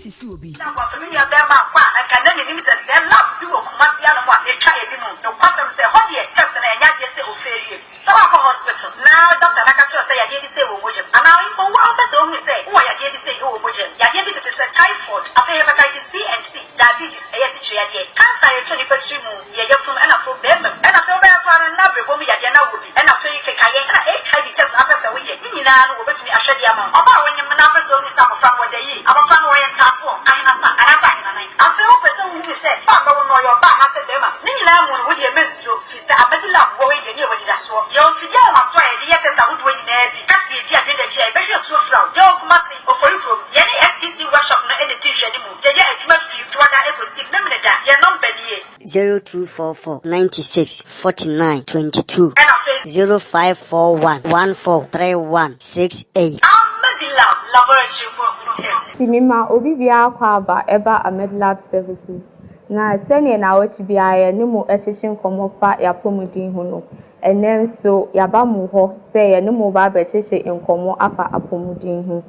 sisi obi. Na wɔafa me nua barima akɔ a, anka na minnim sɛ sɛɛ lab bi wɔ Kumasi hanom a etwa anim. Nokwasɛm sɛ, ɛhɔ deɛ test no ɛnyɛ adeɛ sɛ ofeerie. Sɛ woakɔ hospital na doctor no aka kyerɛ wo sɛ yadeɛ bi sei wɔ wo mogya mu, anaa mpo wo ara wopɛ sɛ wohunu sɛ wowɔ yadeɛ bi sei wɔ wo mogya mu, yadeɛ bi tete sɛ typhoid, afei hepatitis B and C, diabetes, ɛyɛ asikyire yadeɛ, cancer a ɛtɔ nipa tiri mu, yɛ yafunu ɛna afei barima mu, ɛna afei wobɛyɛ koraa no na abrɛbɔ mu yadeɛ na wowɔ bi, ɛna afei kekayɛ, ɛna HIV test na wopɛ sɛ woyɛ, ne nyinaa no wɔbɛtumi ahwɛ de ama wo. Ɔbaa a wonyem na wopɛ sɛ wohunu sɛ abɔfra no wɔda yie, abɔfra no ɔyɛ ntaafoɔ, ahenasa, anaasɛ ahenanan, afei wopɛ sɛ wohunu sɛ ba a bɛwo no ɔyɛ ɔbaa anaasɛ barima, ne nyinaa mu no wodeɛ mɛnsuro, firi sɛ Amadi Lab wɔ hɔ yi deɛ ne yɛwɔ anidasoɔ. Yɛwɔ mfidie ahomasoɔ a yɛde yɛ test ahodoɔ nyinaa bi, ka sɛ yɛdi adwene akyi a yɛbɛhwɛ asuo fira wo. Yɛwɔ Kumasi, Ofori kurom, yɛne SEC workshop no na ɛdi nhwɛanimu. Yɛyɛ adwuma firi Dwoada kɔsi Memeneda. Yɛn nɔmba nie. 0244 96 49 22. Ɛna afei. 0541 14 31 68. Ahmedilab Laboratory mu ahunu test. Nti mema obi biara akwaaba ɛba Ahmedlab Services. Na sɛdeɛ naawɔtwe biara yɛne mo twetwe nkɔmmɔ fa y'apɔmuden ho no, ɛnnɛ nso yɛaba mo hɔ sɛ yɛne mo reba abɛtwetwe nkɔmmɔ afa apɔmuden ho.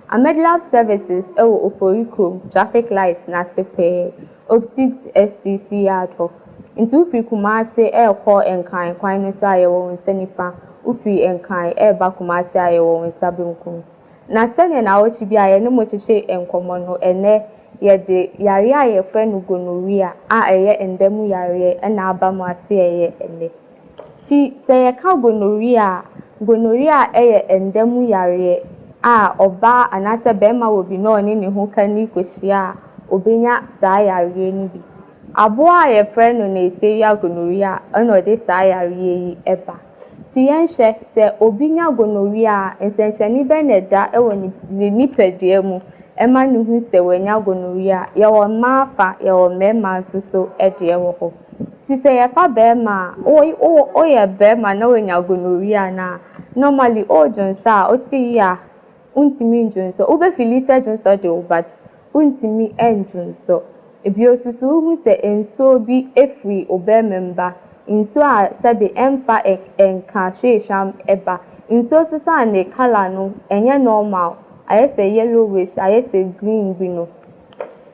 Ahmedlab Services wɔ Ofori kurom, traffic light no ase pɛɛ, opposite STC yard hɔ. Nti wofiri Kumasi rekɔ Nkran kwan no so a yɛwɔ wo nsa nifa, wofiri Nkran reba Kumasi a yɛwɔ wo nsa benkum. Na sɛdeɛ naawɔtwe bi a yɛne mo twetwe nkɔmmɔ no, ɛnnɛ yɛde yareɛ a yɛfrɛ no gonorrhea a ɛyɛ nda mu yareɛ na aba mo aseɛeɛ ɛnnɛ. Nti sɛ yɛka gonorrhea a, gonorrhea yɛ nda mu yareɛ a ɔbaa anaasɛ barima wɔ bi na ɔne ne ho kani kɔhyia a, ɔbɛnya saa yareɛ no bi. Aboa a yɛfrɛ no Neisseria gonorrhea na ɔde saa yareɛ yi ba. Nti yɛnhwɛ, sɛ obi nya gonorrhea a, nsɛnkyerɛnne bɛn na ɛda wɔ ne nipadua mu ɛma no hu sɛ wanya gonorrhea? Yɛwɔ mmaa fa, yɛwɔ mmarima nso so deɛ wɔ hɔ. Nti sɛ yɛfa barima a, woyɛ barima na woanya gonorrhea no a, normally wodwonsɔ a, wote yie a, wontumi ndwonsɔ. Wobɛfeeli sɛ dwonsɔ de wo but wontumi ndwonsɔ. Ebio nso so wohu sɛ nsuo bi firi wo barima mu ba. Nsuo a sɛbe ɛmfa nka hweehwam ba. Nsuo nso so a ne colour no ɛnyɛ normal, ayɛ sɛ yellowish, ayɛ sɛ green bi no.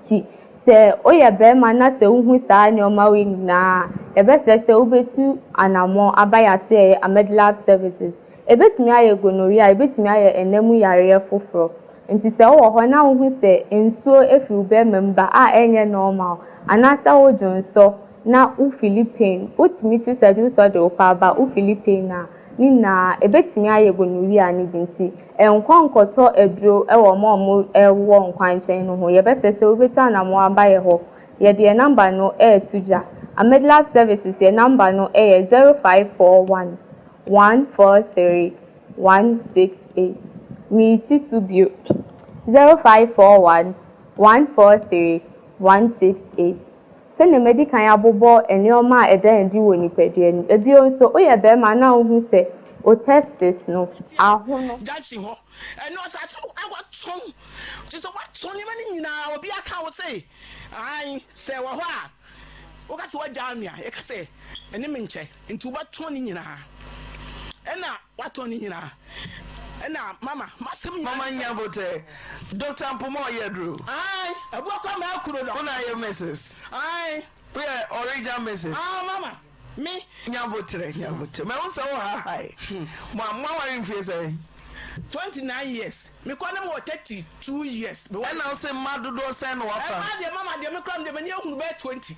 Nti sɛ woyɛ barima na sɛ wohu saa nneɛma wei nyinaa a, yɛbɛsrɛ sɛ wobɛtu anammɔn aba yɛn ase a ɛyɛ Ahmedlab Services. Ebɛtumi ayɛ gonorrhea, ebɛtumi ayɛ ɛnam mu yareɛ foforɔ. Nti sɛ wowɔ hɔ na wohu sɛ nsuo efiri wo barima mu ba a ɛnyɛ normal, anaasɛ wodwonsɔ na wofeeli pain, wotumi te sɛ dwonsɔ de wo paa ba wofeeli pain a, ne nyinaa ebɛtumi ayɛ gonorrhea no bi nti ɛnkɔ nkɔtɔ aduro wɔ ɔmo a ɔmo wɔ nkwankyɛn no ho. Yɛbɛsrɛ sɛ wobɛtu anammɔn aba yɛ hɔ. Yɛde yɛn number no ɛɛto dwa. Ahmedlab Services yɛn number no ɛyɛ 0541 143 168. Miisi so bio. 0541 143 168. Sɛnea madi kan abobɔ nneɛma a ɛda adi wɔ nipadua no mu. Ebio nso, woyɛ barima na wohu sɛ wo testis no ahono. Junction hɔ ɛno asase no awatɔn kyerɛ sɛ watɔn nneɛma no nyinaa obi aka wo se ae sɛ wɔ hɔ a woka sɛ wagyaa me a yɛka sɛ ɛne me nkyɛ nti wobɛtɔn ne nyinaa ɛna watɔn ne nyinaa ɛna mama masɛm nyinaa Mama nya botɛ. Doctor Mpoma ɔyɛ aduro. Ae abuakwa ma akuro no. Wo na ayɛ Mrs. Ae. Woyɛ original Mrs. Ah mama me. Nya botrɛ nya botrɛ mahu sɛ wo ha hae. Mo a mo aware mfie sɛn? 29 years me kɔ na me wɔ 32 years. Ɛna wo se mma dodoɔ sɛn na wafa? Mmaa deɛ mama deɛ me kora me deɛ m'ani ahunu bɛyɛ 20.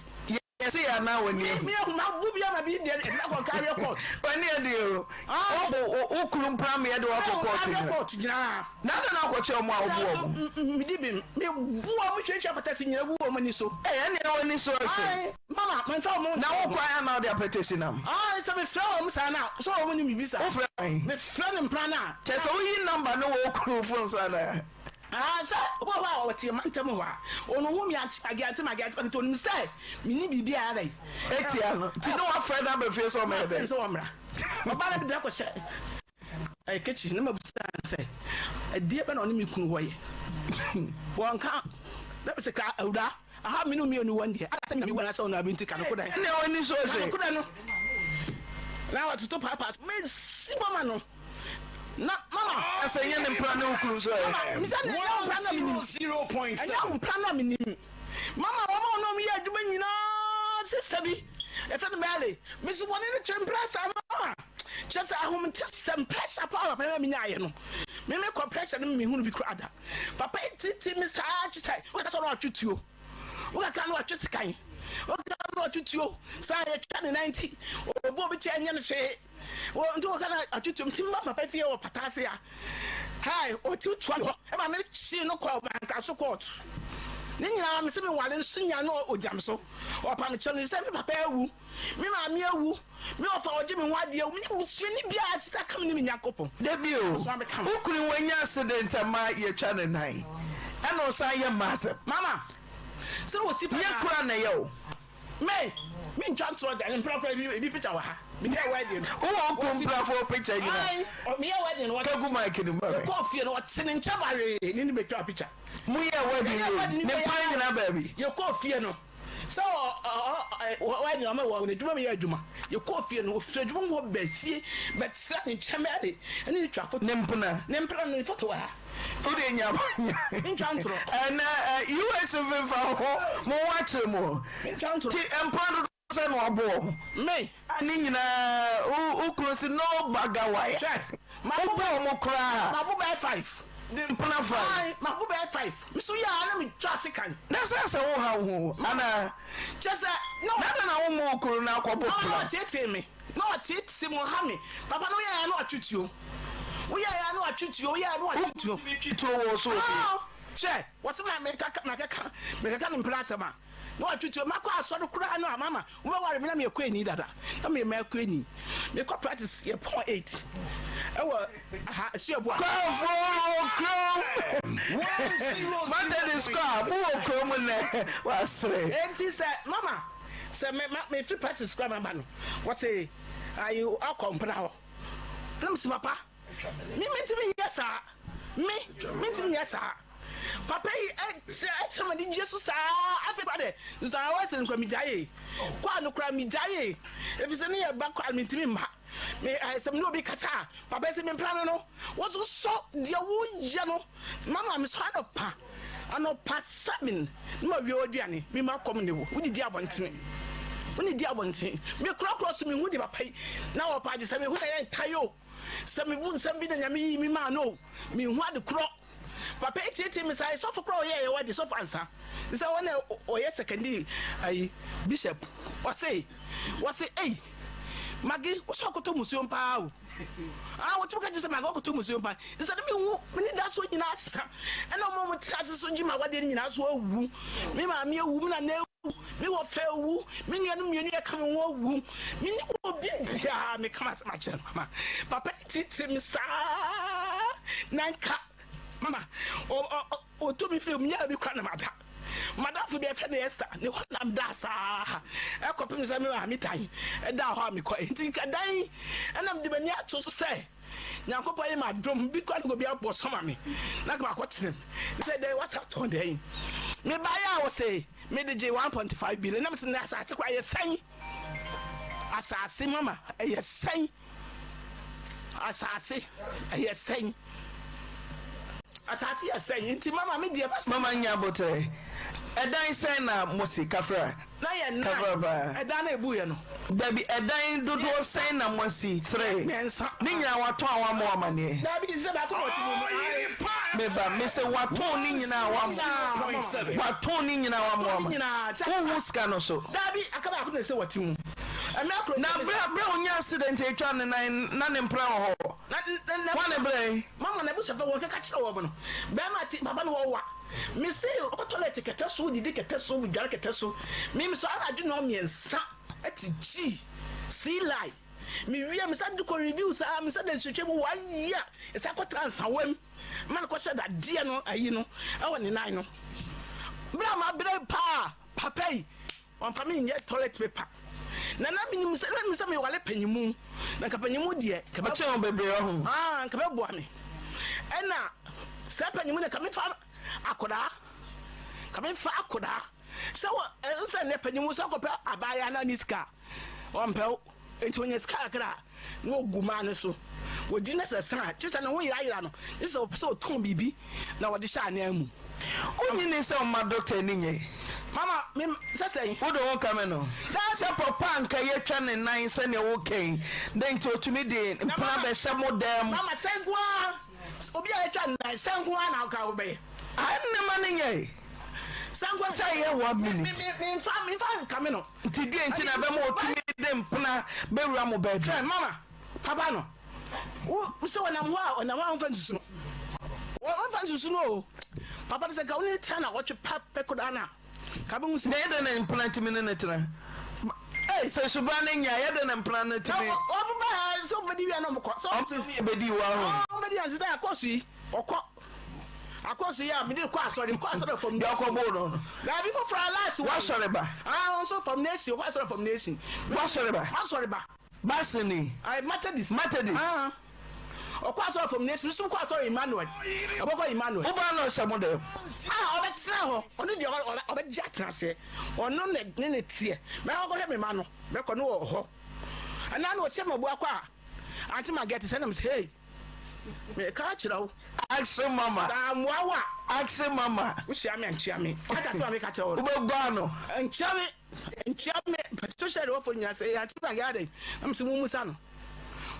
Yɛse yɛ anaa w'ani ahu? Me ahu mabu bi ama bi deɛ ɛde makɔ nkareɛ court. W'ani adi o. Wobu wo kunu mpena me ɛde wakɔ court nyina. Court nyinaa. Na adɛn na akɔkyɛ ɔmo a wobu ɔmo? Medi bem. Me bu ɔmo hwehwɛ apɛtɛsi nyina gu ɔmo ani so. Ɛɛ ɛneɛ w'ani so ɛhye. Mama menfa ɔmo. Na wo kwan a na wode apɛtɛsi nam? Ae sɛ mefrɛ ɔmo saa na sɛ ɔmo nim biribi saa. Wofrɛ hwan? Mefrɛ ne mpena no a. Kyerɛ sɛ woyi number no wɔ wo kunu phone so anaa? Aane, sɛ obi wɔ hɔ a ɔte mantam hɔ a, ɔno ɔhu me ante mage ante mage ante mage nti ɔnim sɛ menni biribi a ɛyɛ dɛn. Ɛtia no, nti ne wafrɛ no aba fie sɛ ɔmmɛyɛ dɛn? Mafrɛ no sɛ ɔmmra. Ɔba no mede no akɔhyɛ ɛɛ kitchen na mabisa no sɛ ɛdeɛ bɛn na ɔne me kunu hɔ yɛ. Wɔnka, na mese kra awuraa. Aha me ne wo mmienu wɔ ndeɛ ada sɛ me na me wu anaasɛ ɔno abi nti ka no kodɛ. Nea w'ani so Na hye. no kodɛ no na watoto paapaa so mesi bɔ ma no. Na mama. Ɛsɛ nyɛ ne mpena ne wo kunu nso ɛ. Mama, misa ne ɛnyɛ wo mpena na menim. Ɛnyɛ wo mpena na menim. Mama, wɔn a wɔn yɛ adwuma nyinaa sista bi yɛfrɛ no Mary. Mesi wɔne no twe mpena saa mama. Kyerɛ sɛ ahometesɛm pressure paa papa na menyaeɛ no. Me me kɔ pressure no mehunu bi koraa da. Papa yi tete me saa kyerɛ sɛ wokasa sɛ ɔno atwe tuo. Wokaka no atwe sekan. Wokaka no atwe tuo. Saa yɛtwa ne nan ti. Obu obi kyɛ ɛnyɛ no hwee. Wɔ nti wɔka na atutu nti mba papa fie wɔ pata ase a hai ɔti tua me hɔ ɛma me kyi no kɔ mankraso court ne nyinaa me se me wale nso nya no ogya me so ɔpa me kyɛ no sɛ me papa awu me maame awu me ɔfa ɔgye me ho adeɛ awu me ne busuani biara kye sɛ aka me ne me Nyankopɔn. Dabi o, wo kunu wanya accident ama yɛtwa ne nan ɛna ɔsan yɛ mma asɛm. Mama, sɛ wɔsi pa Nyɛ kora na ɛyɛ o. Me, me ntwa ntorɔ da, mpra kora ebi ebi picture wɔ ha. Me yɛ wedding. Wo wɔ nko mprafo picture nyina. Ayi, me yɛ wedding no. Kagu mic no ma me. Kɔ fie no, ɔte ne nkyɛn bawee ne ne betwa picture. Mo yɛ wedding wie, ne mpra nyina baabi. Yɛ kɔ fie no, sɛ ɔ ɔ ɔ wedding ɔmɛ wɔ n'adwuma mi yɛ adwuma. Yɛ kɔ fie no, ofiri adwuma mu hɔ bɛ fie, bɛ tena ne nkyɛn bɛɛ de, ɛne ne twa foto. Ne mpena. Ne mpena no ne foto wɔ ha. Wode nya ntwa ntorɔ. Ɛnɛ US mfimfa ho mo ho akyerɛ mu. Ntwa ntorɔ. Ti mpra dodo sɛ na wabɔ wɔn. Me. Ne nyinaa wo kunu si no baga wire. Hwɛ. Wobɔ wɔn koraa. Mabo bɛyɛ five. De mpena five. Ayi mabo bɛyɛ five. Nso yɛ a na me twa ase kan. Na sɛ sɛ wo ha wo ho ana. Kyɛ sɛ. Na na na wo mo wo kunu na akɔbɔ pla. Na ɔtetee me. Na ɔtete mu ɔha me. Papa no woyɛɛ a na watwe tuo. Woyɛɛ a na watwe tuo. Woyɛɛ a na watwe tuo. Wotumi twe tuo wɔ so wɔ fie? Hwɛ, wɔse ma mekaka makeka mekeka ne mpena asɛm a na watwe tuo. Makɔ asɔre koraa no a mama wobɛware me na meyɛ kɔani dada. Na meyɛ mɛkɔani. Mekɔ practice yɛ pɔn 8 ɛwɔ aha Asuaboa. Kwafoɔ wɔ kurom. Methodist kɔ a mo wɔ kurom nnɛ wasere. Enti sɛ mama Sɛ me ma mefiri practice koraa maba no, wɔse ayi akɔ mpena hɔ. Na mese papa, me mentumi nyɛ saa. Me mentumi nyɛ saa. Papa yi ɛkyerɛ ɛkyerɛ ma de dwie so saa. Afei koraa dɛ nso a wɔsɛ no koraa megyae. Kɔ a no koraa megyae. Ɛfiri sɛ ne yɛ ba koraa mentumi mma. Me sɛ me ne obi kasa a, papa yi sɛ mempena no no, wɔsosɔ deɛ woyɛ no. Mama mesɔre anɔpa anɔpa seven na ma wie w'aduane me ma kɔm ne wo wodidi abɔntene wonidi abɔntene me korɔkorɔ so mehu de papa yi na wɔpa agye sɛ mehu na yɛ ntae o sɛ mebu nsɛm bi na nyame yi me maa no o mehu ade korɔ papa yi tietie me saa sɔfo korɔ ɔyɛ yɛ wadi sɔfo ansa sɛ wɔn na ɔyɛ sɛkɛndi ayi bishop ɔse wɔse ei magi wosɛ ɔkɔtɔ musuo paa o Ah, wɔtumi ka kyerɛ sɛ maka ɔkɔtɔ musuo mpa. Sɛ ne mehu me ne da so nyinaa sesa. Ɛna ɔmo ɔmo te ase so gye ma wadeɛ no nyinaa so awu. Me maame awu, me nana awu, me wɔfɛ awu, me nuanom mmienu yɛ ka me ho awu. Me ne obi biara meka m'asɛm akyerɛ no mama. Papa yi tete me saa na nka mama ɔtɔ me firi mu nyɛ bi kora na mada. Madamfo bi ɛfɛ no Esther ne hɔ nam daa saa ɛkɔpem sɛ me maame dan ɛdaa hɔ a mekɔe nti nka dan ɛna mede m'ani ato so sɛ Nyankopɔn yɛ m'adom bi kora ne obi abɔ sɔma me na ka makɔ tenam sɛ dɛn wasa tɔn dɛn mebaeɛ a wɔsɛ mede gye 1.5 billion na mesɛ na asase kora yɛ sɛn asase mama ɛyɛ sɛn Asase ɛyɛ sɛn? Asase yɛ sɛn? Nti mama me deɛ bɛsɛ. Mama nya abotere. Ɛdan sɛn na mo si kafra? Na yɛ nnan. Kafra paa. Ɛdan na ebu yɛ no. Dabi ɛdan dodoɔ sɛn na mo asi? Three. Mmiɛnsa. Ne nyinaa watɔn a wamɔ amaneɛ. Dabi sɛ baako na ɔte mu. Me ba me sɛ watɔn ne nyinaa wamɔ. Watɔn ne nyinaa wamɔ ama. Wohu sika no so. Dabi aka baako na ɛsɛ wɔte mu. Na bere a bere a onya accident a etwa ne nan na ne mpena wɔ hɔ. Hwan ne bere? Mama na ebusuafo wɔn keka kyerɛ wɔn no. Bɛrima ti papa no wɔwa. Me se ɔkɔ toilet kɛtɛ so didi kɛtɛ so dware kɛtɛ so. Me me so anadwo nɔɔ mmiɛnsa ɛte gyi see lie. Me wie me sa de kɔ review saa me sa de nsuotwa mu one year. Ɛsa kɔ tra nsawam ma no kɔhyɛ dadeɛ no ayi no ɛwɔ ne nan no. Bere a ma bere paa papa yi Wɔmfa me nyɛ toilet paper. Na na menim sɛ na menim sɛ meware panyimu. Na nka panyimu deɛ nka bɛ. Ɔkyɛn wo bebree ɔho. Ah, nka bɛboa me. Ɛna sɛ panyimu deɛ nka mefa akɔdaa. Nka mefa akɔdaa. Sɛ wɔ ɛnsɛ nnɛ panyimu sɛ kɔpɛ abaayewa na ne sika a, ɔmpɛ wo. Nti onya sika kakra a, na ogu maa no so. Wɔdi na sɛ san a, kyerɛ sɛ ne ho yerayera no, gye sɛ ɔpɛ sɛ ɔtɔn biribi na wɔde hyɛ anan mu. Wonnye nni sɛ ɔma dɔkta ani nye? Mama, me, sɛ sɛn? Wode wo ho kame no? Sɛ papa a anka yɛatwa ne nan sɛdeɛ woka yi, dɛn nti ɔtumi de mpena bɛhyɛ mo dan mu? Mama, sɛ nko ara, obi a yɛatwa ne nan, sɛ nko ara na anka wobɛyɛ. Ɛnne ma no nyɛ. Sɛ nko ara. Sɛ ɛyɛ one minute. Me, me, memfa, memfa nkame no. Nti deɛ nti na ɛbɛma ɔtumi de mpena bɛwura mo bedroom? Hwɛ, mama, papa no, wo, sɛ ɔnam hɔ a, ɔnam hɔ a ɔmfa nsusu no. Ɔmfa nsusu no o. Papa no sɛ nka wo ne no tena na ɔtwe pa pɛ koraa no a, nka bɛhu sɛ. Na yɛ dɛn na mpena tumi ne no tena? Ei! Sɛ suban no nyɛ a, yɛ dɛn na mpena no tumi. Na ɔmo ba ha sɛ ɔmo bɛdi wia na ɔmo kɔ. Sɛ ɔmo te. Ɔmo bɛdi wɔ hɔ. Ɔmo bɛdi ansa sɛ akɔso yi, ɔkɔ. Akɔso yi a mede kɔ asɔre, mekɔ asɔre fam. Deɛ ɔkɔ boo no no. Daabi foforɔ a last one. Wasɔre ba. Ah, ɔnso fam nation, ɔkɔ asɔre fam nation. Wasɔre ba. Wasɔre ba. Basini. Ayi Methodist. Methodist. Ah. Ɔkɔ asɔre fam nation, nso kɔ asɔre Emmanuel. Ɔbɛkɔ Emmanuel. Wobaa na ɔhyɛ mo dɛm. Ah, ɔbɛtena hɔ. Ɔno deɛ ɔbɛgye atena aseɛ. Ɔno ne ne ne teɛ. Mɛkɔ kɔhwɛ me ma no. Mɛkɔ no wɔ hɔ. Ɛna na ɔhyɛ mabu akɔ a. Ante ma get sɛ na mesɛ hey. Meka akyerɛ wo. Axe mama. Sɛ amoa wo a. Axe mama. Wohyia me a nkyia me. Wate asɛm a meka kyerɛ wo no. Wobɛgua no. Nkyia me. Nkyia me. Social media wɔfo nyinaa sɛ ante ma get adɛn. Na mesɛ mummusa no.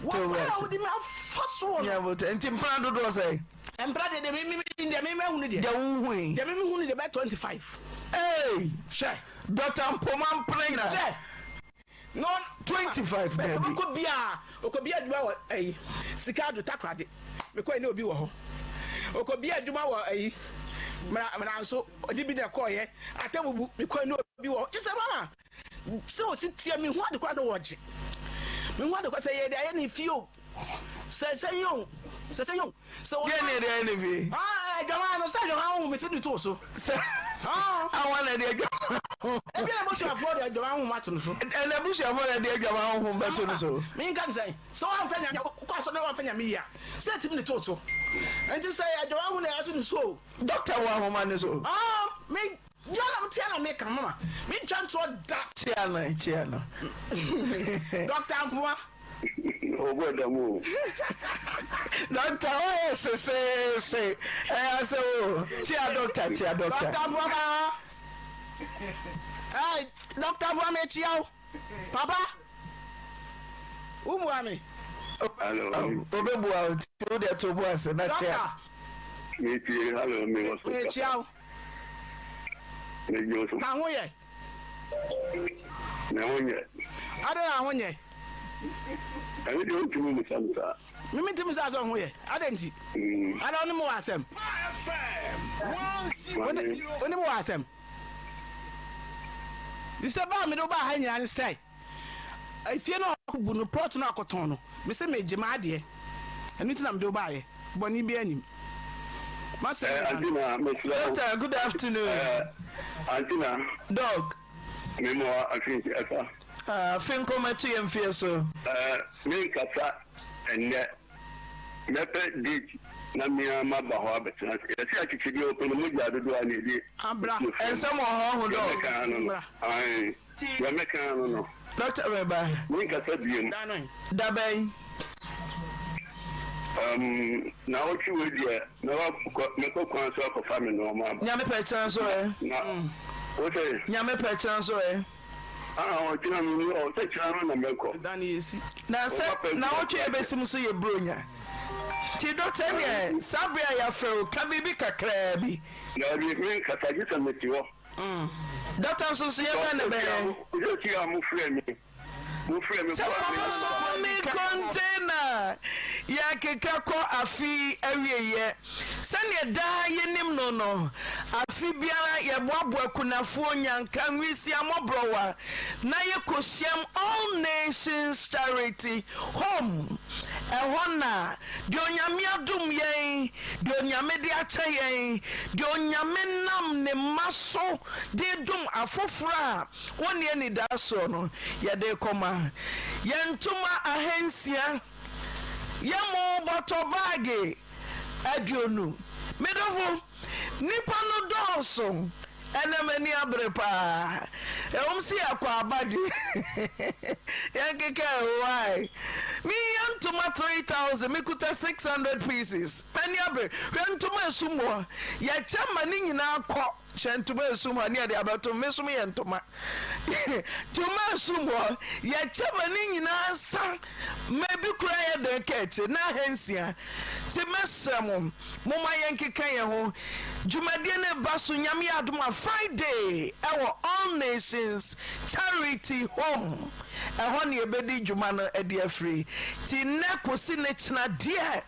Wɔkwan a wode me afa soɔ no. Nti mpena dodoɔ sɛn? Mpena deɛ deɛ me me deɛ me mahunu deɛ. Deɛ wohui. Deɛ me mehunu deɛ bɛyɛ 25. Hey! Hwɛ. Dɔkta Mpoma mpena nyina. Hwɛ. No 25 daabi. Ɔkɔ bia ɔkɔ bia adwuma wɔ ɛyi sika ado takoradi. Mekɔ ɛne obi wɔ hɔ. Ɔkɔ bia adwuma wɔ ɛyi mra mra nso ɔde bi na ɛkɔɔyɛ atabubu mekɔ ɛne obi wɔ hɔ. Kyesɛ mama sɛ ɔsi tia me hu ade koraa na wɔgye. Me hu ade koraa sɛ yɛde ayɛ ne fie o. Sɛ sɛ yi o sɛ sɛ yi o. Sɛ wɔn. Deɛ ne deɛ ne fie. Ah adwaman no sɛ adwaman ho mete de to so. Sɛ awa na de adwaman ho. Ebi na busuafoɔ de adwaman ho ato no so. Ɛna busuafoɔ de adwaman ho bɛto no so. Mi nka sɛ sɛ wɔn afɛ nyame kɔ asɔ na wɔn afɛ nyame yia sɛ ɛtumi de to so. Nti sɛ adwaman ho na ɛto no so. Dɔkta wɔ ahoma no so. Ah mi Deɛ na meteɛ na meka mama mentwa ntorɔ da. Kyea no kyea no. Dɔkta Mpoa. Ɔbɔ dam o. Dɔkta ɔyɛ seseese ɛyɛ asɛ o kyea dɔkta kyea dɔkta. Dɔkta Mpoa paa. Ɛɛ dɔkta Mpoa mekyia wo. Papa. Wo bua me. Hello. Obe bua o ti wo deɛ to bo ase na kyea. Dɔkta. Metie hello me wɔ so. Mekyia wo. Megye wo so. Na ho yɛ. Na ho nyɛ. Adɛn na ho nyɛ? Ɛno deɛ wontumi mmisa me saa. Me mentumi saa sɛ ho yɛ. Adɛn nti? Adɛn wo ne me wɔ asɛm? Wo ne me wɔ asɛm? Sɛ baa mede wo baa ha nyinaa ne sɛ Efie no a ɔkɔbu no, plot no a ɔkɔtɔn no, mese megye m'adeɛ. Ɛno nti na mede wo baeɛ. Bɔne biara nnim. M'asɛm Eh, nyinaa no. Antina, mesrɛ wo. Doctor, good afternoon. Eh, Antina. Doc. Me mo afe nti ɛfa. Ah, afe nkɔmɛto yɛn mfeɛ so. Eh, menkasa ɛnnɛ. Mɛpɛ date na me ara maba hɔ abɛtena ase. Yɛse akyekyedeɛ ɔpɛ no mogya dodoɔ a na ɛde Abra. no fam. Nsɛm wɔ hɔ ho Deɛ Doc. mɛka ano no. Bra. Ae. Deɛ mɛka ano no. Doctor meba. Menkasa biom. Da no ɛ. Da bɛn? Um, naawɔtwe wei deɛ mɛkɔ mɛkɔ kwan so akɔfa me nneɛma aba. Nyame pɛ kyerɛ nso ɛ. Na wo sɛ. Nyame pɛ kyerɛ nso ɛ. Ah, ɔkyena me ni ɔ sɛ kyena no na mɛkɔ. Da no yɛsi. Na sɛ naawɔtwe yɛ bɛsi mu so yɛ buronya. Nti doctor ɛneɛ saa bere a yɛafrɛ wo ka biribi kakraa bi. Daabi menkasa gye sɛ mete hɔ. Doctor nso so yɛ bɛn na bɛyɛ. Sɛ a mo frɛ me. Mo frɛ me Sɛ kɔ a mo me me container yɛkeka kɔ afe awieɛ sɛdeɛ daa yɛnim no no afe biara yɛboaboa akunafoɔ nyanka nwisia mmɔborɔwa na yɛkɔhyiam All Nations Charity Home ɛhɔ na Deɛ Onyame adom yɛn, deɛ Onyame de akyɛ yɛn, deɛ Onyame nam ne mma so de redom afoforɔ a wɔnni anidaasoɔ no, yɛde rekɔma. Yɛn ntoma ahansia, yɛn mo bɔtɔ baage 20. Me dɔfo, nnipa no dɔɔso. Ɛnɛ m'ani abere paa. Ɛwom sɛ yɛakɔ aba deɛ, yɛnkeka ɛho ae. Mehia. Yɛkyɛ ntoma 3000, mekuta 600 pieces. M'ani abere. Hwɛ ntoma a ɛsum hɔ. Yɛkyɛ ma ne nyinaa kɔ. Hyɛ ntoma a ɛsum hɔ ne yɛde abɛto me nso meyɛ ntoma. Ntoma a ɛsum hɔ, yɛkyɛ ma ne nyinaa sa ma ebi koraa yɛ dɛn ka akyire na ahansia. Nti mɛsrɛ mo, momma yɛnkeka yɛn ho. Dwumadie no reba so Nyame yɛ adom a Friday ɛwɔ All Nations Charity Home. Ɛhɔ na yɛbɛdi dwuma no de afiri. Nti nnɛ kɔsi ne kyena deɛ,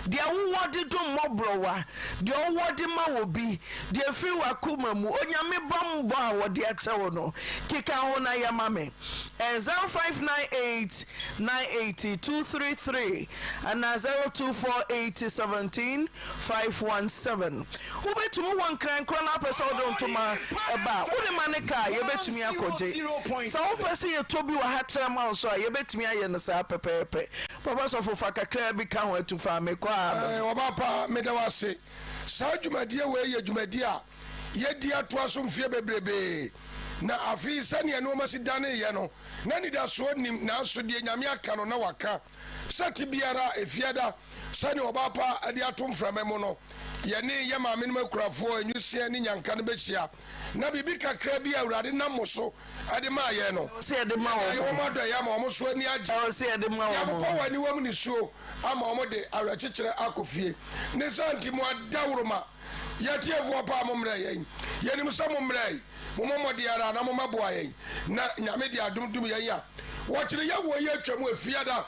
deɛ wowɔ de dom mmɔborɔwa, deɛ wowɔ de ma obi, Deɛ ɛfiri w'akoma mu, Onyame bammɔ a wɔde akyɛ wo no, keka ho na yɛ ma me. Ɛyɛ 0598 980 233 anaa 0248 17 517. Wobɛtumi wɔ Nkran korɔ na wopɛ sɛ wode wo ntoma ba a, wode ma ne ka a, yɛbɛtumi akɔgye. Sɛ wopɛ sɛ yɛtɔ bi wɔ ha kyerɛ ma wo nso a, yɛbɛtumi ayɛ no saa pɛpɛɛpɛ. Papa sɔfo, fa kakraa bi ka ho atu fa mekɔ a no. Ɔba pa, meda wo ase. Saa dwumadie wei yɛ dwumadie a yɛadi atoa so mfeɛ bebrebee, na afei sɛdeɛ nnoɔma si daneeɛ no, na anidasoɔ nnim, nanso deɛ Nyame aka no na waka. Sɛ te biara, Efiada, sɛdeɛ ɔbaa pa de ato mframa mu no, yɛne yɛ maamenom akurafoɔ, nwisiaa ne nyanka no bɛhyia, na biribi kakra bi a Awurade nam mo so de maa yɛn no, yɛde ayɛ wɔn adɔeɛ ama wɔn nso ani agye. Yɛabobɔ wɔn aniwa mu nisuo ama wɔn de awerɛkyekyerɛ akɔ fie. Ne saa nti, mo adaworoma, yɛn atiefoɔ pa a mommrɛɛ yɛn, yɛnim sɛ mommrɛɛe, mommɔ mmɔden ara na mommɛboa yɛn, na Nyame de adom dom yɛn a wɔkyere yɛn wɔ yi atwa mu Efiada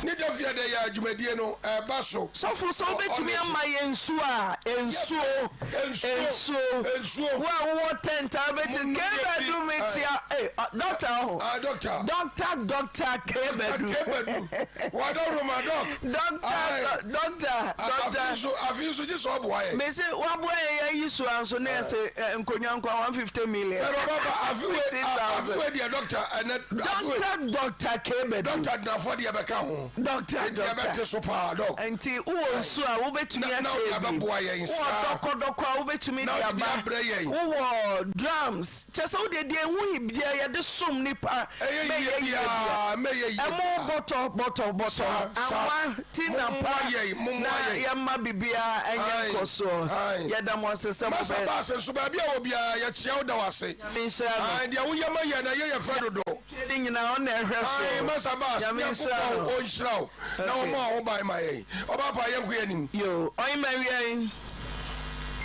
ne da Fiada yi ara dwumadie no ɛreba so Sɔfo sɛ wɔ wobɛtumi ama Ɔnɛkyi. yɛn nsuo a, nsuo, Nsuo, nsuo, nsuo. Wo a wowɔ tent a wobɛtumi, Monnom yɛ bi, Kbadu mekyia, eh, doctor ɔho. Ah, doctor. Doctor, doctor Kbadu. Doctor Kbadu. Wadawuroma, doc. Doctor, Aye. doctor, doctor. Afi nso, afi nso gye sɛ ɔboa yɛn. Mese waboa yɛn yɛayi so a nso na yɛse eh, nkonnwa nkoa 150 million. Ɛna ɔba ba afi wei, afi 50,000. wei deɛ doctor ɛnɛ. afi wei- Doctor, doctor Kbadu. Doctor Adinafo deɛ bɛka ho. Doctor, Deɛ doctor. bɛte so paa, doc. Nti wowɔ nsuo a wobɛtumi Na- na akyɛ wode bi. abɛboa yɛn Wowɔ saa. dɔkɔdɔkɔ a wobɛtumi Na de wode bi aba. abrɛ yɛn. Wowɔ drums. Kyerɛ sɛ wodeɛ deɛ ɛho hi deɛ yɛde som nipa Ɛyɛ mɛyɛ yie yie biara, mɛyɛ yie Ɛmo biara. bɔtɔ bɔtɔ bɔtɔ. Saa, saa. Anwa ti na Mommoa pa yɛn, mommoa na yɛn. yɛmma biribiara ɛnyɛ Ae, nkɔsoɔ. ae. Yɛda mo ase sɛ Masa mobɛ. Baase nso baabi a wɔ biara yɛkyea wo da wo ase. Nyame nhyira no. Ae, deɛ woyɛ ma yɛn no ɛyɛ yɛ fɛ dodo. Ne nyinaa ɔno na ɛhwɛ so. Ae, Masa Baase, Nyame nhyira Nyankopɔn no. ɔnhyira wo na Okay. ɔmmɔ wo ho ban ma yɛn. Ɔbaa pa yɛnkɔ yɛn anim. Yoo, ɔyema wiai.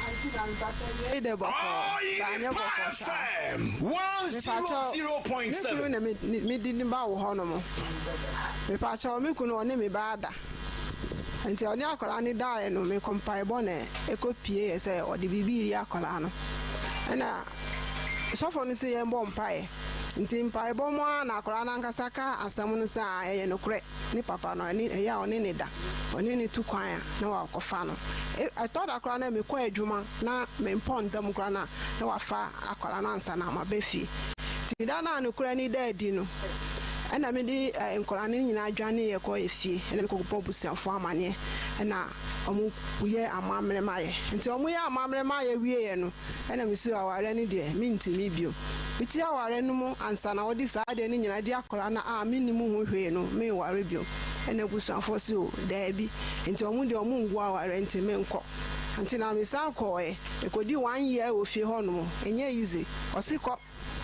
Aunty na mepakyɛ wiei dɛ bɔkɔɔ ba anyɛ bɔkɔɔ saa mepakyɛw me kunu na me de no ba wo hɔ nom mepakyɛw me kunu ɔne me ba ada nti ɔne akwadaa no daeɛ no mekɔ mpaebɔ na ɛkɔ pie yɛ sɛ ɔde biribi reyɛ akwadaa no ɛna sɔfo no sɛ yɛn bɔ mpaeɛ nti mpaebɔ mu ara na akwadaa no ankasa ka asɛm no sɛ ɛyɛ nokorɛ. Ne papa no, ɛne, ɛyɛ a ɔne no da. Ɔne no tu kwan a, na wakɔfa no. E, ɛtɔ da koraa na mekɔ adwuma na mempɔ ntɛm koraa no a, na wafa akwadaa no ansa na maba fie. Nti da no a nokorɛ no da adi no, ɛna mede eh, nkwadaa no nyinaa dwaneeɛ kɔɔ efie, ɛna mekɔbɔ abusuafoɔ amaneɛ, ɛna wɔyɛ amammerɛ ma yɛ. Nti wɔyɛ amammerɛ ma yɛ wieeɛ no, Ɛna mesuu awareɛ no deɛ mentumi bio. Mete awareɛ no mu ansa na wɔde saa adeɛ no nyinaa di akwadaa no a mennim ho hwee no menware bio. Ɛna abusuafoɔ se oo daabi nti wɔn deɛ wɔn ngu awareɛ nti menkɔ. Nti na mesan kɔɔɛ. Mekɔdii one year wɔ fie hɔ nom. Ɛnyɛ easy. Ɔse kɔ,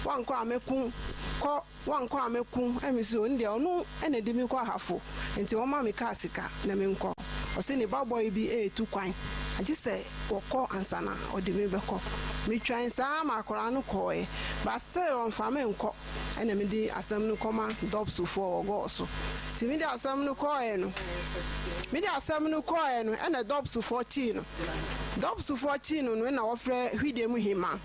woankɔ a mɛku wo. Kɔ. Wankɔ a mɛku ɛna mese ɔno deɛ ɔno na ɛde me kɔ ahafo nti ɔma me kaa sika na menkɔ. Ɔse ne ba boy bi retu kwan agye sɛ wɔkɔ ansa na ɔde me bɛkɔ. Metwɛn saa ma akwadaa no kɔɔɛ but still ɔmfa me nkɔ ɛna mede asɛm no kɔma dɔpso foɔ wɔ gɔɔ so. Nti mede asɛm no kɔɔɛ no mede asɛm no kɔɔɛ no ɛna dɔpso foɔ kyee no. Dɔpso foɔ kyee no no ɛna wɔfrɛ Hwidem hema.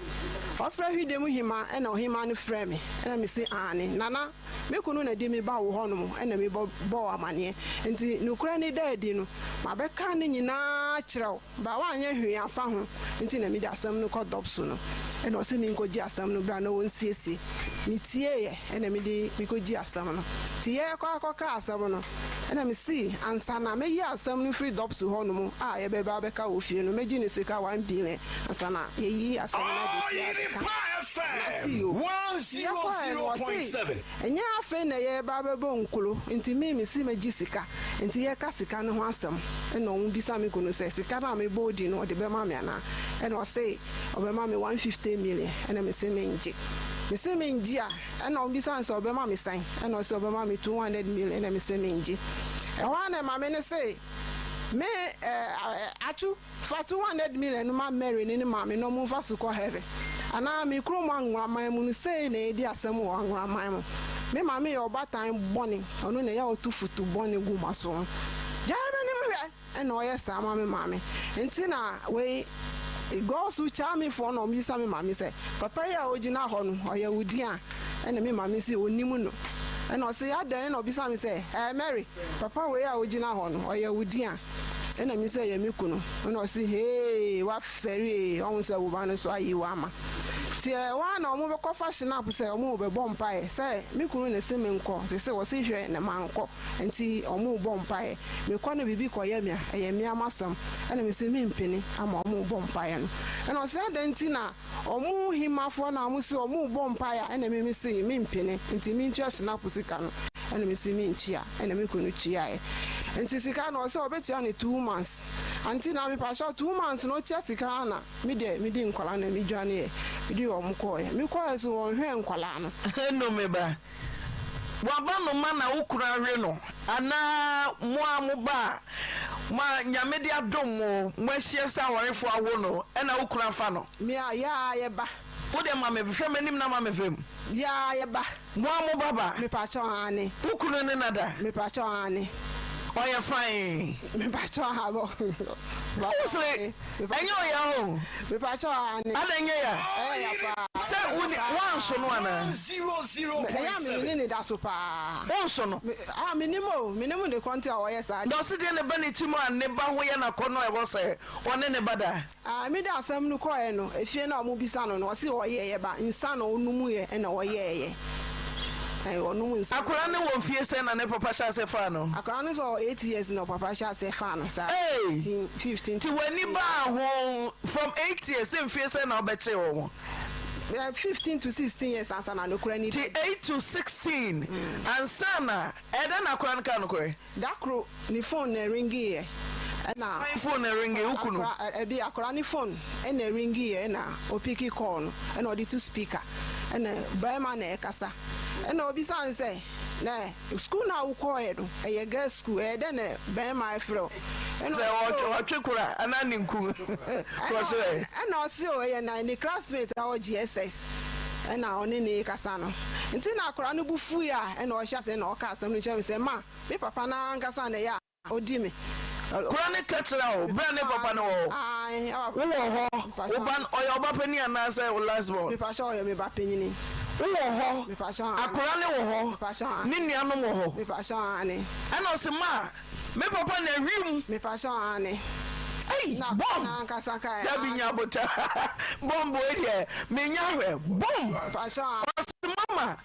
Ɔfrɛ Hwidem hema ɛna ɔhema no frɛ me. Ɛna me se, Aane, Nana, me kunu na ɛde me ba wo hɔ nom ɛna me bɔ wo amaneɛ, nti nokorɛ no da adi no, mabɛka ne nyinaa akyerɛ wo, but woanyɛ hwee amfa ho, nti na mede asɛm no kɔ dɔpso no, ɛna ɔse menkɔgye asɛm no bra na wɔnsiesie. Metieeɛ ɛna mede mekɔgye asɛm no, nti yɛrekɔ akɔka asɛm no, Ɛna mese ansa na mɛyi asɛm no firi Dɔpso hɔ nom a yɛbɛba abɛka wɔ fie no mɛgye ne sika 1 billion ansa na yɛyi asɛm no aba fie abɛka. Mase yoo. Nti yɛkɔɛ no ɔse ɛnyɛ afei na yɛreba abɛbɔ nkuro nti me mese mɛgye sika. Nti yɛka sika no ho asɛm ɛna ɔmo bisa me kunu sɛ sika no a mebɔɔ din no ɔde bɛma me anaa? Ɛna ɔse ɔbɛma me 150 million ɛna mese mengye. Mese mengye a ɛna ɔbisa me sɛ ɔbɛma me sɛn? Ɛna ɔse ɔbɛma me 200 million ɛna mese mengye. Ɛhɔ ara na maame no se me eh Atsu fa 200 million no ma Mary ne ne maame na ɔmo nfa so kɔ heaven. Anaa me kurom Anworaman mu no sei na yɛdi asɛm wɔ Anworaman mu. Me maame yɛ ɔbatan bɔne, ɔno na ɛyɛ a ɔto futu bɔne gu m'aso ho. Gyae m'anim hwɛ! Ɛna ɔyɛ saa ma me maame. Nti na wei Gɔɔso kyaa me foɔ na ɔmo bisa me maame sɛ papa yi a ɔgyina hɔ no ɔyɛ wo din a? Ɛna me maame se ɔnim no. Ɛna ɔse adɛn? Ɛna ɔbisa me sɛ ɛɛ Mary papa wei a ɔgyina hɔ no ɔyɛ wo din a? Ɛna me se ɛyɛ me kunu. Ɛna ɔse hee wafɛre ee ɔhu sɛ wo ba no nso ayi wo ama. Nti ɛhɔ ara na ɔmo bɛkɔfa hynapo sɛ ɔmo rebɛbɔ mpaeɛ sɛ me kunu na se menkɔ sese ɔse hwɛ na mankɔ. Nti ɔmo rebɔ mpaeɛ. Mekɔ na biribi kɔyɛ me a, ɛyɛ mea m'asɛm. Ɛna mese mempene ama ɔmo rebɔ mpaeɛ no. Ɛna ɔse adɛn nti na ɔmo hemmafoɔ no a ɔmo se ɔmo rebɔ mpaeɛ a ɛna me mese mempene nti mentua hynapo sika no. Ɛna mese mentua. Ɛna me kunu tuaeɛ. Nti sika no ɔse ɔbɛtua no 2 months. Ante na mepakyɛw 2 months no ɔtua sika no na me deɛ medi nkwadaa no na medwaneeɛ. Mede ɔmo kɔeɛ. Mekɔeɛ nso wɔnhwɛɛ nkwadaa no. Eno me ba. Waba no ma na wo kunu awe no anaa mo ara mo ba a mo a Nyame de adom mo mo ahyia sɛ awarefoɔ awo no ɛna wo kunu afa no? Me a, yɛ ara yɛ ba. Wo deɛ ma me hwɛ m'anim na ma me vem. Yɛ ara yɛ ba. Mo ara mo ba ba. Mepakyɛw aane. Wo kunu ne no da? Mepakyɛw aane. Ɔyɛ fine? Mepakyɛw aane. Wo sere, ɛnyɛ ɔya o. Mepakyɛw aane. Adɛn nyɛ ya? Ɛyɛ ya paa. Sɛ wo ni, woanso no anaa? Ɛyɛ a me ne no da so paa. Wonso no? Ah, menim o, menim de korɔ nti a ɔyɛ saa. Na ɔse deɛ ne ba ne ti mu a ne ba ho yɛ no akɔnnɔ a ɛwɔ sɛ ɔne ne ba da. Ah, me de asɛm no kɔɛ no, efie no a ɔmo bisa no no, ɔse ɔyɛeɛ ba nsa na ɔnomuiɛ ɛna ɔyɛeɛ. Ɛɛ, ɔnom nsa. Akwadaa no wɔ mfie sɛn na ne papa hyɛ aseɛ faa no? Akwadaa no nso ɔwɔ 8 years na ɔpapa hyɛ aseɛ faa no saa. Ei! 15, 15 Nti w'ani baa ho from 8 years sɛ mfie sɛn na wobɛkyee wɔn? Ɛɛ, 15 to 16 years ansa na nokorɛ no Nti 8 to 16 ansa na, ɛdɛn na akwadaa no kaa nokorɛ? Da koro ne phone na ɛringiiɛ ɛna. Hwan phone na ɛringi? Wo kunu? Akora, ɛbi akora ne phone ɛna ɛringiiɛ ɛna ɔpiki call no ɛna ɔde to speaker ɛna barima na ɛkasa ɛna ɔbisa no sɛ na school no a wokɔɔɛ no ɛyɛ girls school ɛyɛ dɛn na barima ɛfrɛ wo ɛna Sɛ ɔse o ɔtwe kora anaa ne nku kɔ so ɛ. Ɛna ɔse o ɛyɛ na ne classmate a ɔwɔ GSS ɛna ɔne ne kasa no nti na akora no bo fui a ɛna ɔhyɛ aseɛ na ɔka asɛm no kyerɛ me sɛ ma me papa no ankasa na ɛyɛ a ɔdi me. Kora no ka kyerɛ wo berɛ a ne papa no wɔ hɔ? Wowɔ hɔ? Wo ba no ɔyɛ wo ba panin anaasɛ wo last born? Mepakyɛ ɔyɛ me ba panyini. Wowɔ hɔ? Akora no wɔ hɔ? Ne nuanom wɔ hɔ? Mepakyɛ aane. Ɛna ɔse ma me papa na wim. Mepakyɛ aane. Ei bomb dabi nya abota bomb wei deɛ menya hwɛ bomb ɔse mama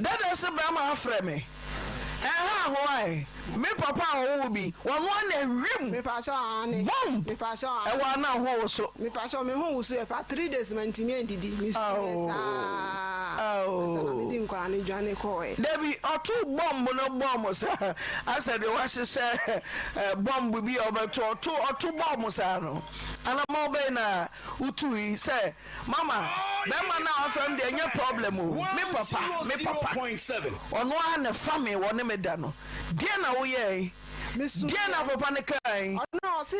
dada se bɛrima afrɛ me ɛha ahoa ɛ me papa a ɔwoo bi ɔno a na wim bomb ɛwɔ a na ho wo so. Mepakyɛ me ho woso yɛ pa 3 days ma ntumi andidi me su yɛ saa ansa na mede nkwadaa no dwane kɔɛ. Dabi ɔto bomb no bomb saa asɛ deɛ wahyehyɛ bomb bi a ɔbɛto ɔto ɔto bomb saa no anamɔ bɛn na wotui sɛ mama bɛrima no a wafrɛ me deɛ ɛnyɛ problem o me papa me papa ɔno ara na ɛfa me wɔ ne me da no deɛ na woyɛe deɛ na papa no kae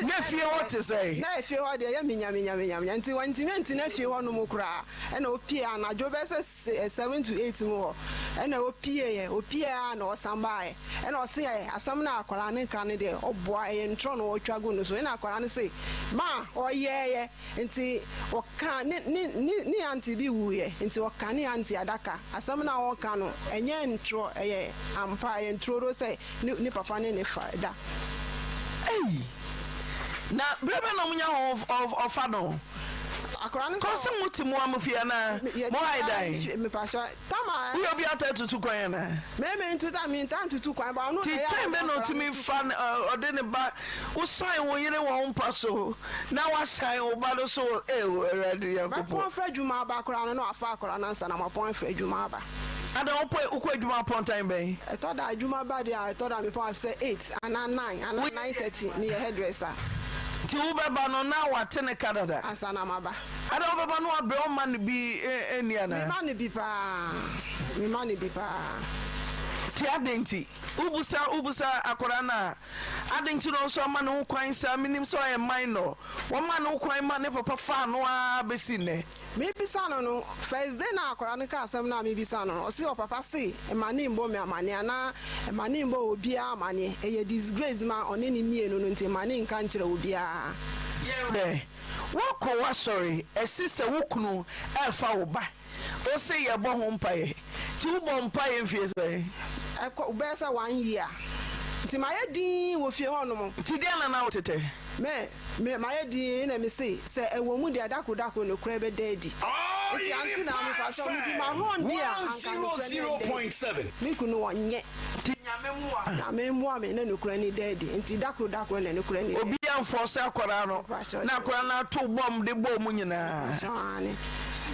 na fie hɔ te sɛn. Na efie hɔ deɛ ɛyɛ menyamenyamenyamenya nti wantumi antena fie hɔ nom koraa ɛna opie anadwo bɛyɛ sɛ 7 to 8 mu hɔ ɛna opieɛ opieɛ a na ɔsan baeɛ ɛna ɔse ɛ asɛm no a akwadaa no ka no deɛ ɔboa ɛyɛ ntorɔ na ɔtwa gu no so ɛna akwadaa no se ma ɔyɛɛyɛ nti ɔka ne ne ne ne aunty bi wuiɛ nti ɔka ne aunty adaka asɛm no a ɔka no ɛnyɛ ntorɔ ɛyɛ ampa ɛyɛ ntororo sɛ ne ne papa ne ne fa da. Ei! Na berɛ bɛn na ɔmo nya ho ɔfa no? Akwadaa no sɛ. Kɔ sɛ mo te mo a mo fie anaa? Mo hae dan? Tama. Woyɛ obi a ɔtaa tutu kwan anaa? Me me ntu ta me ntaa ntutu kwan ba ɔno na Ti ɛyɛ a time ɔde bɛ na akwadaa no ɔtumi tu fa kwan. ɔde ne ba wosan wo yere wɔ wo mpa so na wasan wo ba no so wɔ ee Awurade Mɛpɔn Nyankopɔn. afiri adwuma aba koraa no na wafa akwadaa no ansa na mapɔn afiri adwuma aba. Ada wopɔ wokɔ adwuma pɔn time bɛn? Ɛtɔ da adwuma ba deɛ a ɛtɔ da mepɔn afiri sɛ 8 anaa 9 anaa 9:30 meyɛ hairdresser. Nti wobɛba no na wate ne ka dada? Ansa na maba. Ada wobɛba no wabrɛ womma no bi nni anaa? Mema no bi paa, mema no bi paa. Nti adɛn nti? Wobusa wobusa akwadaa no a, adɛn nti na ɔnso ama ne ho kwan saa? Menim sɛ ɔyɛ minor. Wɔmaa ne ho kwan ma ne papa faa no ara bɛsi nnɛ. Mebisa no no, first day no a akwadaa no kaa asɛm no a mebisa no no, ɔse ɔpapa se mma ne mbɔ me amaneɛ anaa mma ne mbɔ obiara amaneɛ, ɛyɛ disgrace ma ɔne ne mmienu no nti mma ne nka nkyerɛ obiara. Yɛwerɛ Woakɔ w'asɔre ɛse sɛ wo kunu ɛɛfa wo ba wose yɛbɔ ho mpaeɛ nti wobɔ mpaeɛ mfie sɛn? Ɛkɔ bɛyɛ sɛ one year nti mayɛ dinn wɔ fie hɔ nom. Nti deɛn na na wotetɛ? Me, me, mayɛ dinn na mese sɛ ɛwɔ mu deɛ dako dako nokorɛ bɛda adi. Nti ante na mepakyɛw medi m'ahɔn deɛ a anka nokorɛ no ɛnda adi. Me kunu ɔnyɛ. Nti Nyame mmoa. Nyame mmoa me na nokorɛ no da adi. Nti da koro da koro na nokorɛ no da adi. Obi anfɔɔse akwadaa no na akwadaa no ato bɔmb de bɔɔ mu nyinaa. Mepakyɛw aane.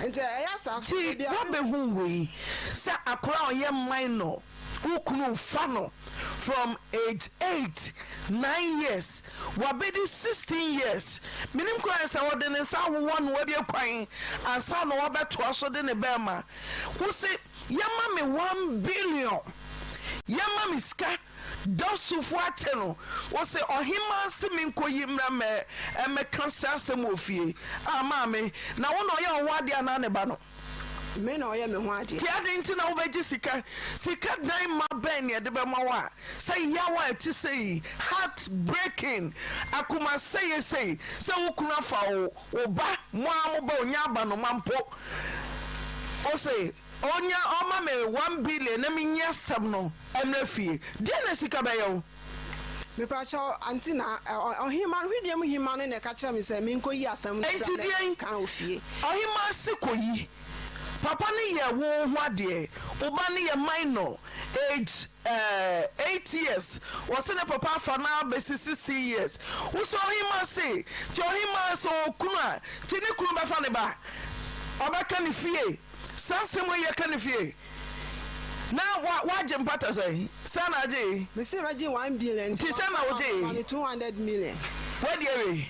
Nti ɛyɛ saa so Nti da biara. woabɛhu wei sɛ akwadaa a ɔyɛ minor wo kunu fa no from age 8, 9 years wabɛdi 16 years menim koraa sɛ ɔde ne nsa awowɔ no abie kwan ansa na wabɛtoa so de ne bɛɛma wo se Yɛma me one billion Yɛma me sika Dɔsofo akyɛ no Ose ɔhemaa se menkɔyi mmra mmɛ mmɛka saa asɛm wɔ fie Ah maame na wo na ɔyɛ wo ho adeɛ anaa ne ba no? Me na ɔyɛ me ho adeɛ. Nti adɛn nti na wobɛgye sika? Sika dan ma bɛn na yɛde bɛma wo a sɛ yaw a ɛte sei, heart breaking, akoma sɛeɛ sei, sɛ wo kunu afa wo Wo ba, mo ara mo ba onya abanoma mpo ose onya ɔma me 1 billion na menyi asɛm no mmra fie deɛn na sika bɛyɛ wo? Mepakyɛw aunty na ɔhema no hwedeɛ mu hema no na ɛka kyerɛ me sɛ menkɔ yi asɛm no Enti bra na deɛn? ɛka wɔ fie. Ɔhemaa se kɔyi. Papa no yɛ wo ho adeɛ. Wo ba no yɛ minor, age eh, 8 years. Wɔse ne papa afa no ara bɛsi 16 years. Wo se ɔhemaa se, nti ɔhemaa sɛ ɔwɔ kunu a, nti ne kunu bɛfa ne ba? Ɔbɛka ne fie? Saa asɛm wei yɛka ne fie? Na wa, woagye mpata sɛn? Sɛn na agyee? Mese mɛgye 1 billion nti Nti sɛn na wamfa wogyee? ma me 200 million. Woadi awie?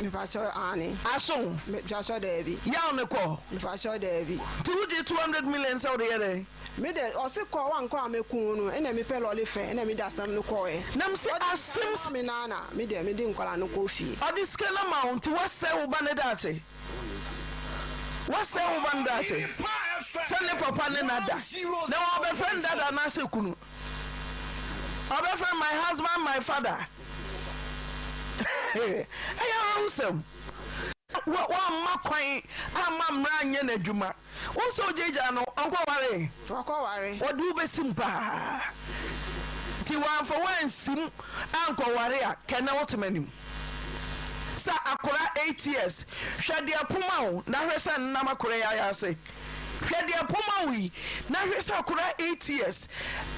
Mepakyɛw aane. Aso? Mepakyɛw daabi. Yaw no kɔ? Mepakyɛw daabi. Nti wogyee 200 million sɛ wode yɛ dɛn? Me de ɔse kɔ wankɔ a mɛku wo no ɛna mepɛ lɔle fɛ ɛna mede asɛm no kɔɔɛ. Na mese Ɔde sika asɛm no maa me naa na me deɛ mede nkwadaa no kɔɔ fie. Ɔde sika no ama wo nti woasɛe wo ba no daakye? Woasɛe wo ba no daakye sɛ ne papa ne no ada na wɔbɛfrɛ no dada anaasɛ kunu? Ɔbɛfrɛ no my husband, my father. Ɛyɛ awerɛhosɛm. Woamma kwan amma mmara anyɛ n'adwuma. Wo sɛ ogyaagyaa no, ɔnkɔware? Ɔkɔware. Ɔde wo bɛsim paa. Nti wamfa wo ansim ankɔware a, kɛ nnɛ wote m'anim. Sɛ akora 8 years, hwɛ deɛ poma wo na hwɛ sɛ nnam akora yi ayɛ ase. Hwɛ deɛ poma wo yi na hwɛ sɛ akora 8 years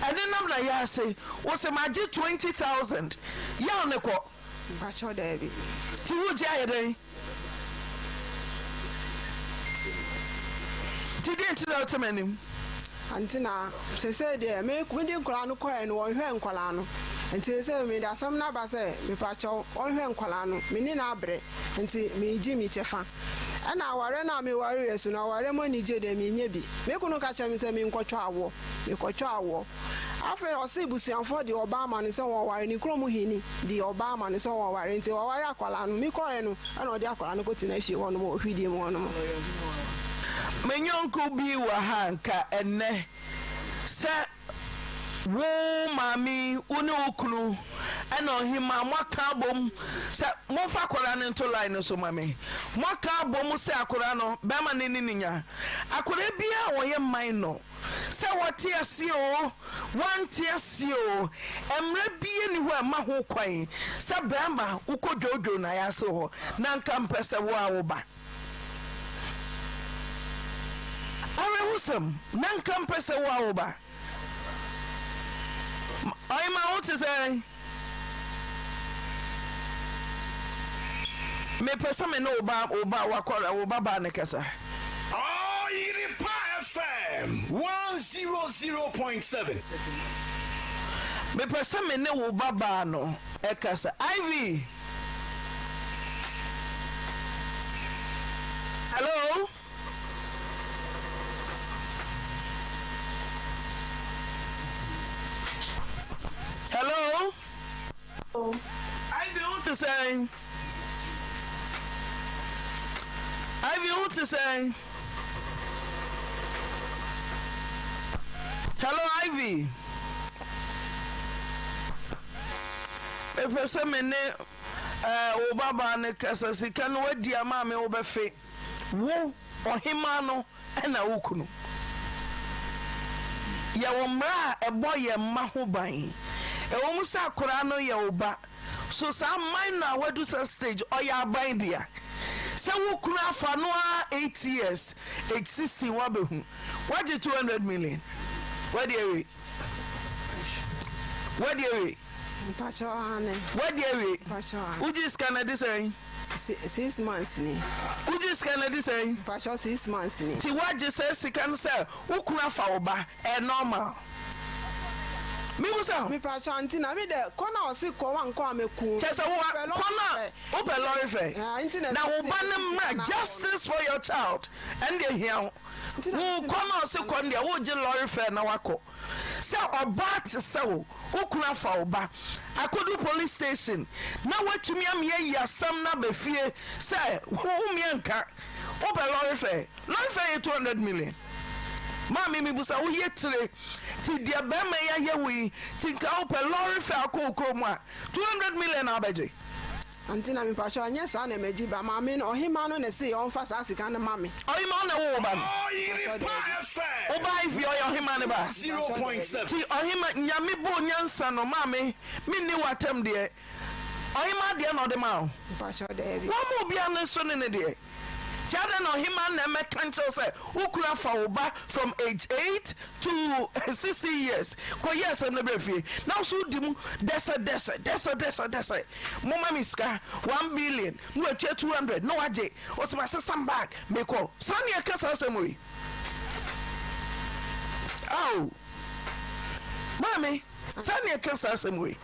ɛnenam na yɛ ase. Wo se magye 20,000, yaw ne kɔ. Mpakyɛw daabi. Nti wogye ayɛ dɛn? Nti deɛ nti na wote m'anim? Ante na sesei deɛ me mede nkwadaa no kɔɛ no wɔnhwɛ nkwadaa no nti sesei mede asɛm no aba sɛ mepakyɛw wɔnhwɛ nkwadaa no me ne no abrɛ nti meregye me kyɛfa ɛna awareɛ no a mewareɛ so no awareɛ mu anigye deɛ menyɛ bi me kunu ka kyerɛ me sɛ menkɔtwa awoɔ mekɔtwa awoɔ Afei ɔse busuafoɔ de ɔbaa ama no sɛ wɔnware, ne kurom hene de ɔbaa ama no sɛ wɔnware, nti waware akwadaa no, mekɔeɛ no ɛna ɔde akwadaa no kɔtenaa fie hɔ nom wɔ hwidie mu hɔ nom. Me yɔnko bi wɔ ha nka ɛnnɛ sɛ wo maame yi, wo ne wo kunu ɛna ɔhemaa moaka abom sɛ momfa akwadaa no nto line no so ma me. Moaka abom sɛ akwadaa no bɛrima no ne no nya. Akwadaa biara a ɔyɛ minor Sɛ wɔte aseɛ oo, wɔante aseɛ oo, mmara biara nni hɔ a ɛma ho kwan sɛ barima wokɔ dwoodwoo no ayaase hɔ na nka mpɛ sɛ wo ara wo ba. Awerɛhosɛm, na nka mpɛ sɛ wo a wo ba. Ɔhema wo te sɛn? Mepɛ sɛ me ne wo ba wo ba wakɔra wo ba baa ne kasa. Ɔyerepa FM 100.7. Mepɛ sɛ me ne wo ba baa no ɛkasa. Ivy. Hello. Hello. Ivy wo te sɛn? Ivy wo te sɛn? Hello Ivy. Mepɛ sɛ me ne eh, wo babaa no kasa sika no wadi ama me wobɛfe. Wo, ɔhemmaa no, na wo kunu. Yɛwɔ mmara a ɛbɔ yɛn mma ho ban. Ɛwɔ mu sɛ akwadaa no yɛ wo ba, so saa minor a wadu saa stage ɔyɛ aban dea? Sɛ wo kunu afa no ara 8 years, age 16 woabɛhu, woagye 200 million, woadi awie? Woadi awie? Mpakyɛw aane. Woadi awie? Mpakyɛw aane. Wogye sika no adi sɛn? 6 months ni. Wogye sika no adi sɛn? Mpakyɛw 6 months ni. Nti woagye saa sika no sɛ wo kunu afa wo ba, ɛyɛ normal? Mebusa wo. Mepakyɛw aunty na me dɛ kɔ na ɔse kɔ wankɔ a mɛku wo. Kyerɛ sɛ wo kɔ na wopɛ lɔre fɛ na wo ba no mmra justice for your child ɛno deɛ hia wo. Wo kɔ na ɔse kɔ no deɛ wogye lɔre fɛ na wakɔ. Sɛ ɔbaa te sɛ wo, wo kunu afa wo ba akɔdu police station na woatumi ama yɛayi asɛm no aba fie sɛ wo mmea nka, wopɛ lɔre fɛ? Lɔre fɛ yɛ 200 million. Maame mebusa wo yɛ tire nti deɛ bɛrima yi ayɛ wo yi nti nka wopɛ lɔre fɛ akɔ wo kurom a 200 million na wobɛgye? Aunty na mepakyɛw ɛnyɛ saa na magye ba maame no ɔhemaa no na ɛse ɔnfa saa sika no ma me. Ɔhemaa na ɛwo wo ba no? Mepakyɛw daabi. Wo ba Ivy ɔyɛ ɔhemaa ne ba? Mepakyɛw daabi. Ti ɔhema nyame boo nyansa no maame menni w'atɛm deɛ ɔhemaa deɛ na ɔde maa wo? Mepakyɛw daabi. Wamma obiara ne nso ne ne deɛ. Nti adɛn na ɔhemaa na ɛmɛka nkyerɛ wo sɛ wo kunu afa wo ba from age 8 to 60 years kɔyi asɛm no brɛ fie na wo so wodi mu dɛsɛ dɛsɛ dɛsɛ dɛsɛ dɛsɛ momma me sika 1 billion na watua 200 na wagye ɔsɛ masesa bag mekɔ saa ne ɛka saa asɛm wei ao maame Saa ne ɛka saa asɛm wei.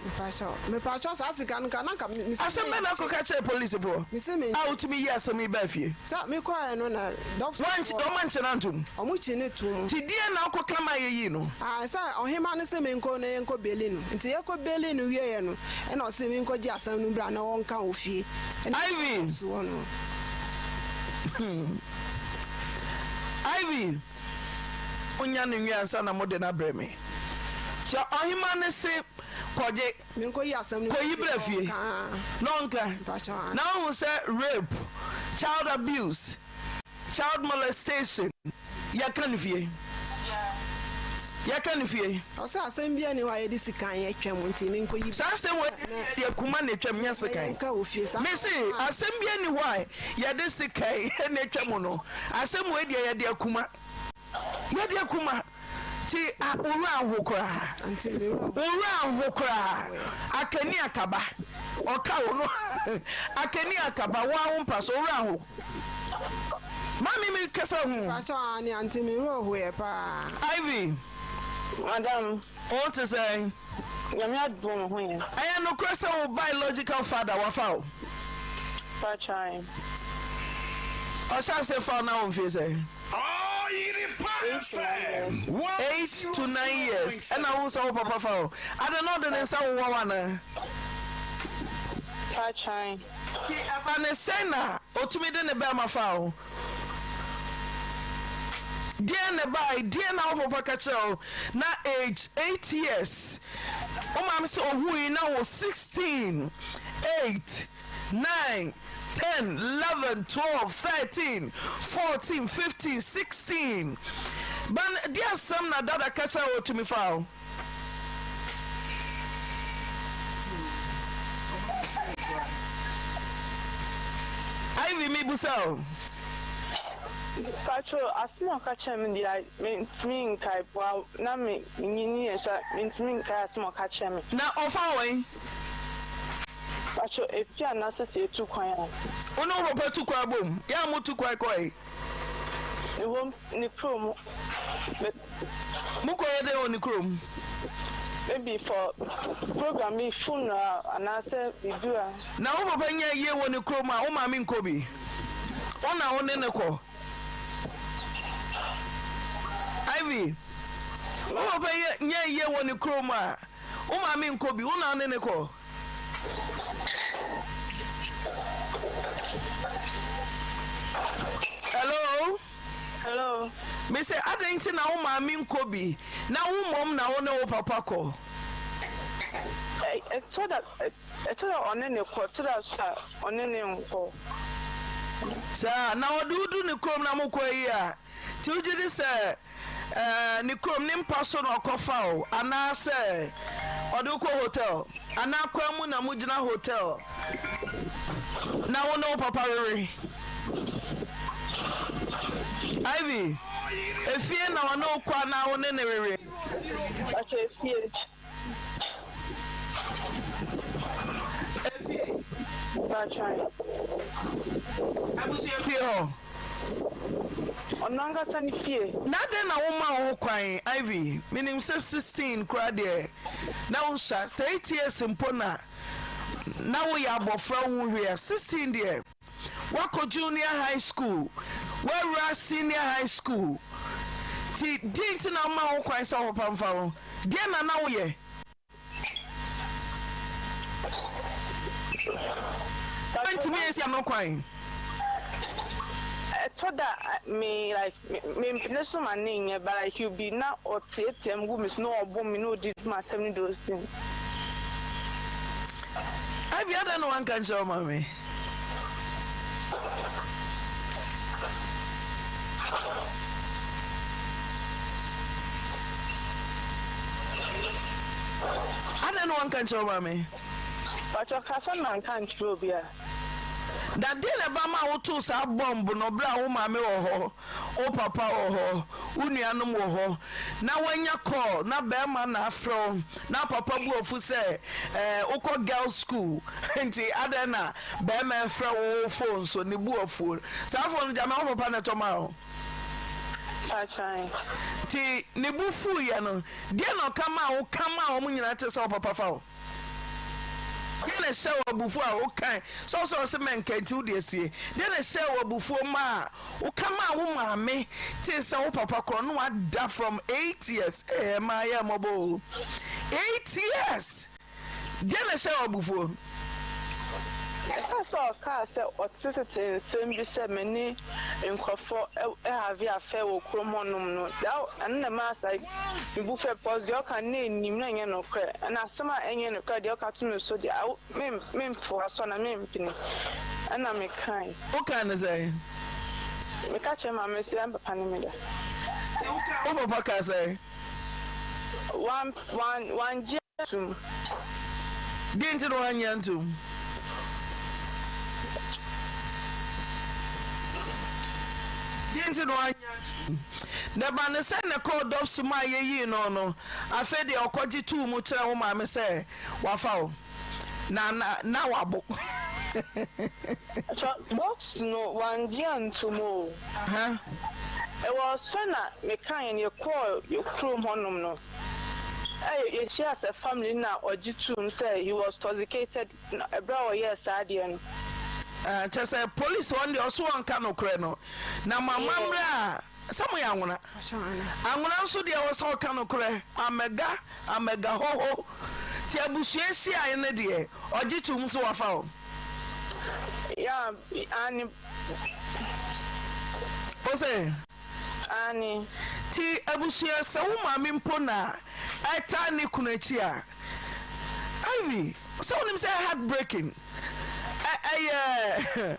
Mepakyɛw saa sika no kra na nka mese Asɛm bɛn na akɔka kyerɛ polisifoɔ a wotumi yi asɛm yi baa fie? Sɛ mekɔɛ no na dɔkta. Wɔn ankye no antom. Wɔn kye no toom. Nti deɛn na wokɔka maa yɛyii no? Ah sɛ ɔhemmaa no se menkɔ na yɛnkɔ beli no. Nti yɛkɔ beli no wieɛ no ɛna ɔse menkɔ gye asɛm no bra na wɔnka wɔ fie. Ɛna Ivy. hɔ no. Ivy. Monnya no nwie ansa na mode no abrɛ me. Kyɛ ɔhemmaa no se, Kɔgye, kɔyi bra fie na ɔnka. Na wohu sɛ rape, child abuse, child molestation, yɛka no fie. Yɛka no fie. Ɔsɛ asɛm biara nni hɔ a yɛde sikan atwam nti menkɔyi Saa asɛm wei deɛ yɛde akuma na atwam nyɛ sekan. Mese asɛm biara nni hɔ a yɛde sekan na atwam no. Asɛm wei deɛ yɛde akuma. Yɛde akuma. Nti a wo werɛ anho koraa. Wo werɛ anho koraa. Akani akaba. Ɔka wo no. Akani akaba. Wo ara wo mpa so wo werɛ aho. Maame mi kasa hu. Mpakyɛw aane aunty me werɛ hoeɛ paa. Ivy. Madam. Wo te sɛn? Nyame adom me ho yɛ. Ɛyɛ nokorɛ sɛ wo biological father wafa wo? Mpakyɛw aane. Ɔhyɛ ase fa wo na wo mfie sɛn? 8 to 9 years ɛna wohu sɛ wo papa fa wo? Adɛn na ɔde ne nsa wowɔ wo anaa? Mpakyɛw aane. Nti ɛba ne sɛn na otumi de ne bɛɛma faa wo? Deɛn na ɛbae? Deɛn na wo papa ka kyerɛɛ wo? Na age 8 years, wo maame sɛ ohui na wo 16, 8, 9, 10, 11, 12, 13, 14, 15, 16. Ban, deɛ asɛm na dada ka kyerɛɛ wo otumi faa wo? Ivy mebisa o. Mpacho asem a ɔka kyerɛ me deɛ mentumi nkae boa na me nyini yɛ nso a mentumi nkae asem a ɔka kyerɛ me. Na ɔfa wo he? Mpacho efie anaasɛ sɛ yɛtu kwan a. Wo ne wo papa tu kwan bom? Yɛ a motu kwan kɔ he? Mewɔ ne kurom. Me. Mokɔyɛ dɛn wɔ ne kurom? Maybe for program bi, funeral anaasɛ biribi a. Na wo papa nya ayie wɔ ne kurom a, wo maame nkɔ bi? Wo na wo ne no kɔ? Ivy, wo papa nya ayie wɔ ne kurom a, wo maame nkɔ bi? Wo na wo ne no kɔ? Hello? Hello. Me se adɛn nti na wo maame nkɔ bi na wo mmom na wo ne wo papa kɔ? Ɛtɔ da ɛtɔ da ɔne ne kɔ, ɛtɔ da nso a ɔne ne nkɔ. Saa na ɔde wo du ne kurom na mokɔ ayi a, nti wogye di sɛ Ɛɛ, ne kurom, ne mpa so na ɔkɔfa wo, anaasɛ ɔde wo kɔ hotel, anaa kwan mu na mogyina hotel na wo ne wo papa wewe? Ivy, efie na ɔne wo kɔ anaa wo ne ne wewe? Ɔsɛ efie. Efie. Mpakyɛw. Abusua fie hɔ. Ɔno ankasa ne fie. Na adɛn na woma wo ho kwan Ivy? Menim sɛ 16 koraa deɛ na wosua, sɛ 8 years mpo na na woyɛ abɔfra wonhu hwee a, 16 deɛ woakɔ junior high school, woawura senior high school, nti deɛn nti na woma wo ho kwan sɛ wo papa mfa wo? Deɛn na na woyɛ? Ntumi nsi ano kwan. Ɛtɔ da a me like me mpene so ma ne nyɛ but like he be na ɔteatea mu gu me so na ɔbo me na ɔdi m'asɛm ne those things. Ivy adɛn na wanka nkyerɛ wo maame? Adɛn na wanka nkyerɛ wo maame? Pakyɛ ka sɛ manka nkyerɛ obi a. Na deɛn na ɛba maa wotoo saa bɔmb no berɛ a wo maame wɔ hɔ, wo papa wɔ hɔ, wo nuanom wɔ hɔ, na woanya call na barima na afrɛ wo na papa bu afu sɛ eh, wokɔ girls school nti adɛn na barima ɛfrɛ wo wo phone so, ne bu afuo. Saa phone no gyama wo papa na ɛtɔ maa wo? Pakyɛ. Nti ne bo fuiɛ no, deɛn na ɔka maa wo ka maa wɔn nyinaa te sɛ wo papa fa wo? Deɛn na ɛhyɛɛ wo abufuo a wokae sɛ wo sɛ ɔse mɛnka nti wode asie? Deɛn na ɛhyɛɛ wo abufuo maa woka maa wo maame tee sɛ wo papa korɔ no wada from 8 years? Ee ɛmaa yɛ mmɔbɔ o. 8 years! Deɛn na ɛhyɛɛ wo abufuo? Ɛka sɛ ɔkaa sɛ ɔtetete nsɛm bi sɛ me ne nkurɔfoɔ have affair wɔ kurom hɔnom no, that ɛno na ɛmaa saa Me bo fɛ because deɛ ɔka no na ɛnim na ɛnyɛ nokorɛ ɛna asɛm a ɛnyɛ nokorɛ deɛ ɔka to me so deɛ awo me memfoa so anaa mempene ɛna me kae. Wo kae no sɛn? Me ka kyerɛ maame sɛ ɛn papa ne me da. Nti wo kae wo papa kaa sɛn? Wan wan wangye antum. Deɛ nti na wannye antum? Deɛ nti na wannye antum? Na ɛba no sɛ na ɛkɔɔ dɔpso mu a yɛyii no no, afei deɛ ɔkɔgye too mu kyerɛɛ wo maame sɛ wafa wo, na na na wabo. Kyɛ box no wangye antom o. Aha. Ɛwɔ sɛ na mekaeɛ no yɛkɔɔ yɛ kurom hɔnom no, ɛ yɛhyiaa sɛ family na ɔgye toom sɛ he was toxicated na ɛberɛ a ɔyɛɛ saa adeɛ no. Ah, kyɛ sɛ police wɔn deɛ ɔso wɔnka nokorɛ no, na mo amammerɛ a sɛ moyɛ anwona. Anwona nso deɛ ɛwɔ sɛ ɔka nokorɛ, amɛga, amɛga hoho. Nti abusua hyiaeɛ no deɛ ɔgye toom sɛ wafa wo. Yeah, aane. Wo se? Aane. Nti abusua sɛ wo maame mpo na ɛtaa ne kunu akyi a, Ivy, sɛ wonim sɛ ɛyɛ heart breaking, ɛ ɛyɛ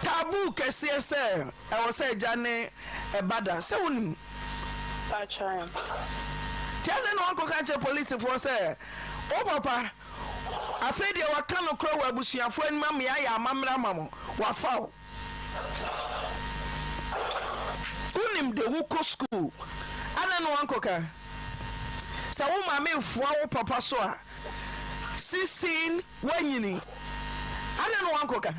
taboo kɛseɛ sɛ ɛwɔ sɛ agya ne ɛba da, sɛ wonim? Pakyɛ. Nti adɛn na wankɔka nkyerɛ polisifoɔ sɛ wo papa afei deɛ waka nokorɛ wɔ abusuafoɔ anim ama yɛayɛ amammerɛ ama mo, wafa wo? Wonim de wokɔ sukuu adɛn na woankɔka? Sɛ wo maame refoa wo papa so a, 16 woanyini adɛn na woankɔka?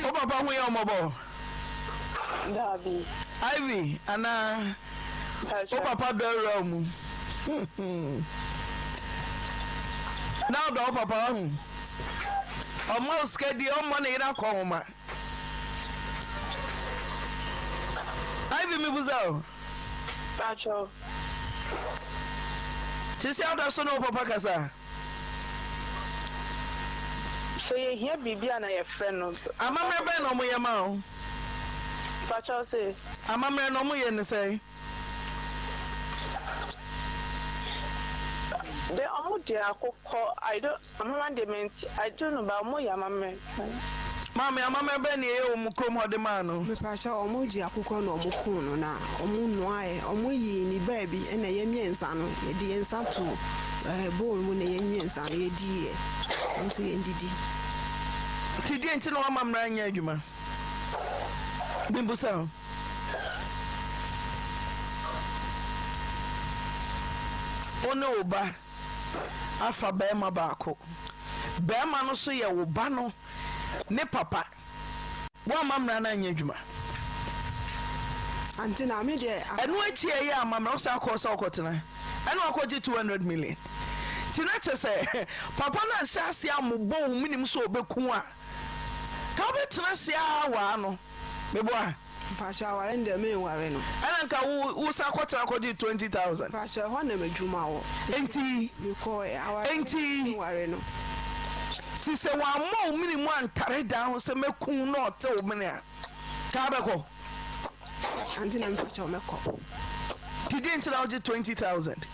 Wo papa ho yɛ wo mmɔbɔ? Daabi. Ivy anaa wo papa dɔ awura wo mu? Na ɔdɔ wo papa wahu? Ɔmma wo sika di, ɔmmɔ ne yere akɔnhoma. Ivy mebusa o. Pacho. Sisi a woda so ne wo papa kasa? Sɛ yɛhia biribi a na yɛfrɛ no. Amammerɛ bɛn na wɔyɛ ma wo? Pacho se. Amammerɛ no wɔyɛ no sɛn? De ɔmo de akokɔ I don't amammerɛ deɛ mente I don't know but ɔmo yɛ amammerɛ. Maame amammerɛ bɛn na yɛyɛ wɔ mo kurom hɔ de maa no? Mepakyɛw ɔmo gye akokɔ na ɔmo kuu no na ɔmo noaɛ ɔmo yii ne baabi ɛna yɛn miensa no yɛde yɛn nsa too ɛɛ bowl mu na yɛn miensa no yɛdiiɛ ɔmo sɛ yɛn didi. Nti deɛ nti na w'amammerɛ anyɛ adwuma? Mebusa o. Wo ne wo ba afa barima baako. Barima no nso yɛ wo ba no ne papa. Woamma mmara no anyɛ adwuma. Ante na me deɛ. Ɛno akyi a ɛyɛ amammerɛ wosan kɔɔ sɛ wokɔtena ɛna wakɔgye 200 million. Nti na kyerɛ sɛ papa no anhyɛ aseɛ ammobɔ wo menim sɛ ɔbɛku a ka wobɛtena ase ara waa no. Meboa? Mpakyɛ aware no deɛ menware no. Ɛna nka wo wo san kɔtena kɔgye 20,000. Mpakyɛ ɛhɔ na m'adwuma wɔ. Enti. Mekɔɛ aware no Enti. menware no. Nti sɛ wammɔ wo mene mu antare dan ho sɛ mɛku wo na ɔte wo mene a, ka wobɛkɔ? Ante na mepakyɛw mɛkɔ. Nti deɛ nti na wogye 20,000?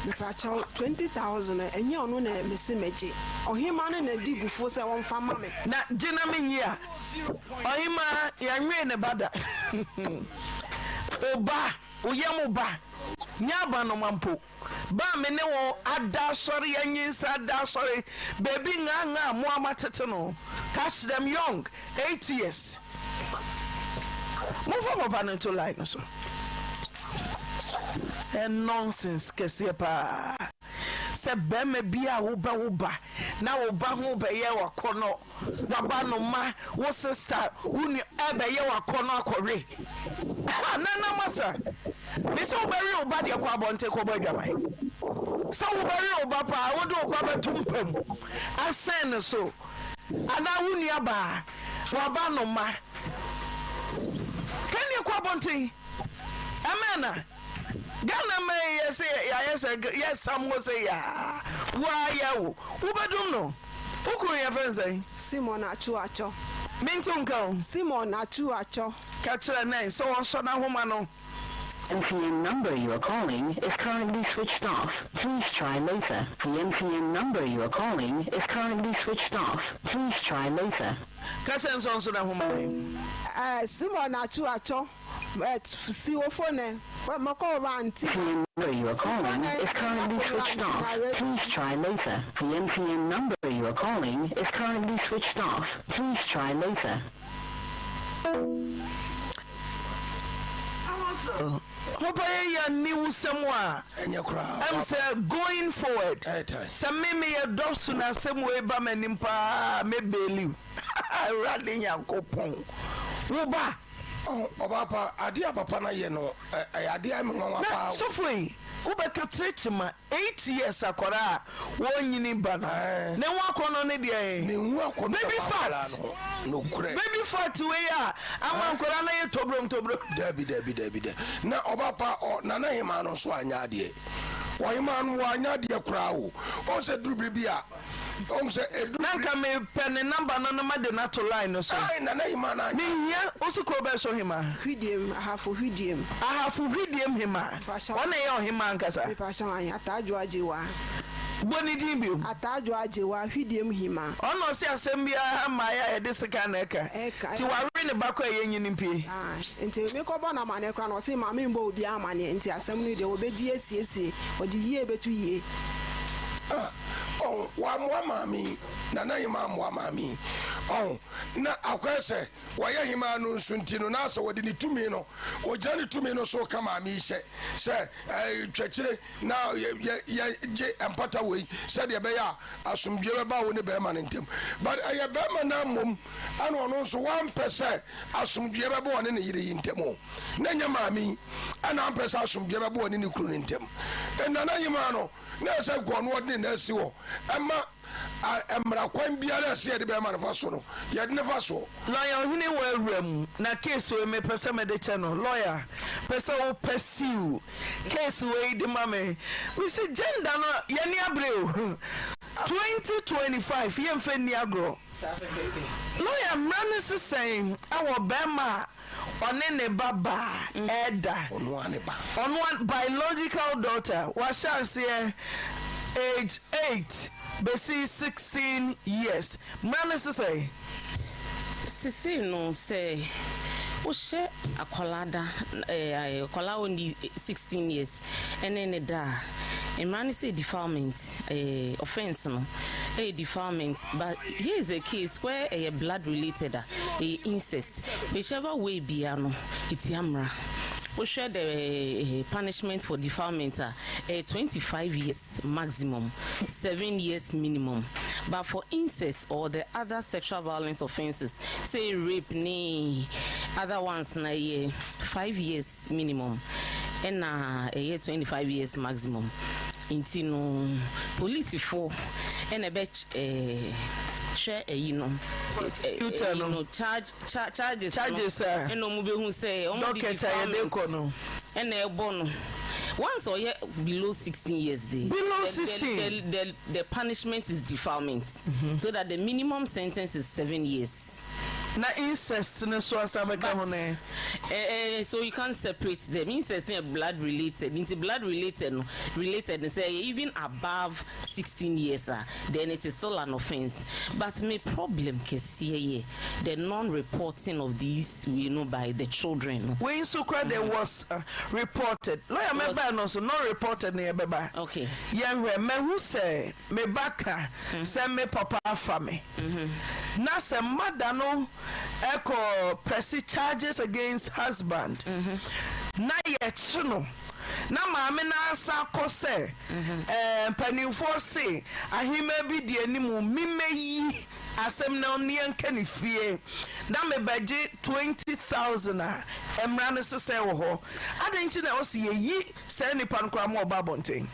Mepakyɛw 20,000 no ɛnyɛ ɔno na mese mɛgye. Ɔhemmaa no na di bufuo sɛ ɔmfa ma me. Na gye na menyi a. Ɔhemmaa yɛnwee ne ba da. Wo ba, wo yam ba, nyɛ abanoma mpo. Ba a me ne wo ada asɔre, yɛanyinsa ada asɔre, baabi ŋaaŋaa a mo a moatete no, catch them young, 8 years. Momfa papa no nto line no so. Ɛ nonsense kɛseɛ paa sɛ bɛrima bi a wobɛwo ba na wo ba ho bɛyɛ wakɔnɔ waba no ma wo sister wo nua ɛbɛyɛ wakɔnɔ akɔwe nana masa me sɛ wobɛwe wo ba deɛ kɔ abɔnten kɔbɔ adwaman sɛ wobɛwe wo ba paa wode wo ba bɛto mpa mu asɛn ne so anaa wo nua baa waba no ma kɛneɛ kɔ abɔnten ɛmɛ na Ghana man yi yɛse yɛayɛ sɛ yɛsam hɔ sɛ yaa woaa yɛ wo wobɛdom no wo kunu yɛfrɛ no sɛn? Simon Atsu Atsɔ. Mente wo nka o. Simon Atsu Atsɔ. Ka kyerɛ Nine sɛ ɔnsɔ n'ahoma no. MTN number you are calling is currently switched off. Please try later. The MTN number you are calling is currently switched off. Please try later. Ka kyerɛ no sɛ ɔnsɔ n'ahoma no. Eh, Simon Atsu Atsɔ. Si wo phone ɛ. Mɔkɔ wo aunty. MTN number you are calling is currently switched off. Please try later. The MTN number you are calling is currently switched off. Please try later. Hopa yɛ yɛ aniwusɛm a ɛm sɛ going forward sɛ me meyɛ dɔfo na asɛm wei ba m'anim paa mɛ bail Awurade Nyankopɔn wo ba. Ɔbaa pa, adeɛ a papa no ayɛ no, ɛyɛ adeɛ a ɛyɛ me nwanwa paa o. Na sɔfo yi, wobɛka tire kyema 8 years akwadaa a wɔnyini ba no, ne ho akɔnnɔ ne deɛn? Ne ho akɔnnɔ Baby wɔ fat! akwadaa no ho, nokorɛ. Baby fat wei a ama nkwadaa no ayɛ tobrom tobrom. Dabi, dabi, dabi, dabi. Na ɔbaa pa, ɔ, Nana Hemaa no nso anyɛ adeɛ. Ɔhemaa no, wanyɛ adeɛ koraa o. Ɔhu sɛ duru bere bi a, Ɔhu sɛ ɛduru Na nka mepɛ ne number no na made no ato line no so. Ae, Nana Hemaa no anyɛ. Mehia, wo se kuro bɛn so hemaa? Hwidiem, Ahafo Hwidiem. Ahafo Hwidiem hemaa. Mepakyɛw. Ɔna ɛyɛ ɔhemaa ankasa? Mepakyɛw ahe, Ataa Adwoa Gyewaa. Bɔ ne din bio. Ataa Adwoa Gyewaa, Hwidiem hemaa. Ɔna ɔse asɛm biara mmaeɛ a yɛde sekan na ɛka. Ɛka. Nti wawe ne ba kɔ a yɛnyi no mpue. Ae, nti mekɔbɔ no amaneɛ koraa no ɔse ma membɔ obiara amaneɛ nti asɛm no deɛ ɔbɛgye asiesie, ɔde yie bɛto yie. Ah. Ɔho, wammoa maame yi, Nana Hemaa ammoa maame yi. Ɔho, na akɔyɛ sɛ wɔyɛ hemaa no nso nti no, na asɛ wɔde ne tumi no, wɔgyina ne tumi no so reka maame yi hyɛ sɛ, ɛɛ, twakyire na yɛ, yɛ, yɛ gye mpata wei sɛdeɛ ɛbɛyɛ a asomdwoeɛ bɛba wo ne bɛrima no ntam. But ɛyɛ bɛrima no ara mmom ɛna ɔno nso wampɛ sɛ asomdwoeɛ bɛba ɔne ne yere yi ntam o. Na ɛnyɛ maame yi ɛna ampɛ sɛ asomdwoeɛ bɛba ɔne ne kunu no ntam. Nana Hemaa no, na ɛsɛ nka ɔno ɔde ne nan si hɔ ɛma mmara kwan biara a ɛsɛ yɛde bɛrima no fa so no, yɛde no fa soɔ. Lawyer Ohene wɔ awura mu na case wei me pɛ sɛ mede kyɛ no lawyer pɛ sɛ wo pursue case wei de ma me me se gender no yɛni abere o 2025 yɛmfa nni agorɔ lawyer mmara no se sɛn ɛwɔ bɛrima a ɔne ne ba baa ɛɛda. Ɔno ara ne ba. Ɔno ara biological daughter. Wahyɛ aseɛ age 8 bɛsi 16 years. Mmara no se sɛn? Sesei no sɛ wohyɛ akwadaa da ɛɛ akwadaa a ɔnni 16 years ɛne ne da a, mmara no sɛ defilement ɛɛ offence no ɛyɛ defilement but here is a case where ɛyɛ blood related a ɛyɛ incest. Whichever way bia no, etia mmara. Wohwɛ the punishment for defilement a, ɛyɛ 25 years maximum, 7 years minimum. But for incest or the other sexual violence offences, say rape ne other ones no, ɛyɛ 5 years minimum ɛna ɛyɛ 25 years maximum. Nti no, polisifo ɛna ɛbɛ hwɛ ɛyi no, ɛyi no charge charges no ɛna ɔmo bɛ hu sɛ ɔmo de defilement ɛna ɛbɔ no once ɔyɛ below 16 years de below 16 the punishment is defilement so that the minimum sentence is 7 years. Na incest no so asan bɛka ho nɛ. Eh eh so you can't separate them incest no yɛ blood related nti blood related no related no sɛ ɛyɛ even above 16 years a then it is still an offence but me problem kɛseɛ yɛ the non reporting of these wei no by the children no. Wei nso koraa deɛ was reported lawyer mɛbaɛ no nso not reported no yɛbɛba okay yɛnhwɛ mahu sɛ me ba ka sɛ me papa afa me na sɛ mother no kɔ prɛse charges against husband na yɛkye no na maame no asan kɔ sɛ ɛɛ mpanimfoɔ se ahemmaa bi di anim memmɛyi asɛm no ne yɛnka ne fie na mebɛgye 20,000 a mmara no sesɛe wɔ hɔ adɛn nti na ɛwɔ sɛ yɛyi saa nipa no koraa ma ɔba abɔnten.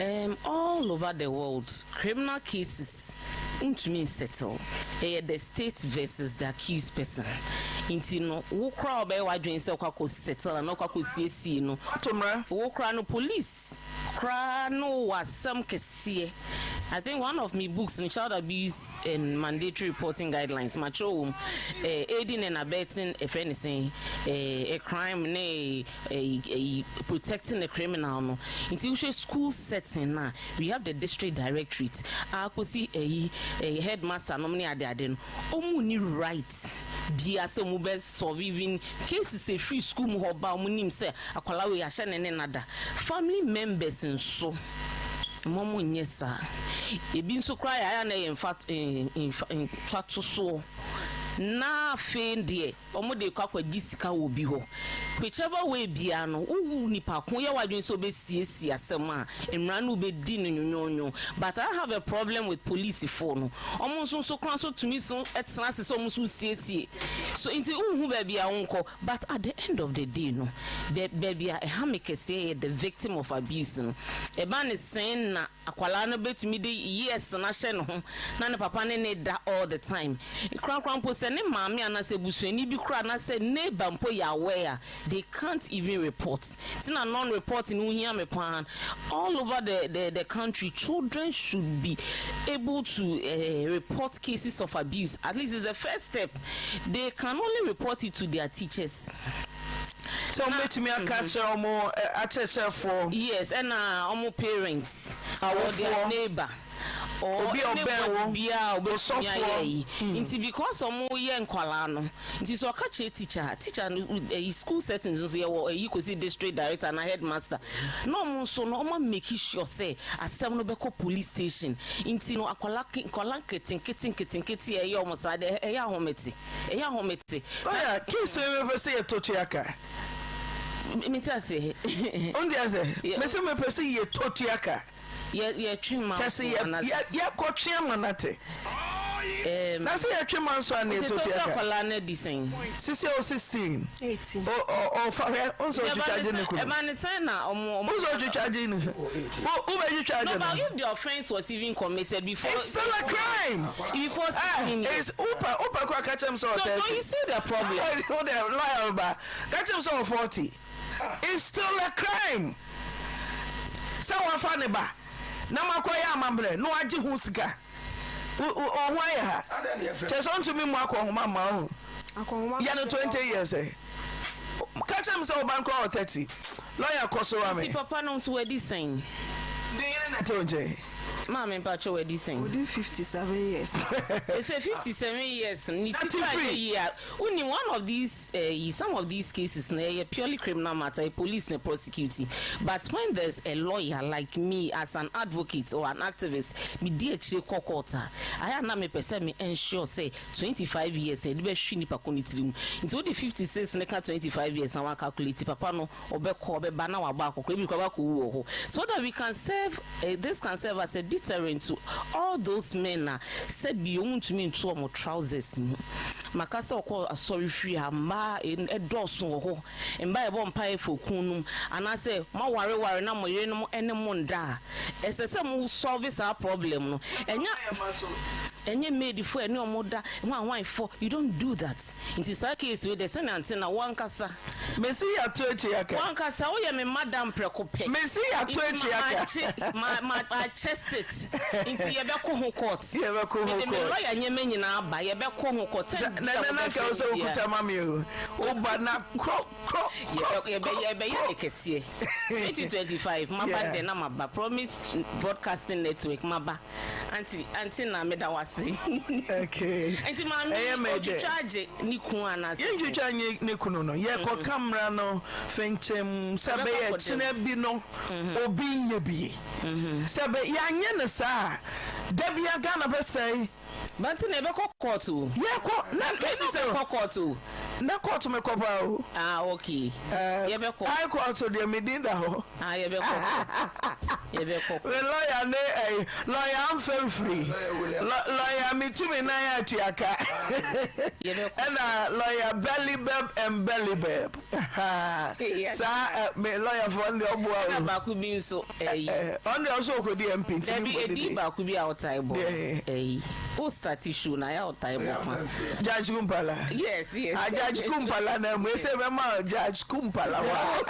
Erm all over the world criminal cases wontumi nsettle ɛyɛ the state versus the accused person nti no wo koraa wobɛyɛ w'adwene sɛ wokɔ akɔ settle anaa wokɔ akɔ siesie no Wato mmara. wo koraa no police koraa ne wo wɔ asɛm kɛseɛ I think one of me books no child abuse and mandatory reporting guidelines matwerɛ wɔ mu eh, aiding and abetting ɛfrɛ ne sɛn eh, a crime ne ɛyi protecting the criminal no nti wohwɛ school setting no a we have the district directorate a kɔsi ɛyi ɛyi headmaster nom ne ade ade no ɔmu ni right bia sɛ ɔmu bɛ solve even cases ɛfiri school mu hɔ ba ɔmu nim sɛ akwadaa wei ahyɛ ne ne nada family members nso mo mo nyɛ saa ebi nso koraa yɛ ayɛ na ɛyɛ mfa mfa mfatosoɔ na afei deɛ Wɔde rekɔ akɔgye sika wɔ obi hɔ. Whichever way biara no, wo nipa ko yɛ w'adwene sɛ wobɛsiesie asɛm a, mmara no wobɛdi no nwonwonwo. But I have a problem with polisifoɔ no. Wɔn nso nso koraa nso tumi nso tena ase sɛ wɔn nso resiesie. So nti wonhu baabi a wonkɔ. But at the end of the day no, the baabi a ɛha me kɛseɛ yɛ the victim of abuse no. Ɛba no sɛn na Akwadaa no bɛtumi de years no ahyɛ ne ho na ne papa ne no da all the time. Korakora mpo sɛ ne maame anaasɛ abusuani bi koraa anaasɛ neighbour mpo yɛ aware a, they can't even report. Nti na non reporting ho hia me paa. All over the the the country, children should be able to eh, report cases of abuse. At least it's the first step. They can only report it to their teachers. Sɛ wɔn bɛtumi aka akyerɛ wɔn akyerɛkyerɛfoɔ. Yes, ɛna wɔn parents or their Awofoɔ. neighbor. Or Obi a ɔbɛn anybody wo, biara a ɔbɛtumi ayɛ osɔfoɔ. ayi. Nti because ɔmo yɛ nkwadaa no nti sɛ ɔka kyerɛ teacher a, teacher no ɛyi school settings nso yɛwɔ ɛyi kɔsi district director anaa headmaster na ɔmo nso no ɔmo amake sure sɛ asɛm no bɛkɔ police station. Nti no akwadaa ke nkwadaa nketenkete nketenkete a ɛyɛ ɔmo saa deɛ ɛyɛ ahomete, ɛyɛ ahomete. Lawyer, case wei mepɛ sɛ yɛtɔ tua ka. Mente aseɛ. Wonte aseɛ? Mese mepɛ sɛ yɛtɔ tua ka. Yɛ yɛtwe ma Kyɛ sɛ yɛ anase. yɛ yɛkɔtwe ama no ate. Ɛɛm. Na sɛ yɛtwe ma nso a na Nti yɛtɔ sɛ tua sɛ ka. akwadaa no adi sɛn? Sisi a o 16. 18. O ɔ ɔfa hwɛ o nsɛ Nti ɛba otwitwa ne gye ne sɛn kunu. ɛba ne sɛn na ɔmo ɔmo. O nsɛ otwitwa gye ne wo wobɛtwitwa No gye but no. if the offence was even committed before. It's still a crime. Before 16 Eh, years. it's wopɛ wopɛ kora ka kyerɛ m sɛ ɔ So 30. so you see the problem. Wo deɛ lawyer ba ka kyerɛ m sɛ ɔ 40. It's still a crime sɛ wafa ne ba na makɔyɛ amammerɛ na wagye ho sika. Wo ho ayɛ ha. Kyerɛ sɛ ɔntumi mmu akɔnhoma mma wo. Yɛ no 20 years ɛ. Ka kyerɛ me sɛ wo ba no koraa wɔ 30. Lawyer kɔ so wa me. Nti papa no nso wadi sɛn? Ne yere na ɛte wo nkyɛn. Maame mpakyɛ wadi sɛn? Odi 57 years. Ɛsɛ 57 years ne ti kura yɛ yie a. Wonim one of these eh, some of these cases no ɛyɛ purely criminal matter, ɛyɛ police na prosecute but when there's a lawyer like me as an advocate or an activist me di akyire kɔ court a, ayɛ a na mepɛ sɛ me ensure sɛ 25 years yɛde bɛhwe nipa ko no tiri mu. Nti wode 56 no ka 25 years na wa calculate papa no ɔbɛkɔ ɔbɛba na wabɔ akɔkora ebi koraa wakɔwu wɔ hɔ so that we can serve eh, this can serve as a deterrent to all those men a sɛbi wɔn ntumi nto wɔn trousers mu. Maka sɛ ɔkɔ asɔre fie a mmaa ɛdɔɔso wɔ hɔ, mmaa ɛbɔ mpaeɛ for kun nom anaasɛ moawareware na mo yerenom ɛne mo nda a, ɛsɛ sɛ mo solve saa problem no. Ɛnyɛ ɛnyɛ maid foɔ ɛne wɔn da, hwan hwan foɔ, you don't do that. Nti saa case wei deɛ sɛnea nte na wo ankasa. Mesi yato akyi aka. Wo ankasa woyɛ me madam prɛko pɛ. Mesi yato akyi aka. Nti ma ma ma chest it. Nti yɛbɛkɔ ho court. Yɛbɛkɔ ho court. Mede me lawyer nneɛma nyinaa aba yɛbɛkɔ ho court. Time bi a wobɛfrɛ me biara. Na nka wo sɛ wokuta ma me o. Woba na krɔ krɔ krɔ. Yɛbɛyɛ yɛbɛyɛ ne kɛseɛ. 2025 maba dɛ na maba Promise Broadcasting Network maba. Aunty aunty na meda wo ase. Okay. Nti maame Ɛyɛ me dɛ. otwitwa agye ne kun anaasɛ sɛn? Yɛntwitwa nye ne kunu no. Yɛkɔka mmara no fenkyem sɛ Ɛbɛkɔ ɛbɛyɛ akɔda mu. kyena bi no obi nyɛ bi. Sɛ bɛ yɛanyɛ no saa a, da biara Ghana bɛsɛe. But nti na yɛbɛkɔ court o. Yɛkɔ na Me kesi ne wo sɛ. bɛkɔ court o. Na court mekɔ paa o. Ah okay. Eh, Yɛbɛkɔ. High court deɛ me din da hɔ. Ah yɛbɛkɔ court. Yɛbɛkɔ court. Me lawyer ne ɛyi lawyer anfɛnfiri. Lawyer me tu me nan atua ka. Yɛbɛkɔ. Ɛna lawyer Belibeb and Belibeb. Saa ɛ me lawyer fo ɔno deɛ ɔboa o. Ɛna baako bi nso ɛyi. Ɔno deɛ ɔso ɔkɔdi MP nti Dabi edi baako bi a ɔtae bɔ no ɛyi. O start show na ayɛ a ɔtae bɔ pa. Judge Kumpala. Yes yes. Ah Judge Kumpala na mu ese bɛ ma Judge Kumpala wa.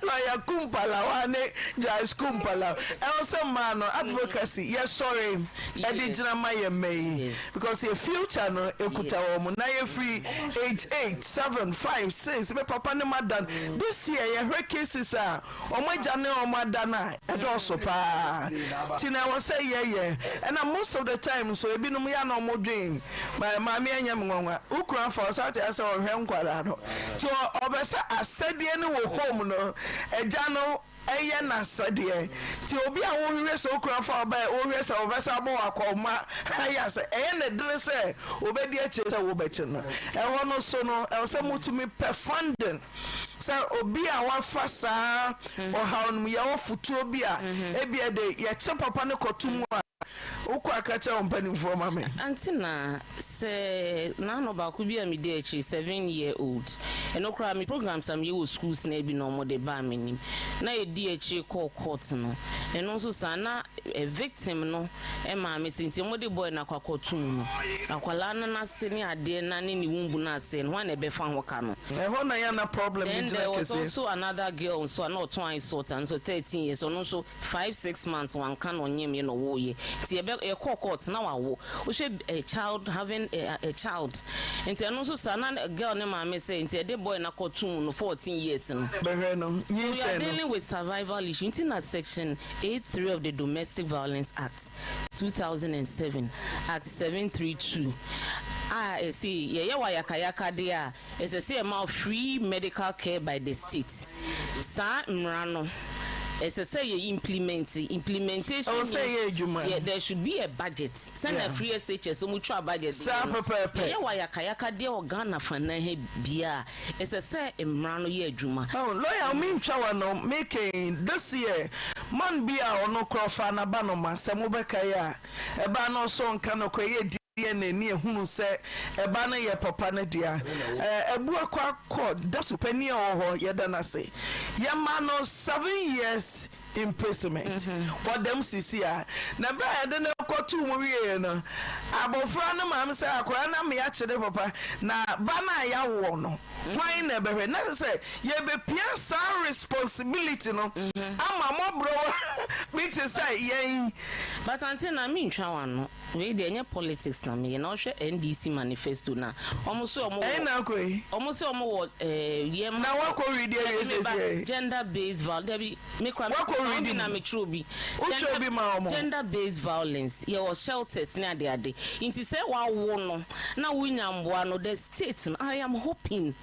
Lawyer Kumpala wa ne Judge Kumpala. Ɛwɔ sɛ mmaa no advocacy yɛ sɔre ɛde gyina ma yɛ mma yi because yɛ future no ekuta wɔn na yɛ firi age 8, 7, 5, 6 bɛ papa ne ma dan this year yɛhwɛ cases a wɔn agya ne wɔn ada no a ɛdɔɔso paa nti na ɛwɔ sɛ yɛyɛ ɛna most of the time nso ebinom yɛ na wɔn dwen maame ɛnyɛ me nwanwa wo kunu afa ɔsan te asɛ ɔhwɛ nkwadaa no nti ɔbɛ sɛ asɛdeɛ no wɔ home no agya no ɛyɛ n'asɛdeɛ nti obi a wohwehwɛ sɛ wo kunu afa ɔbɛ wohwɛ sɛ ɔbɛsa abɔ wɔ akɔma ayɛ asɛ ɛyɛ ne dene sɛ obɛdi akyire sɛ wobɛkye no ɛhɔ no so no ɛwɔ sɛ motumi pɛ funding Sɛ obi a wafa saa ɔhaw no mu, yɛwɔ fotuo bi a, ebia de yɛkyɛ papa no kɔto mu a, wokɔ a ka kyerɛ wo mpanimfoɔ ma me. Ante na sɛ n'ano baako bi a medi akyire, 7 year old, ɛno koraa me programs a meyɛ wɔ schools na bi na wɔde baa m'anim, na yɛdi akyire kɔɔ court no, ɛno nso saa na victim no maame sɛ nti wɔde boy no akɔ akɔto mu no, akwadaa no n'ase ne adeɛ na ne ne womb no ase no, hwan na ɛbɛfa ho ka no? Ɛhɔ na yɛ na problem no Then gyina there was kɛseɛ. also another girl nso a na ɔtɔn ice water nso 13 years, ɔno nso 5, 6 months wanka na ɔnyem yɛ na ɔwoo yɛ nti yɛbɛ. yɛkɔɔ court na wawo. Wohwɛ a child having a, a child nti ɛno nso saa na girl ne maame sɛ nti ɛde boy no akɔto mu no 14 years no. Bɛhwɛ no, So we are nyinsɛn no. dealing with survival issue nti na section 83 of the Domestic Violence Act 2007 Act 732 a ɛse yɛyɛ wo ayakayakadeɛ a Ɛsɛ sɛ yɛma wo free medical care by the state. Saa mmara no, ɛsɛ sɛ yɛ implement. Implementation Ɛwɔ sɛ ɛyɛ means adwuma. yɛ, there should be a budget. Sɛnea Yeah. free SHS wɔn twa budget de Saa yɛ no, pɛpɛɛpɛ. yɛyɛ wɔ ayakayakadeɛ wɔ Ghana fanan ha biara a, ɛsɛ sɛ mmara no yɛ adwuma. Oh, lawyer me ntwa w'ano, me kɛn this year man bi a ɔno koraa ɔfaa n'abanoma sɛ mo bɛkae a, Ɛbaa no nso nka nokorɛ yɛ DNA ne ɛhunu sɛ ɛba no yɛ papa no dea. Abuakwa kɔ da so panin a ɔwɔ hɔ yɛda no ase. Yɛma no 7 years imprisonment. Ɔda mu sisi a. Na berɛ a yɛde no kɔtoo mu wieɛ no abɔfra no maame sɛ akwadaa no amea kyere papa na ba no a yɛawoɔ no hwan na ɛbɛhwɛ? Na kyerɛ sɛ yɛbɛpia saa responsibility no ama mmɔborɔwa bi te sɛ yɛn. But ante na me ntwa w'ano wei deɛ ɛnyɛ politics na meyɛ na wohwɛ NDC manifesto no a ɔmo se ɔmo Ɛhe wɔ na akɔ yi? ɔmo se ɔmo wɔ ɛɛ yɛ ma Na woakɔ readi awie dabi me ba seesei? gender based viol dabi me kora me Woakɔ ma readi bi na mu? me twerɛ bi Wotwerɛ gender bi ma wɔn? gender based violence yɛ wɔ shelters ne ade ade nti sɛ wawo no na wonya mboa no the state no I am hoping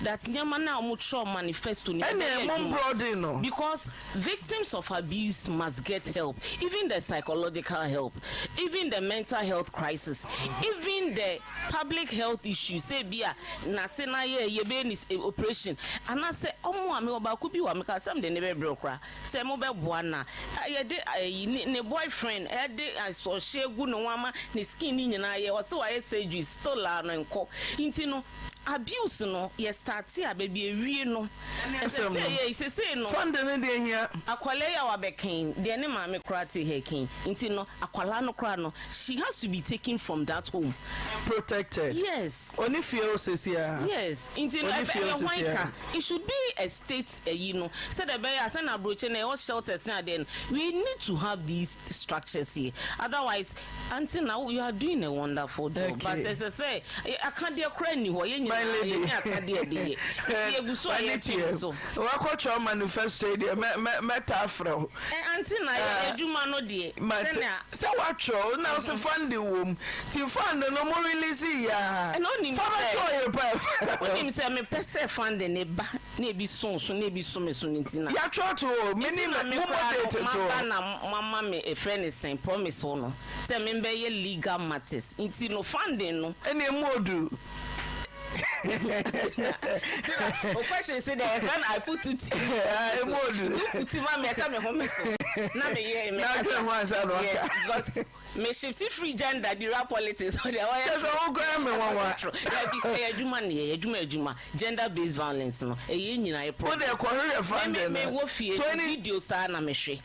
that nneɛma no a ɔmo twerɛ manifesto no Ɛnneɛ ɛbɛyɛ mo adwuma mbrɔden no. because Victims of abuse must get help, even the psychological help, even the mental health crisis, even the public health issue sɛ ebi a n'ase no ayɛ yɛbɛyɛ ne operation anaasɛ ɔmo a mewɔ baako bi wɔ a meka sɛ mede ne bɛbrɛ wo koraa sɛ mobɛboa no a yɛde ayi ne ne boyfriend ɛde asɔhye gu ne ho ama ne skin ne nyinaa yɛ ɔsɛ wayɛ surgery still a no nkɔ nti no Abuse no yɛ starte a baabi ewie no ɛsɛ sɛ yɛ sesei no Fund no deɛ hia. Akwadaa yi a wabɛken deɛ ne maame koraa te ha ken nti no akwadaa no koraa no she has to be taken from that home. Protected. Yes. Ɔni fie o sesi a. Yes nti no Ɔni ɛbɛ fie o ɛyɛ hwan sesi a. ka it should be a state ɛyi no sɛdeɛ ɛbɛyɛ a sɛnea aburokyi no ɛwɔ shelters ne adeɛ no we need to have these structures here otherwise Aunty na you are doing a wonderful job Okay. but ɛsɛ sɛ akadeɛ koraa nni hɔ yɛn My nyinaa lady. yɛni akadeɛ de yɛ nti yɛgu so a W'ani yɛpem teɛ. so. Wakɔtwerɛ manifesto yi deɛ mɛ mɛ mɛta afrɛ wo. Ɛ aunty na yɛ Eh, adwuma no deɛ Mate sɛnea sɛ woatwerɛ wo na wo se funding wɔ mu nti fund no mo release yɛ a ɛna onim fa sɛ bɛto ɔyere pa onim sɛ mepɛ sɛ funding ne ba na ebi so so na ebi so me so no nti na. Yɛatwerɛ to hɔ me Nti ne na me mommɔ koraa date no to maba hɔ. na moama me efrɛ ne sɛn promise hɔ no sɛ me mbɛyɛ legal matters nti no funding no. Ɛne emu odu. O question se deɛ yɛfrɛ no I put it to you. Emu odu. Wo put ma me ɛsɛ me ho me so na me yɛ me Na kasa. adwene ho ansa na waka. Yes because Me shifti firi gender de wura politics hɔ deɛ wɔyɛ. Kyɛ sɛ wo koraa me nwanwa. Dabi ɛyɛ adwuma ne yɛ adwuma adwuma gender based violence no ɛyɛ yɛn nyinaa yɛ problem. Wo deɛ kɔ hwehwɛ funding no. Me me wɔ fie video saa na me hwɛ.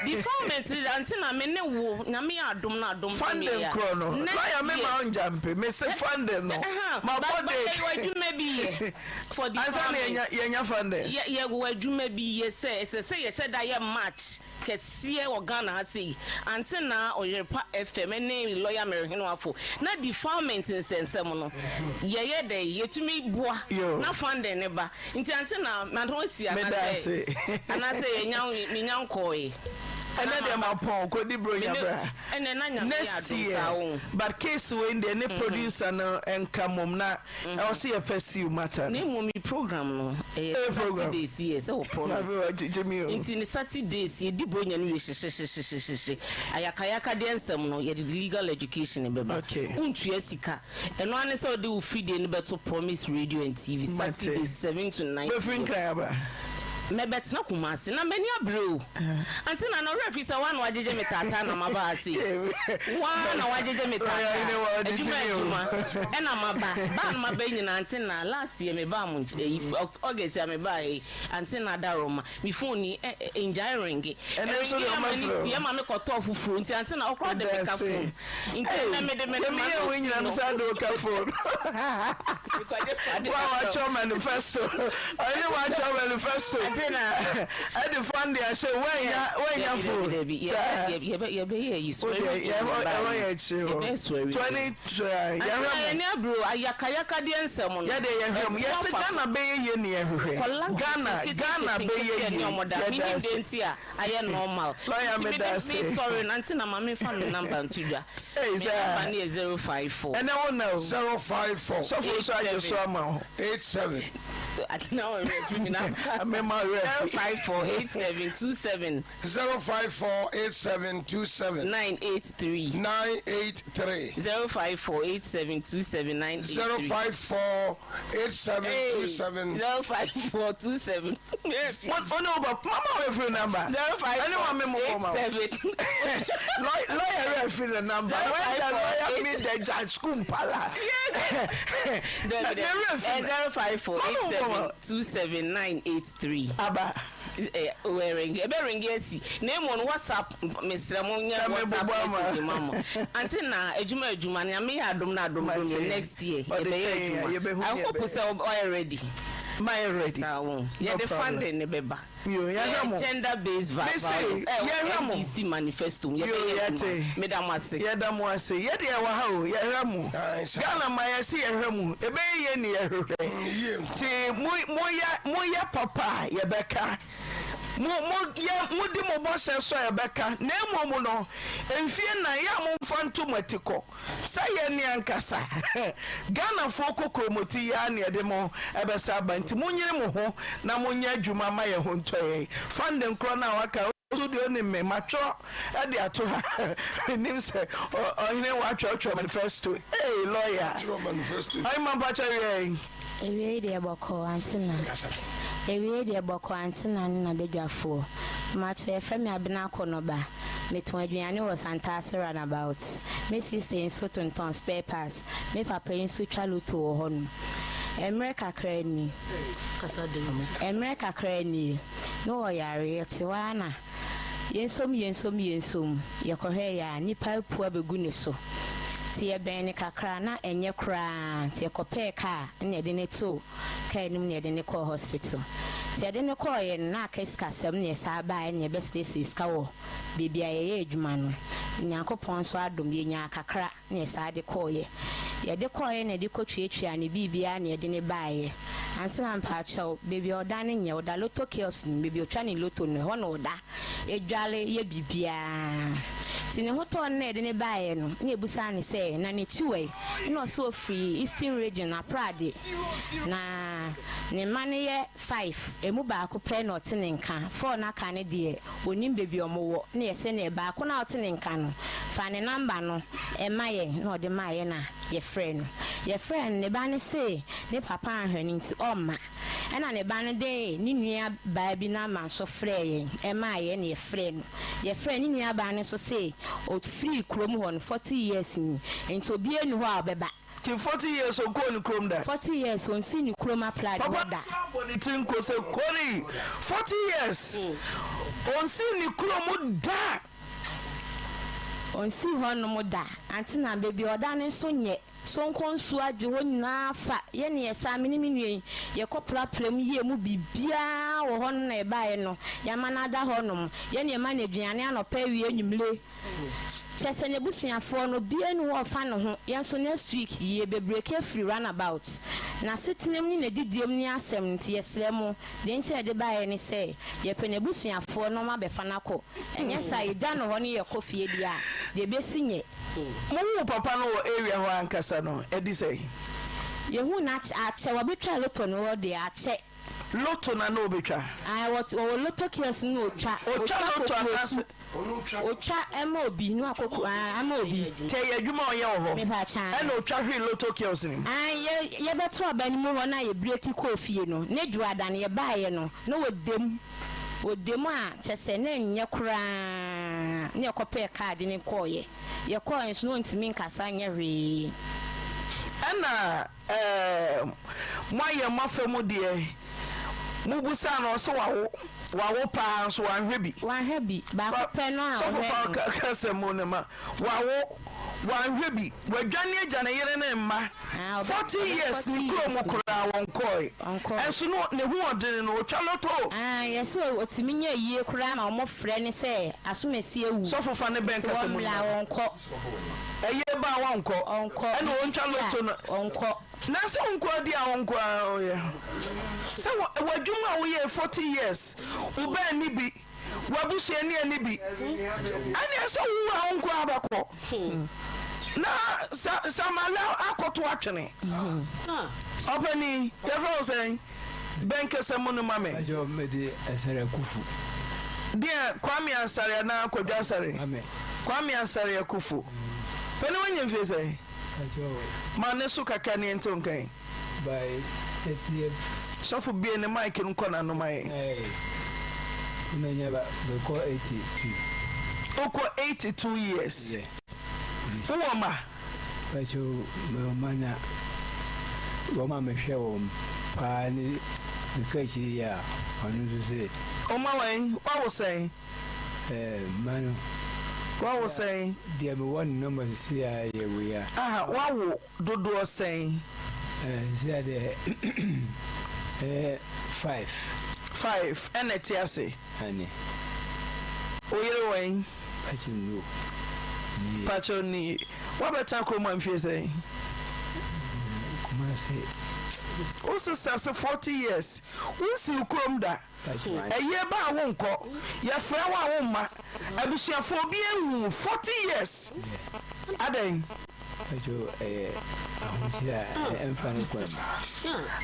Defilement de ante na me ne wo nyame yɛ adom na adom to me Funding yɛ a. korɔ no Next lawyer me year. ma wo njampe me se funding no ma bɔ date. But yɛ wɔ adwuma bi yɛ for Ansa na defilement. yɛnya yɛnya funding. Yɛ yɛ wɔ adwuma bi yɛ sɛ ɛsɛ sɛ yɛhyɛ da yɛ march. Kɛseɛ wɔ Ghana ha sei ante naa Ɔyerepa FM ne lawyer Mary Henoafo na defilement nsɛnsɛm no yɛyɛ dɛn yɛtumi boa na funding no ba nti ante naa mano asi anaasɛ anaasɛ yɛnya menya nkɔɔe Ɛnɛ deɛ mapɔn kɔdi bronya bra ɛnɛ na nyame yɛ next adom year saa wo but case wei deɛ ne producer no nka mmom na ɛwɔ sɛ yɛ pursue matter Na no. mmom me program no ɛyɛ Ɛyɛ program. Saturdays yɛ sɛ wɔ promise. Afei wagyegye me o. Nti ne Saturdays yɛdi bronya no wie hyehyehyehyehyehye ayakayaka deɛ nsɛm no yɛde legal education bɛba. Okay. Wontua sika. Ɛno ara ne sɛ wode wo fidie no bɛto Promise Radio and TV Mate. Saturdays 7 to 9 Bɛfiri pm. Nkran aba. Mɛbɛtena Kumasi na m'ani abere o. Ante na na ɔwerɛ fi sɛ woa na woagyegye me taataa na maba ha sei. Woa na woagyegye me taataa. Adwuma adwuma ɛna maba. Baa na maba yi nyinaa ante na last year mebaa mo nkyɛn ɛyi August a mebaa ha yi ante na Adaroma me phone yi ɛ ɛ ngyae ringe. Ɛringe ama ne si ɛma me kɔtɔɔ foforɔ nti ante na ɔkora de me ka phone. Nti ɛnɛ mede me ma no si no. Wo a watwerɛ manifesto, ɔne watwerɛ manifesto ɛde fund ahyɛ woanya woanya fo. Saa. Yɛbɛyɛ ayi swearing in ɛhɔ yɛ akyire hɔ. 20 yɛhwɛ mo. Yɛne aburo ayakayakadeɛ nsɛm no. Yɛde yɛhwɛ mo. Yɛsɛ Ghana bɛyɛ yie ne yɛhwehwɛ. Ghana Ghana bɛyɛ yie. Yɛda ase. Ayɛ normal. Lawyer Nti meda mede ase. me sorry no ante na ma me nfa me number nto dwa. Ei Me saa. number no yɛ 054. Ɛnɛ wo na o. 054. Sɔfo nso agye so ama wo. 87. Ate na wo werɛ afi me number. Me ma werɛ afi. 054 87 27. 054 87 27. 983. 983. 054 87 27 983. 054 8727. 054 27. Wo ne wo ba mama wo efiri number. 054 Ɛne wa me mo kɔ ma wo. 87. Lawyer rɛ firi the number. When the lawyer meet the judge kumpala. Dabi dabi. 054 87 27 983. Aba. Ringi ebe ringi esi na emu no WhatsApp mesrɛ mo nyɛ WhatsApp message ma mo. Ante na adwuma adwuma na me yɛ adom na adom dom next year yɛbɛyɛ adwuma. I hope sɛ ɔyɛ ready. Mayɛ ready. Saa wo. Yɛde funding ne bɛba. Yo, yɛhwɛ mo. Gender based violence. Yɛhwɛ mo. NDC manifesto. Yɛbɛyɛ adwuma. Meda mo ase. Yɛda mo ase. Yɛde ɛwɔ ha o. Yɛhwɛ mo. Ghana ma yɛse yɛhwɛ mo. Ɛbɛyɛ yie ne yɛhwehwɛ. Nti mo moyɛ moyɛ papa a yɛbɛka. Mo mo yɛ modi mo bɔhyɛ so a yɛbɛka. Na mmom no mfie nnan yɛ a momfa nto mo atikɔ. Sɛ yɛn ne ankasa Ghanafoɔ kokromoti yi ara na yɛde mo bɛsa aba nti monyere mo ho na monyɛ adwuma ma yɛn ho ntɔ yɛn. Funding korɔ no a waka wo deɛ onim me matwerɛ de ato ha menim sɛ ɔhene watwerɛtwerɛ manifesto ei lawyer Ɔhema mpakyɛ wiɛ. Awiei deɛ bɔkɔɔ Antena Awiei deɛ bɔkɔɔ Antena ne n'abadwafoɔ Mpakyɛ yɛfrɛ me Abena Akɔnɔba Metɔn aduane wɔ Santase runabout Me sister yi nso tontɔn spare parts Me papa yi nso twa lotto wɔ hɔnom Mmerɛ kakra ni Mmerɛ kakra nie na ɔyare Yɛte hɔ ara na Yɛnsom yɛnsom yɛnsom Yɛkɔhwɛeɛ a nnipa apu abɛgu ne so Nti yɛbɛn no kakra na ɛnyɛ koraa Nti yɛkɔpɛɛ kaa na yɛde no too kaa no mu na yɛde no kɔɔ hospital. Nti yɛde no kɔeɛ no na aka sikasɛm na yɛsan baeɛ na yɛbɛsrɛsrɛ sika wɔ baabi a yɛyɛ adwuma no. Nyankopɔn nso adom yɛnyaa kakra na yɛsan de kɔeɛ. Yɛde kɔeɛ na yɛde kɔtuatuaa ne biribiara na yɛde no baeɛ. Antena mpaakyɛw, baabi a ɔda no nyɛ, ɔda lotto kiosk no mu, baabi a ɔtwa ne lotto no, ɛhɔ na ɔda. Dware yɛ biribiara. Nti ne ho tɔɔ no na yɛde no baeɛ no, na yɛbisaa no sɛ, na n'akyi wɔ he? Ɛna ɔse ɔfiri Eastern Region, Aprade. Na ne mma no yɛ five, ɛmu baako pɛ na ɔte ne nka, four no aka no deɛ, ɔnnim baabi a wɔwɔ. Na yɛse neɛ baako no a ɔte ne nka no, fa ne number no ma yɛn. Na ɔde maa yɛn na yɛfrɛɛ no. Yɛfrɛɛ no, ne ba no se ne papa anhwɛ no nti ɔmma. Ɛnna ne ba no de ne nua baa bi namba nso frɛɛ yɛn maa yɛn na yɛfrɛɛ no. Yɛfrɛɛ ne nua baa no nso se ɔfirii kurom hɔ no forty years ni, nti obiara nni hɔ a ɔbɛba. Nti 40 years ɔnkɔɔ ne kurom da? 40 years ɔnsii ne kurom Aprade Papa hɔ da. no koraa bɔ ne tiri nko sɛ Kori, 40 years ɔnsii ne kurom da. Ɔnsii hɔnom da. Ante na baabi a ɔda no nso nyɛ. Sonkɔ nsuo agye hɔ nyinaa fa. Yɛne yɛ saa, me ne me nua yi, yɛkɔ prapra mu yie mu biribiara wɔ hɔnom na yɛbaeɛ no, yɛama no ada hɔnom. Yɛne yɛma no aduane anɔpa, awia, anwummere. Kyerɛ sɛ n'abusuafoɔ no, obiara nni hɔ a ɔfa ne ho. Yɛn nso next week yɛbɛbreki afiri runabout. N'asetena mu ne n'adidie mu ne asɛm nti yɛsrɛ mo, deɛ nti a yɛde baeɛ ne sɛ, yɛpɛ n'abusuafoɔ na wɔabɛfa no akɔ. Ɛnyɛ saa a, yɛgya no hɔ ne yɛkɔ fie deɛ a, deɛ ɛbɛsi nyɛ. Mohuu papa no wɔ area hɔ ankasa no, ɛdi sɛn? Yɛhuu no akyɛ, akyɛ, wabɛtwa lotto no hɔ deɛ, akyɛ. Lotto na na ɔbɛtwa? Ae, wɔ, wɔwɔ lotto kiosk no na ɔtwa. Ɔtwa lotto anaasɛ? Ɔtwa ɛma obi, na wakɔ ku, ae, ama obi. Nti ɛyɛ adwuma a ɔyɛ wɔ hɔ? Mepa kyɛ, ae. Ɛna ɔtwa hwee lotto kiosk no mu? Ae, yɛ, yɛbɛto aba no mu hɔ na yɛbreki kɔɔ fie no, ne dwoada no, yɛbaeɛ no, na ɔda mu. Ɔda mu a, kyerɛ sɛ na ɛnyɛ koraa, na yɛkɔpɛɛ kaa de no kɔeɛ. Yɛkɔeɛ nso na ɔntumi nkasa nyɛ hwee. Ɛna ɛɛm moayɛ moafa mu deɛ, mobusaa no ɔse wawo, wawo paa nso wanhwɛ bi. Wanhwɛ bi, baako pɛ no a Sɔfo ɔhwɛɛ fa no. kasa mu no ma, wawo, Wanhwɛ bi. Wadwane agya ne yere ne mma. 40 years ne kurom koraa wɔnkɔe. Ɛnso no ne ho ɔdene no ɔtwa lotto. Ah yɛse ɔtumi nya ayie koraa ma ɔmo frɛ no sɛ asomasi awu. Sɔfo fa ne bɛn Nti kasa mu wɔmmra no ma. ɔnkɔ. Ayie ba a wɔnkɔ. Ɔnkɔ. Ɛna Biribi ɔntwa si a lotto no. ɔnkɔ. Na sɛ wo nkoa di a wo nkoa ɔyɛ. Sɛ w'adwuma a woyɛɛ 40 years wo ba nni bi. W'abusuani ani bi. Ɛnneɛ sɛ wowu a wo nko ara bɛkɔ. Na sa Samala akɔto atwene. Ɔpanin, yɛfrɛ wo sɛn? Bɛn kasa mu no ma me. Mpakyɛw mede Asare Akufu. Deɛ Kwame Asare anaa Kwadwo Asare? Kwame. Kwame Asare Akufu. Panin wanya mfie sɛn? Mpakyɛw. Ma ne so kakra ne yɛnte wo nka yi. By 30th. Sɔfo bue ne mic no nkɔ n'ano ma yɛn. Menya ba mekɔ 82. Wokɔ 82 years. Yeah. Wowɔ mma? Pacho mewɔ mma na wɔn a mehwɛ wɔn paa ne meka akyiri yi a ɔno nso se. Wo mma wɛn? Woawo sɛn? Ɛɛ mma no. Woawo sɛn? Deɛ mewɔ ne nɔmba sisi a yɛ wei a. Aha woawo Dodoɔ sɛn? Seesei deɛ ɛyɛ five. Five ɛna ɛte ase? Aane. Wo yere wɛn? Pakyɛ nni o, nni. Pakyɛ nni. Woabɛtena kurom ha mfie sɛn? Kumasi. Wo sister se 40 years, wonsii kurom da. Ayie ba a wonkɔ, yɛfrɛ wo a womma, abusuafoɔ obiara nhu wo 40 years adɛn?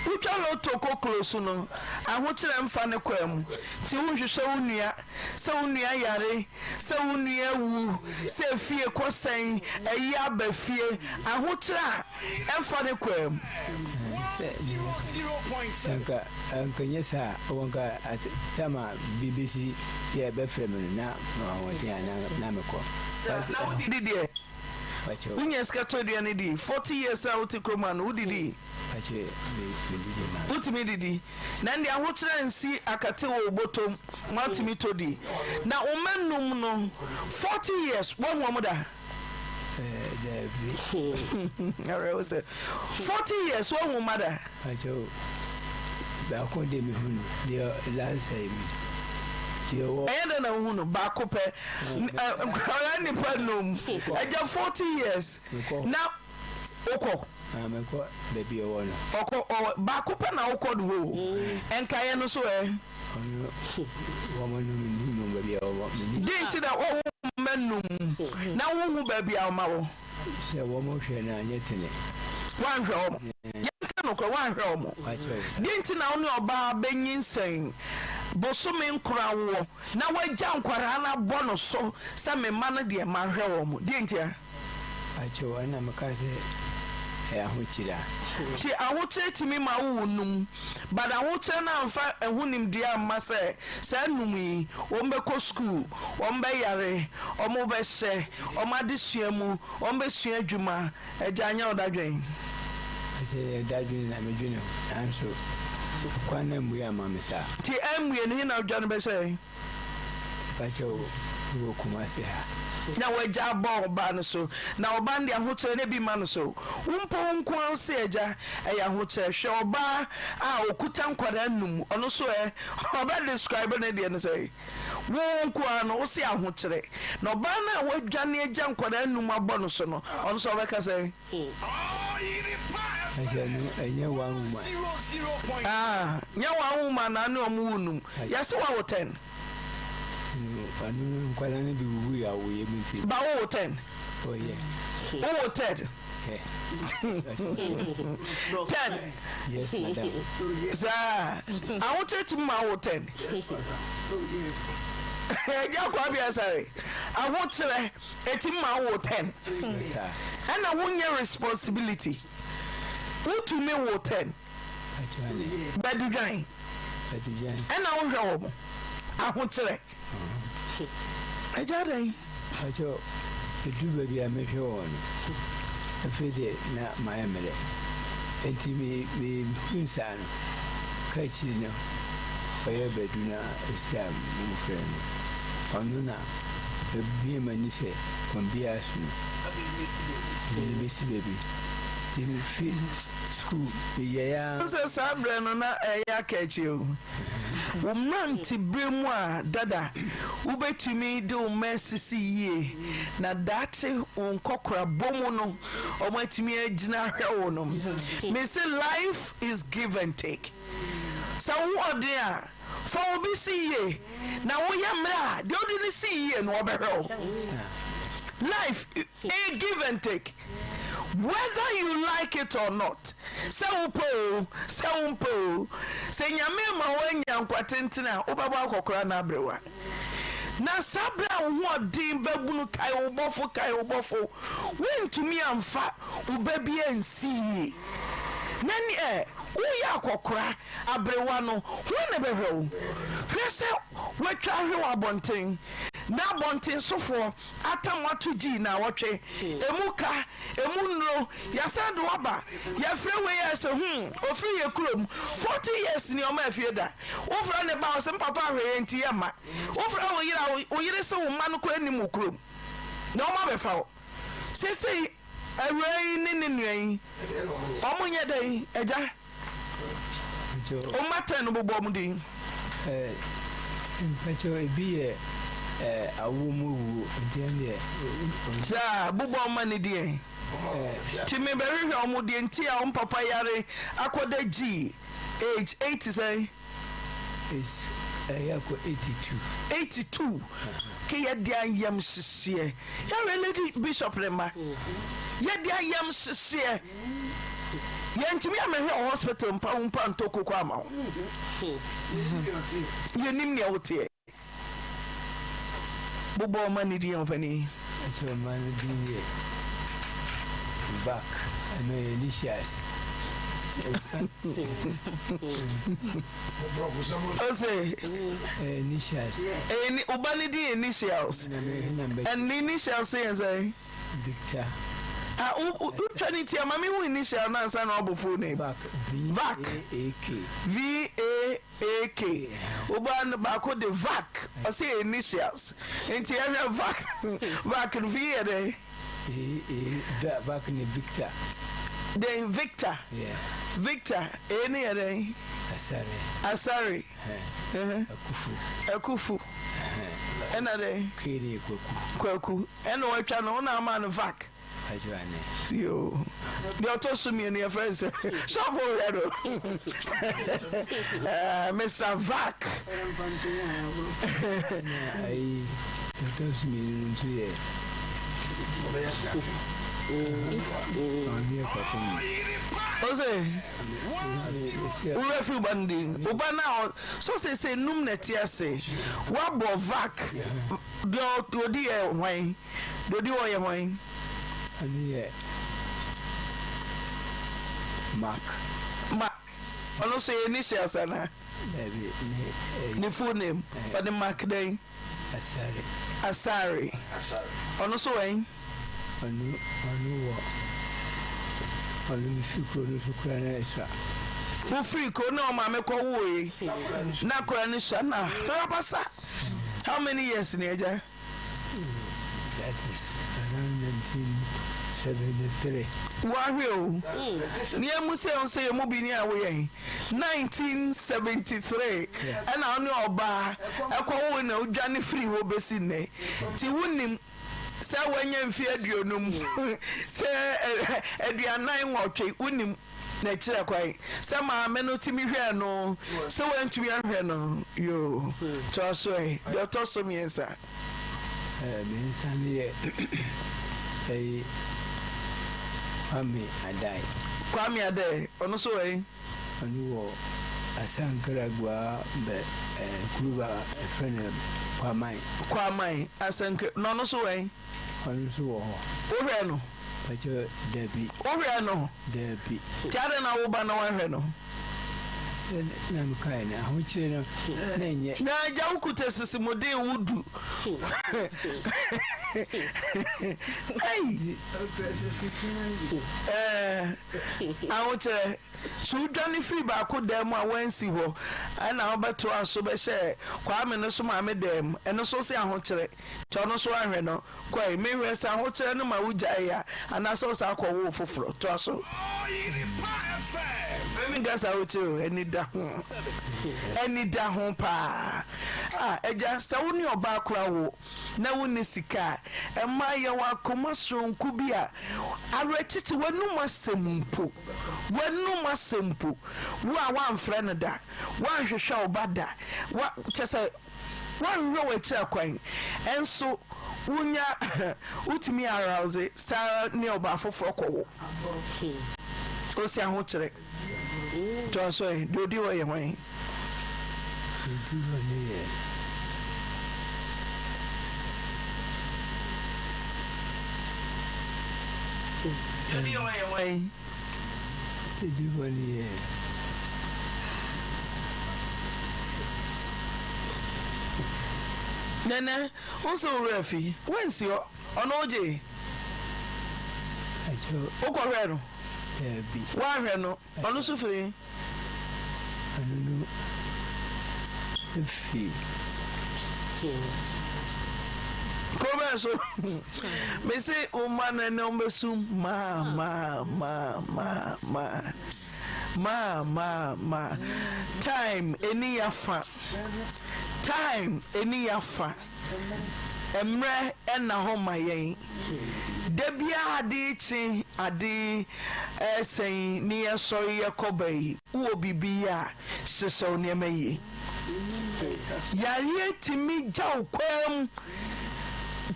Wotwa lotto kɔ close no ahokyerɛ mfa ne kwan mu nti wonhwehwɛ wo nua sɛ wo nua yare sɛ wo nua awu sɛ efie kɔ sɛn ayi aba fie ahokyerɛ a ɛmfa ne kwan mu. Sɛ sɛ anka anka nyɛ saa a, ɔwɔ nka at time a bi bɛsi yɛ bɛfrɛ me no na mewɔ ahoɔden a na na mekɔ. But Na wodidi deɛ? Pakyɛ Wonya sika tɔ aduane di? 40 years a wote kurom ha no wodidi? Pakyɛ me medidi ma. Wotumi didi? Na ɛnde ahokyerɛ ansi akate wɔ wo bɔtɔm moatumi tɔ di. Na wo mma num no 40 years woahu wɔn da? Daabi. Awerɛho sɛ 40 years woahu mma da? Pakyɛw baako de mehu no deɛ last time deɛ ɔwɔ. Ɛyɛ dɛn na wohu no baako pɛ nkwadaa nipa num agya 40 years na wokɔ. Mekɔ baabi ɔwɔ no. Ɔkɔ ɔwɔ baako pɛ na wokɔ no hɔ o nkaeɛ no so ɛ. Ɔno wɔn no mennim no baabi a wɔwɔ mennim. Deɛ nti na wɔwo mma num na wonhu baabi a wɔma wɔ. Sɛ wɔn hwɛ no anyɛ tene. Woanhwɛ wɔn. Yɛnka nokorɛ woanhwɛ wɔn. Deɛ nti na wo ne ɔbaa bɛnyinsɛn bosome nkron awoɔ na woagya nkwadaa no abɔ no so sɛ me mma no deɛ manhwɛ wɔn deɛ ntia? Akyɛw, ɛna mekaa sɛ ɛyɛ ahokyere a. Nti ahokyere tumi ma wo wo num but ahokyere no amfa ɛho nimdeɛ amma sɛ saa num yi wɔn bɛkɔ school, wɔn bɛyare, wɔn bɛhyɛ, wɔn adesua mu, wɔn bɛsua adwuma, agya anyɛ wo dadwen? Ɛsɛ yɛ dadwen na medwene ho nanso kwan no ammue amma me saa. Nti ammue no he na wodwane bɛhyɛɛ? Mpakyɛw mewɔ Kumasi ha. Na w'agya abɔ ɔba no so, na ɔba no de ahokyerɛ na ebi ma no so. Wo mpo wo nko ara wo se agya, ɛyɛ ahokyerɛ. Hwɛ ɔbaa a ɔkuta nkwadaa num, ɔno nso ɛ, ɔbɛ describe ne deɛ no sɛn? Wo nko ara no, wo se ahokyerɛ. Na ɔbaa no a wadwane agya nkwadaa num abɔ no so no, ɔno nso ɔbɛka sɛn? Ɛsɛ no ɛnyɛ one woman. Ah, nyɛ one woman na ne ɔmo wo num. Yɛse wawo tɛn. Ɔno no nkwadaa no bi wuwu yɛ awoyɛ mu nti. Ba wowo tɛn. Oh yeah. Wowo tɛn. Tɛn. Yes madam. Saa ahokyere tumi ma wowo tɛn. Ɛgya kwa bi asare ahokyerɛ. Eti ma wo ten ɛna wo nyɛ responsibility wo tumi wo ten badudwan ɛna wo hwɛ wɔn ahokyerɛ ɛgya dɛn. Pakyɛ edu baabi a mehwɛ wɔn no afei deɛ na mayɛ mmerɛ enti me me hu saa no ka akyiri no ɔyɛ badu na esi a mo frɛ no ɔno na. Mabue m'ani sɛ kwan biara so no, mede no bɛsi baabi. Nti mefi sukuu meyɛe ara. Wohu sɛ saa berɛ no na ɛyɛ aka akyi o. Wo mmeranteberɛ mu a dada wobɛtumi de wo mma asisi yie na daakye wo nkɔkorabɔ mu no wɔatumi agyina ahwɛ wo no. Mese life is give and take. Sɛ wo ho ɔden a, fa obi si yie na woyɛ mmerɛ a deɛ wode no si yie no ɔbɛhwɛ wo. Life eh give and take whether you like it or not sɛ wopɛ oo sɛ wompɛ oo sɛ Nyame ma woanya nkwa tenten a wobɛbɔ akɔkora anaa aberewa. Na saa berɛ a wo ho ɔden babunu kae wo bɔfo kae wo bɔfo woantumi amfa wo ba bi ansi yie na neɛ woyɛ akɔkora aberewa no hwan na ɛbɛhwɛ wo? Hwɛ sɛ woatwa ahwe wɔ abɔnten na abɔnten sofoɔ atam ato gyii naawɔtwe emu ka emu nnuro yasan de wo aba yɛfrɛ wei a sɛ hmm ofiri yɛ kurom 40 years ni ɔma afie da wofrɛ ne ba ɔsɛ mpapa ahwɛ yɛ nti yɛ mma wofrɛ wo yere a wo yere sɛ wo mma no kora nim wo kurom na ɔma bɛfa wo sesei awuraa yi ne ne nua yi ɔmo nyɛ dɛn agya. Wo mma tɛn no bobɔ wɔn din. Mpakyɛw ebi yɛ awoɔ mu awuo nti ɛndeɛ. Saa bobɔ wɔn mma no din ɛ. Nti me bɛhwehwɛ wɔn deɛ nti a wɔn papa yare akɔda G age 80 sɛn. Age ɛyɛ akɔ 82. 82 ke yɛde ayamhyehyeɛ yɛahwɛ lady bishop ne mma yɛde ayamhyehyeɛ. Yɛntumi ammɛhwɛ wo hospital mpa wo mpo antɔ koko ama wo. Yɛnim nea woteɛ. Bobɔ ɔma ne din ɔpanin. Ɛsɛ ɔma no din yɛ Vac ɛno yɛ initials. Ose. Initials. Ɛni ɔba ne din initials. Ɛni initials yɛ sɛ. Victor. Ah, wo wo twa ne ti ama me hu initial no ansa na wabɔ full name. Vac, V Vac. A A K. V A A K. Woba no baako de Vac, ɔsɛ yɛ initials. Nti yɛhwɛ Vac, Vac no V yɛ dɛn? A A Vac ne Victor. Dɛn Victor? Yeah. Victor, A no yɛ dɛn? Asare. Asare. Akufu. Akufu. Ɛna dɛn? K no yɛ Kwaku. Kwaku. Ɛna watwa no, wo na ama no vac. Yoo. Deɛ ɔtɔ so mmienu yɛfrɛ no sɛ sɔfo hwɛ no. Mr. Vac. Na ayi deɛ ɔtɔ so mmienu no nso yɛ ɔno yɛ Kwaku. Ose wura fi wo ba no din. Wo ba no a so sese num na ɛte ase. Wabɔ vac. Deɛ ɔdi yɛ hwan? Deɛ ɔdi hɔ yɛ hwan? Ɛno yɛ Mark. Mark. Ɔno nso yɛ initials anaa? Dabi, ne. Ne full name. Ɔde Mark dɛn? Asare. Asare. Ɔno nso wɛn? Ɔno, ɔno wɔ, ɔno mefiri kuro no so koraa na ɛsua. Wofiri kuro na ɔmaame kɔwoe na koraa no sua na rabasa. How many years ni agya? That is around 1973. Wahwɛ o. Ni emu sɛ o sɛ emu bi ni a woyɛ 1973 ɛna wo ne ɔbaa ɛkɔ wo na wodwane firi hɔ bɛsi nnɛ. Ti wonim sɛ woanya mfe aduonum sɛ 48 wonim. Na ɛkyerɛ kwan sɛ maame no tumi hwɛɛ no sɛ wantumi anhwɛ no yoo toa so ɛ deɛ ɔtɔ so mmiɛnsa. Mmiɛnsa no yɛ ɛyi Kwame Adai. Kwame Adai ɔno nso wɔ he? Ɔno wɔ Asankragua bɛ ɛɛ kuro ba ɛfrɛ no Kwaman. Kwaman Asankra na ɔno nso wɔ he? Ɔno nso wɔ hɔ. Wohwɛ no? Pakyɛ dabi. Wohwɛ no? Dabi. Nti adɛn na wo ba na woanhwɛ no? Sɛ na mekae no, ahokyere no na ɛnyɛ. Na agya wo kuta sisimude wo du. Ei! Ɛɛ, ahokyerɛ. So wodwane firi baako dan mu a woansi hɔ ɛna wobɛtoa so bɛhyɛɛ Kwame no so maame dan mu, ɛno nso wose ahokyerɛ. Nti ɔno nso woanhwɛ no. Kɔe, mehwɛ sɛ ahokyerɛ no ma wogyaee a, anaasɛ wosan kɔwoo foforɔ. Toa so. Menka sɛ ahokyerɛ o, anida ho. Anida ho paa. Ah, agya, sɛ wo ne ɔbaa koraa wo na wonni sika a, ɛma yɛwɔ akoma soronko bi a awerɛkyekye, w'anum asɛm mpo, w'anum asɛm mpo, wo a woamfrɛ no da, woanhwehwɛ wo ba da, wa, kyɛ sɛ Woanhwehwɛ w'akyiri akwan nso wonya wotumi arouse saa ne ɔbaa foforɔ kɔ wo. Osi ahokyerɛ. Toa so ɛ, deɛ odi hɔ yɛ hwan? Deɛ odi hɔ no yɛ. Deɛ odi hɔ yɛ hwan? Edi hɔ no yɛ. Nɛnɛ, wo nso wo werɛ afi. Woansi hɔ. Ɔno wogyee? Wokɔhwɛɛ no? Daabi. Woanhwɛ no? Ɔno nso firi he? Ɔno no firi. Kuro bɛn so? Mese wo mma no ɛnɛ wɔbɛsu maa maa maa maa maa maa maa maa time ɛni yafa time ɛni yafa. Mmerɛ nna hɔ ma yɛn. Da biara ade rekye, ade resa yi ne yɛsɔre yɛkɔ ba yi, wowɔ biribi yɛ a, hyehyɛ wo nneɛma yie. Yareɛ tumi gya wo kwaa mu.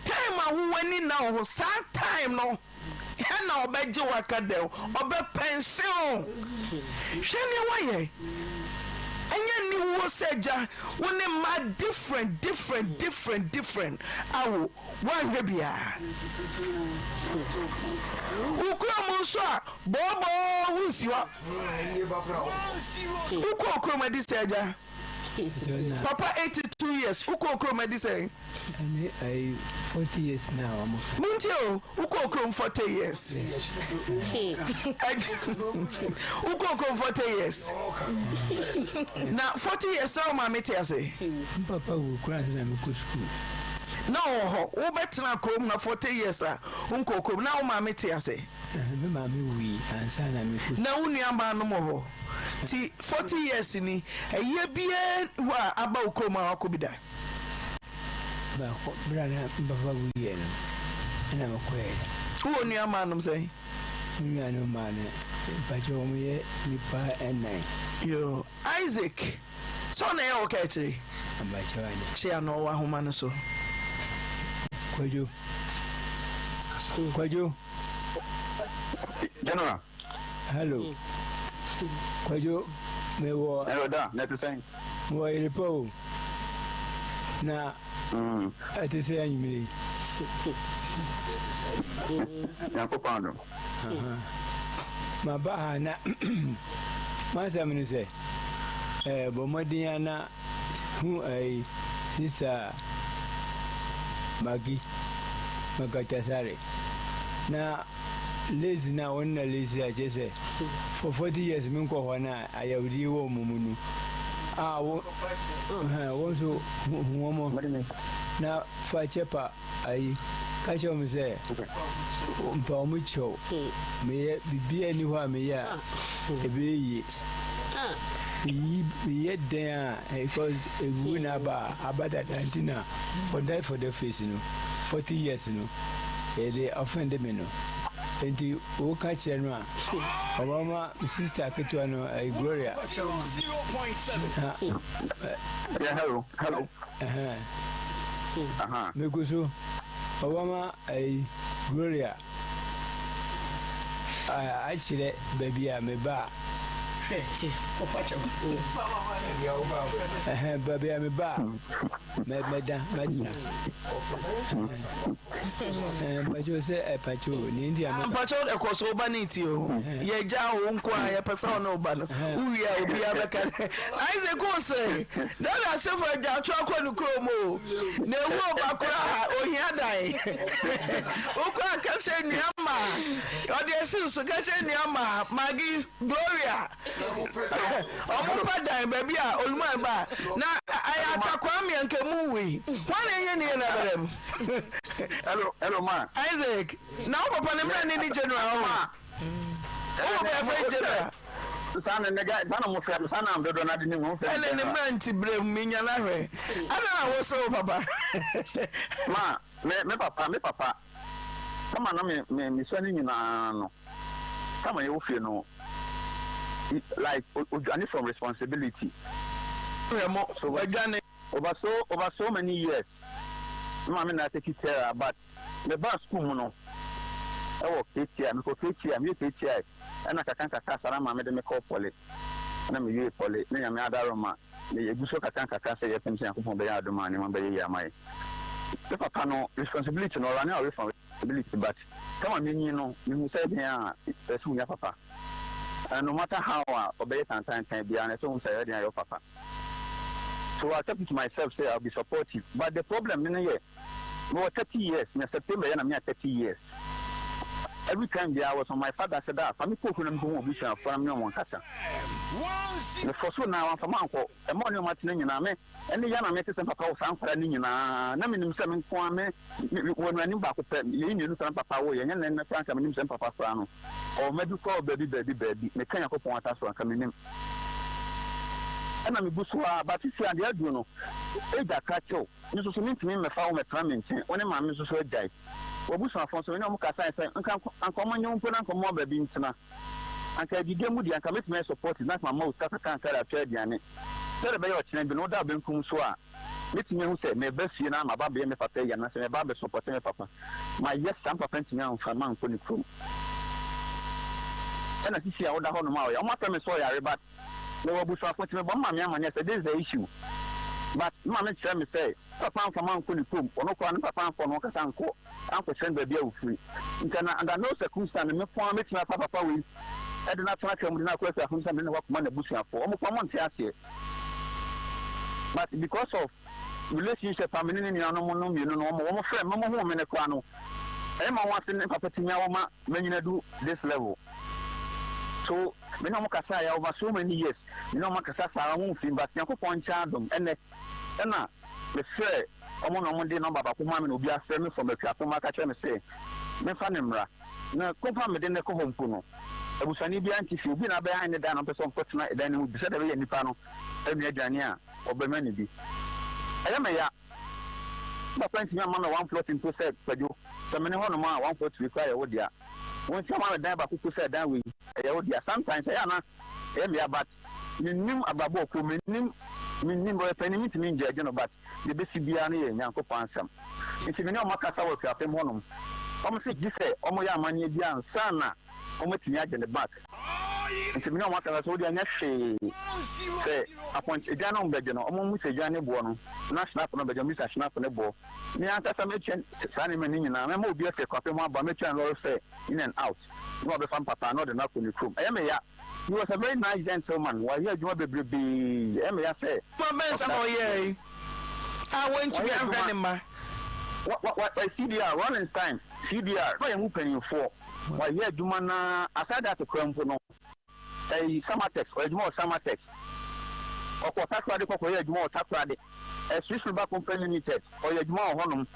Time a wo w'ani nna wo ho, saa time no ɛna ɔbɛgye wo aka dɛn, ɔbɛpɛnse wo. Hwɛ nea woayɛ. Ɛnyɛ aniwuo sɛ agya wo ne mma different different different different awo woanhwɛ biara. Wo kurom nso a bɔɔbɔɔ wonsi hɔ. Wokɔɔ kurom adi sɛ agya? Papa 82 years wokɔɔ kurom adi sɛn? Ɛne ayi 40 years na wɔn ka. Muntie o, wokɔɔ kurom 40 years. Wokɔɔ kurom 40 years. Na 40 years na wo maame te ase? M papa wu koraa ansa na mekɔ sukuu. Na ɔwɔ hɔ. Wobɛtena kurom ha 40 years a wonkɔɔ kurom. Na wo maame te ase? Me maame wui ansa na mekɔ sukuu. Na wo nuabaanom wɔ hɔ? Nti 40 years ni, ɛyɛ biara nni hɔ a aba wo kurom a woakɔ bi da? Baako, berɛ a na me papa wuiɛ no, ɛna mekɔeɛ. Wowɔ nua mmaanom sɛn? Me nuanom mmaa no, mpakyɛ wɔn yɛ nnipa nnan. Yoo, Isaac, sɛ ɔna ɛyɛ wo kaakyire? Mpakyɛ wane. Kyea no, ɔwɔ ahoma no so. Kwadwo, Kwadwo. General. Hello. Kwadwo, mewɔ. Hello da, na ɛte sɛn? Mewɔ yere pa o. Na ɛte sɛ anwummere yi. Nyankopɔn adom. Maba ha na m'asɛm ne sɛ, eh, bɔ mmɔden a na hu ɛyi sista Maki Makatasare na Lazy na wɔn na lazy a kyerɛ sɛ for 40 years me nkɔ hɔ na ayawdie wɔ wɔn mu no a wo wɔn nso hu wɔn na fa kyɛ pa ayi ka kyerɛ wɔn sɛ mpa wɔn kyɛw meyɛ biribiara ni hɔ a meyɛ a ɛbɛyɛ yie meyi meyɛ dɛn a because ewu na aba aba dada nti na for that for the face no 40 years no Yɛde ɔfɛn de me no. Enti woka kyerɛ no a, ɔbɛma me sista ketewa no, ɛyɛ Gloria. Na, Yeah, hello, hello. Ɛhɛn. Megu so. Ɔbɛma ɛyi Gloria akyerɛ baabi a meba a. Ɛhɛn, baabi a meba a, mɛda, mɛtena. Ɛhɛn, mpakyɛw sɛ ɛpakyɛw, nea nti a meba. Mpakyɛw ɛkɔ so woba ne ti o. Yɛgya wo nko a yɛpɛ sɛ wo ne wo ba no. Wowie a obiara bɛka dɛ Isaac wo se dada asefo adwatwo akɔ ne kurom o. Na ewu ɔba koraa ohia dan. Wokɔ a ka kyerɛ nua ma ɔde asi so ka kyerɛ nua ma Maggie Gloria ɔmo pa dan baabi a Oluman ba na ayɛ atakwaa mmiɛnka mu wui. Hwan na ɛnyɛ ne yie na abɛdɛm? Hello, hello ma. Isaac, na wo papa ne mmerɛ ne ne general o. Wo papa yɛfrɛ no general. Saa na ne ga saa na mo fɛ no saa na dodoɔ no ade ne mu fɛ. Ɛne ne mmerɛ nti berɛ mu menya no ahwɛ. Ada na wo se wo papa. Ma me me papa me papa kama na me me me sua ne nyinaa no kama yɛ wɔ fie no like odwane from responsibility. Hwɛ mo wadwane. Over so over so many years me maame na take care but me baa school mu no ɛwɔ KTI me kɔ KTI me yɛ KTI ɛna kakra nkakra saa na maame de me kɔɔ poly ɛna me wie poly na nyame adaroma me yɛ gu so kakra nkakra sɛ yɛpem sɛ Nyankopɔn bɛyɛ adom a nneɛma bɛyɛ yie ama yɛ me papa no responsibility no ɔrane away from responsibility but kama me nyin no me hu sɛ ɛdeɛn a ɛsɛ wonya papa and no matter how a ɔbɛyɛ tantantan biara no ɛsɛ wohu sɛ ɛdeɛn a ɛyɛ papa. So I kept it to myself sɛ I'll be supportive but the problem no ne yɛ mewɔ 30 years na September yɛ na menya 30 years every time biara I was on my father sɛ daa fa me kɔ fie na menkɔhu m'abusuafoɔ na me ne wɔn nkasa. Mefɔ so na wamfa mankɔ ɛma ɔne wɔn atena nyinaa me ɛne ya na mete sɛ papa wɔ saa nkwadaa no nyinaa na menim sɛ me nko ara me wɔ anuanim baako pɛ yɛyi mmienu saa na papa wo yɛ nyɛ nnɛ koraa nka menim sɛ papa koraa no Ɔwɔ mma bi koraa wɔ baabi baabi baabi. Meka Nyankopɔn ata so a, anka mennim. Ɛna megu so ara, but sisi a deɛ aduru no, age akrakye o, me nso so mentumi mmɛfa wo mmɛtena me nkyɛn, wo ne maame nso so agyae. W'abusuafoɔ nso, me ne wɔn kasae sɛ nka anka wɔnyɛ wo mpo na anka wɔmma wo baabi ntena. Anka adidie mu deɛ, anka mɛtumi ayɛ supportive na anka mama wo sika kakra anka de atɔ aduane. Sɛdeɛ ɛbɛyɛ ɔkyena bi no, woda wo benkum so a, Mɛtumi ahu sɛ mereba fie na maba abɛyɛ me papa ayi anaasɛ mereba abɛsɔpɔte me papa. Mayɛ saa, me papa ntumi amfa me ankɔ ne kurom. Ɛna sisi a woda hɔ nom a ɔyɛ, wɔafrɛ me sɛ ɔyare but mewɔ abusuafo nti mebɔ me maame amaneɛ sɛ this is the issue but me maame kyerɛ me sɛ me papa amfa me ankɔ ne kurom, ɔno koraa ne papa amfa ɔno ankasa ankɔ ankɔkyerɛ no baabi a ɔfiri. Nti na under no circumstance no me nko ara mɛtumi afa papa wei de no atena kaa mu de no akɔ akuafo mu sɛ mede no akɔma n'abusuafoɔ. Wɔn koraa wɔnte aseɛ. But because of relationship a me ne ne nuanom no mmienu no wɔn wɔn frɛ me wɔn huu me no koraa no ɛyɛ ma wɔn ase ne papa tumi awo ma manyina du this level. So me ne wɔn kasa yɛ over so many years me ne wɔn akasa saa wɔn mfiri but Nyankopɔn nkyɛn adom ɛnɛ ɛna me frɛ wɔn na wɔn de number baako maa me na obi afrɛ me from Akuapem aka kyerɛ me sɛ memfa no mmra. Na kɔmpo a mede no kɔ hɔ mpo no, abusuani biara nte fie. Obi na abɛhan ne dan na ɔpɛ sɛ ɔkɔtena dan no mu bi sɛdeɛ ɛbɛyɛ a nnipa no anua aduane a ɔbɛma no bi. Ɛyɛ me ya. Me papa antumi amma me one plot mpo sɛ, Kwadwo, sɛ mene hɔnom a, one plot wei koraa yɛ wo dea. Wantumi amma me dan baako mpo sɛ, dan wei, ɛyɛ wo dea. Sometimes ɛyɛ a na ɛyɛ me ya but mennim abrabɔ wɔ kurom, mennim, mennim, ɔyɛ panin mentumi ngyɛɛgye no but Deɛ ɛbɛsi biara no yɛ Nyankopɔn asɛm. Nti me ne wɔn akasa wɔ Akuapem hɔ nom. Wɔn se gyesɛ wɔn yɛ amanneɛ bi ansa na wɔn atumi agye no back. Nti me ne wɔn akasa sɛ wodeɛ nyɛ hwee sɛ apɔnkye dwan no wɔn bɛgye no, wɔn mmisa dwan no boɔ no, na Schnapp no bɛgye, wɔn mmisa Schnapp no boɔ. Me ankasa mɛtua saa nneɛma no nyinaa. Mɛma obi afiri Akuapem hɔ aba, mɛtua no lorry fare in and out, na wabɛfa me papa na ɔde no akɔ ne kurom. Ɛyɛ me ya. He was a very nice gentleman, wayɛ adwuma bebrebee, ɛyɛ me ya sɛ. Adwuma bɛn sa na ɔyɛɛe a wantumi anhwɛ ne mma? Wa wa wa CDR, Rollins time, CDR, na ɔyɛ ho panyinfoɔ, wayɛ adwuma no ara, aside that koraa mpo no, ɛyi Samatex, ɔyɛ adwuma wɔ Samatex, ɔkɔɔ Takoradi kɔ kɔyɛɛ adwuma wɔ Takoradi, ɛ Swiss River Company Limited, ɔyɛ adwuma wɔ hɔnom,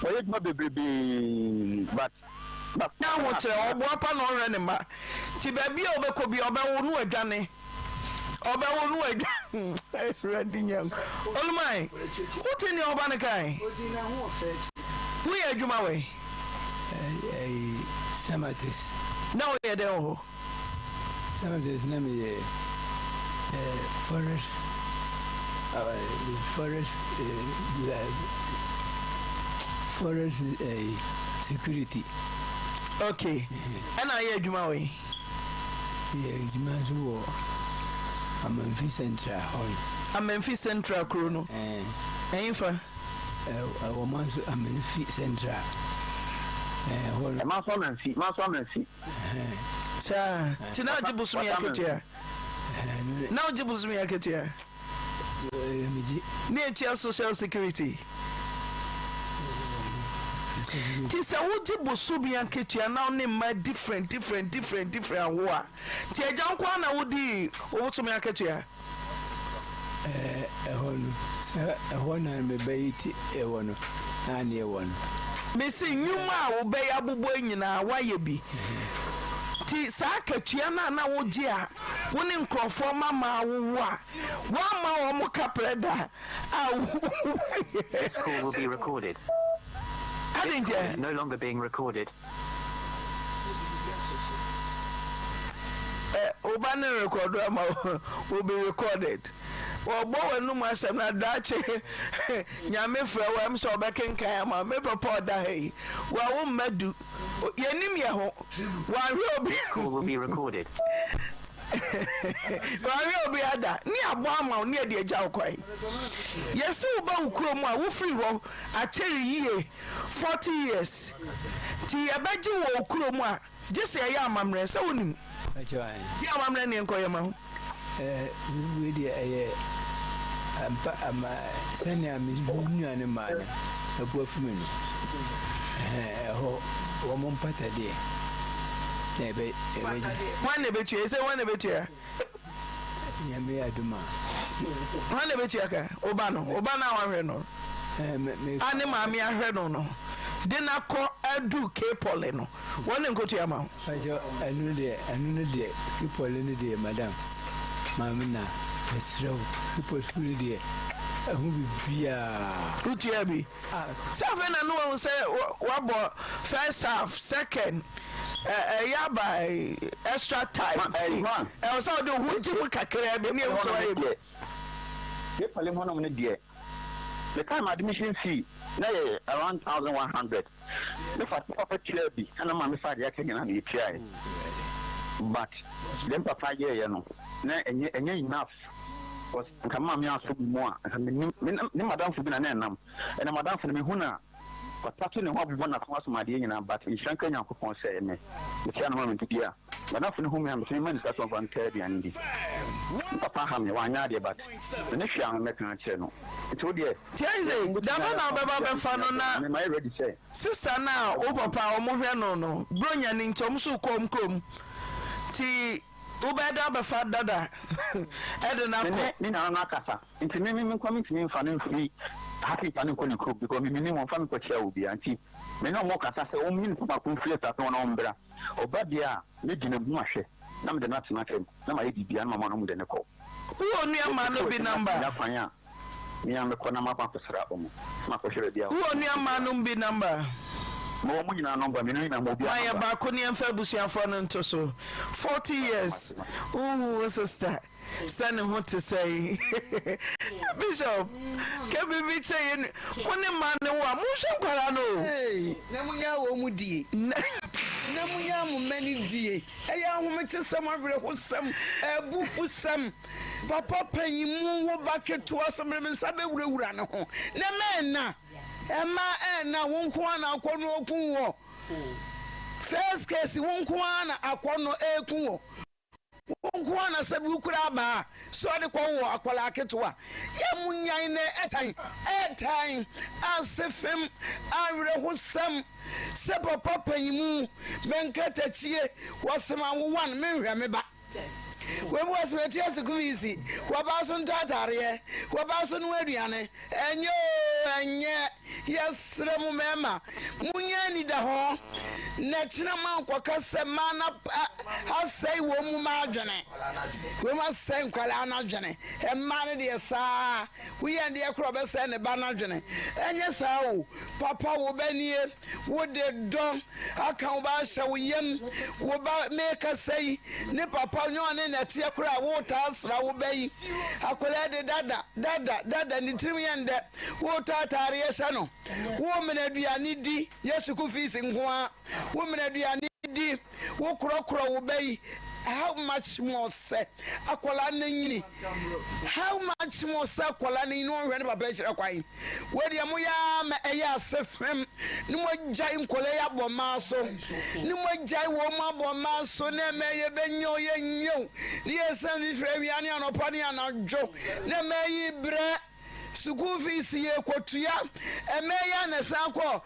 wayɛ adwuma bebrebee, but. Nya ahokyerɛ, ɔboa pa na ɔhwɛ ne mma. Nti baabi a ɔbɛkɔ biara ɔbɛwo no wadwane. Ɔbɛwo no wadwane. Awurade Nyanko. Oluman, wote nea ɔba no kae? Woyɛ adwuma wɛn? Ɛyi Samatex. Na woyɛ dɛn wɔ hɔ? Samatex na meyɛ forest forest forest security. Okay, ɛna ayɛ adwuma wɔ yi? Yɛ adwuma nso wɔ. Amanfi Central hɔ no. Amanfi Central kuro no? Ɛɛ. Ɛhefa? Ɛwɔ Manso Amanfi Central. Ɛɛ hɔ no. Manso Amanfi, Manso Amanfi. Saa, nti na wogye bosome akatua? Na wogye bosome akatua? Ne etua social security? Nti sɛ wogye bosome akatua na wo ne mma different different different different awo a, nti agya nko ara na wodii wo bosome akatua? Ɛhɔ no, sɛ ɛhɔ na me ba yi te wɔ no, na ne wɔ no. Mese nnwuma a wo bɛ yi abobɔ yi nyinaa woayɛ bi. Nti saa akatua no a na wogye a wo ne nkurɔfoɔ ma maa wowo a woamma wɔn kaprɛ da a woayɛ. This call will be recorded. Adɛn This call ntia? is no longer being recorded. Ɛ wo ba no rekɔdo ama wo will be recorded. Wɔbɔ w'anum asɛm na daakye Nyame frɛ wo ɛm sɛ ɔbɛkenkan ama wo. Me papa ɔda ha yi, wawo mma du. Yɛnim yɛ ho. Wanhwɛ obi. This call will be recorded. Wanhwɛ obi ada ne abɔ ama wo ne ɛde agya wo kwan. Yɛse wo ba wo kurom a wofiri hɔ akyɛre yie 40 years nti yɛbɛgye wo wɔ wo kurom a Gye sɛ yɛyɛ amammerɛ, sɛ wonim. Deɛ amammerɛ ne yɛnkɔ yɛ ma wo. Wei deɛ ɛyɛ ampa ama sɛnea me nua no maa no abu afu me no. Ɛhɔ wɔn mpatadeɛ na ɛbɛ ɛbɛgye. Hwan na ɛbɛtua? Ɛsɛ hwan na ɛbɛtua? Nyame yɛ adom a. Hwan na ɛbɛtua ka? Wo ba no, wo ba no a wahwɛ no, a ne maame ahwɛ no no, de no akɔ adu K-Poly no, wɔn na nkotua ma wo. Pakyɛ ɛno deɛ, ɛno no deɛ, K-Poly no deɛ, madam, maame na, mesrɛ wo, K-Poly sukuu no deɛ, ɛho biribiara. Wotua bi? Sɛ afei na ne wahu sɛ wabɔ first half, second, ɛyɛ aba extra time nti ɛwɔ sɛ wode wo ho gye mu kakraa bi ne ehu sɛ wayɛ bi. Palim hɔnom no deɛ, me time admission fee na yɛ around 1100. Me fa me papa tuaa bi ɛna maame fa deɛ aka nyinaa na yɛtuaeɛ. But deɛ me papa yɛeɛ no na ɛnyɛ ɛnyɛ enough. Cause nka me maame asɔ me mu a nka mennim me ne madamfo bi na na ɛnam ɛna madamfo no mehu no a watato ne ho abobɔ n'aso asom adeɛ nyinaa but nhyira nka Nyankopɔn sɛ ɛnɛ mekyia no ma medidi a madamfo no hu me a metumi ma ne sika sɛ ɔmfa ntɔ aduane ndi. Me papa ha me wanyɛ adeɛ but me ne hwee a mɛka akyerɛ no nti wo deɛ Nti Isaac, da bɛn na wobɛba abɛfa no na me mayɛ ready sɛ sister no a wo papa a wɔhwɛ no no Buronya no nti wɔn nso rekɔ wɔn kurom nti Wobɛyɛ dɛn abɛfa dada de no Me akɔ? ne ne nana no akasa nti me me nkoa mentumi mfa no mfiri ha sei mfa no nkɔ ne kurom because me mennim wɔmfa me nkɔkyia obiara nti me ne wɔn kasa sɛ wɔnyi nipa baako mfiri asase hɔ na ɔmbra. Ɔba deɛ a mɛgyina mu mahwɛ na mede no atena fam na mayɛ biribiara na mama no wɔde no kɔ. Wowɔ nua mmaa no bi number? Menya kwan a Me ara mɛkɔ na makɔ akɔsra wɔn, na makɔhwɛ baabi a Wowɔ nua mmaa nom bi number? Mewɔ wɔn nyinaa number, me nyinaa mewɔ obiara Ma yɛ number. baako ne yɛmfa abusuafoɔ no nto so. 40 years wonhu wo sister sɛ ne ho te sɛn? Bishop, ka biribi kyerɛ yɛn nua. Mo ne mmaa no wo a, monhwɛ nkwadaa no o. Hey, na munya wɔn mu die. Na munya mo mma no die. Ɛyɛ ahometesɛm, awerɛhosɛm, abufusɛm. Papa panyin mu wo ba ketewa sɛ mede me nsa bɛwurawura ne ho na ɛma ɛna ɛma ɛna wo nko ara na akɔnnɔ aku wɔ first case wo nko ara na akɔnnɔ ɛku wɔ wo nko ara na sɛ bi wokura abaa sɛ ɔde kɔ wɔ akwadaa ketewa yɛ mu nyan na ɛtan ɛtan ase fam awerɛhosɛm sɛ papa panyin mu bɛnkatakyie wɔsema wo wan menhwɛ me ba Wɔbu ase wɔtua sukuu fees, wɔba so ntɔ ataareɛ, wɔba so noa aduane. Ɛnyɛ oo, ɛnyɛ. Yɛsrɛ mo mmarima, monyɛ anidahɔ na kyena moankɔka sɛ mmaa no asɛe wɔn mu mma adwene. Wɔn asɛe nkwadaa no adwene. Mmaa no deɛ saa. Woyɛ deɛ korɔ ɔbɛsɛe ne ba no adwene. Ɛnyɛ saa o. Papa wo ba nie. Wode dɔ aka wo ba ahyɛ wo yam. Wo ba mekasa yi, ne papa nyɛ ɔne na ɛteɛ koraa wotaa sra wo ba yi. Akwadaa de dada, dada, dada, ne tirim yɛ ndɛ. Wotɔ ataareɛ hyɛ no. Womena aduane di, nyɛ sukuu fees nko ara. Womena aduane di, wokorɔkorɔ wo ba yi. How much more sɛ akwadaa no anyini? How much more sɛ akwadaa no anyini na ɔnhwɛ ne papa akyira kwan? Wei deɛ moyɛ ara ma ɛyɛ ase fem ne moagyae nkwadaa yi abɔ mmaa so ne moagyae wɔn mu abɔ mmaa so na ɛmɛ yɛbɛnyɛ o yɛnyɛ o ne yɛsan fifiri awia ne anɔpa ne anadwo na ɛmɛ yi brɛ. Sukuu fees yɛ kɔtua, ɛmɛ yi a na ɛsan kɔ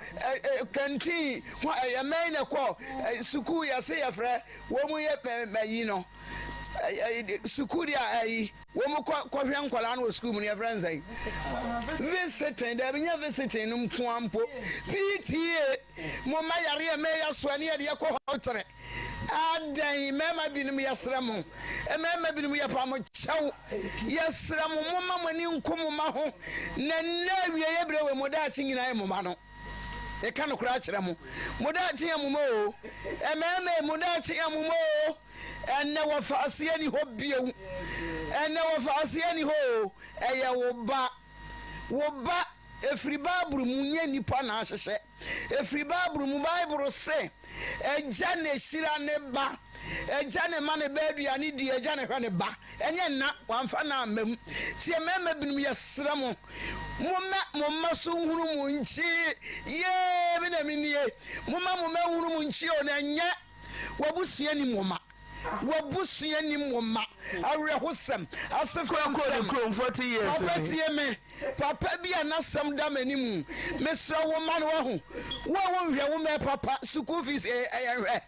kantin, ɛmɛ yi na ɛkɔ sukuu yɛse yɛfrɛ wɔn mu yɛ ɛyi no, sukuu deɛ ɛyi wɔn mu kɔ kɔhwɛ nkwadaa no wɔ sukuu mu no yɛfrɛ nsɛn visiting, dɛbi nyɛ visiting no nkoa mpo, PTA. Mo mma yareɛ mma yɛ asoɛ ne yɛde yɛkɔ hɔ tere. Adɛn mmarima binom yɛsrɛ mo, mmarima binom yɛpa mo kyɛw, yɛsrɛ mo momma mo ani nko mo mma ho, na nnɛ awieɛ berɛ wei mo daakye nyinaa yɛ mo mma no. Meka nokorɛ akyerɛ mo, mo daakye yɛ mo mma oo, mmarima yi mo daakye yɛ mo mma oo, ɛnnɛ wɔfa aseɛ ni hɔ bio, ɛnnɛ wɔfa aseɛ ni hɔ oo, ɛyɛ wo ba. Wo ba, ɛfiri Bible mu, nyɛ nnipa na ahyehyɛ. Ɛfiri Bible mu, Bible se, Agya na ɛhyira ne ba, agya na ɛma ne ba aduane di, agya na ɛhwɛ ne ba. Ɛnyɛ nna, wamfa nna amma mu. Tie mmarima binom, yɛsrɛ mo, momma mo mma so nhunu mo nkyi. Yee, me na menie. Momma mo mma nhunu mo nkyi o, na ɛnyɛ w'abusua nim wo mma. W'abusua nim wo mma. Awerɛhosɛm. Asefo nsɛm. Papa tie me. Papa bi a n'asɛm da m'anim. Mesrɛ wo mma no wahu. Wo a wonhwɛ wo mma papa sukuu fees ɛyɛ nhwɛ.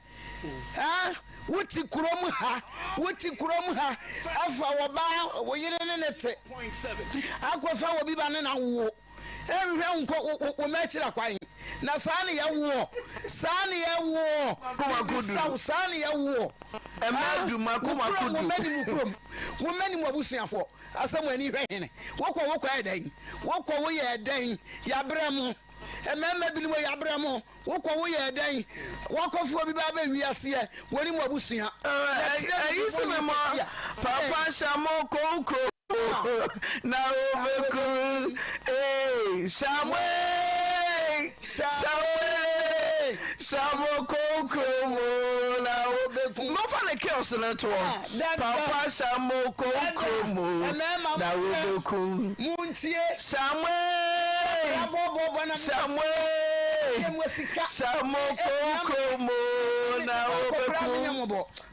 Ha wote kurom ha wote kurom ha afa wɔ ba wo yere ne ne te akɔfa wɔ bi ba ne na wo. Nhwɛ nkɔ wo mma akyiri akwan. Na saa ne yɛwoɔ, saa ne yɛwoɔ, mebisa wo, saa ne yɛwoɔ. Ɛmɛ du mako Wo mako kurom, wo du. mma nim wo kurom, wo mma nim w'abusuafoɔ. Asɛm ani hwɛ hene. Wokɔ wokɔ yɛ dɛn? Wokɔ woyɛ dɛn? Yɛabrɛ mo. Mmarima binom yɛabrɛ mo. Wokɔ wo yɛɛ dɛn? Wakɔfoɔ bi ba bɛ wiaseɛ wɔne mu abusua. Ɛyi si me mɔ papa hyamo koko na obeku ee hyamo ee hyamo ee hyamo koko mo na obeku. Mɔfa ne kills no toɔ papa hyamo koko mo na obeku. Muntie. Hyamo ee. Samuel, Samu koko mo na obeku.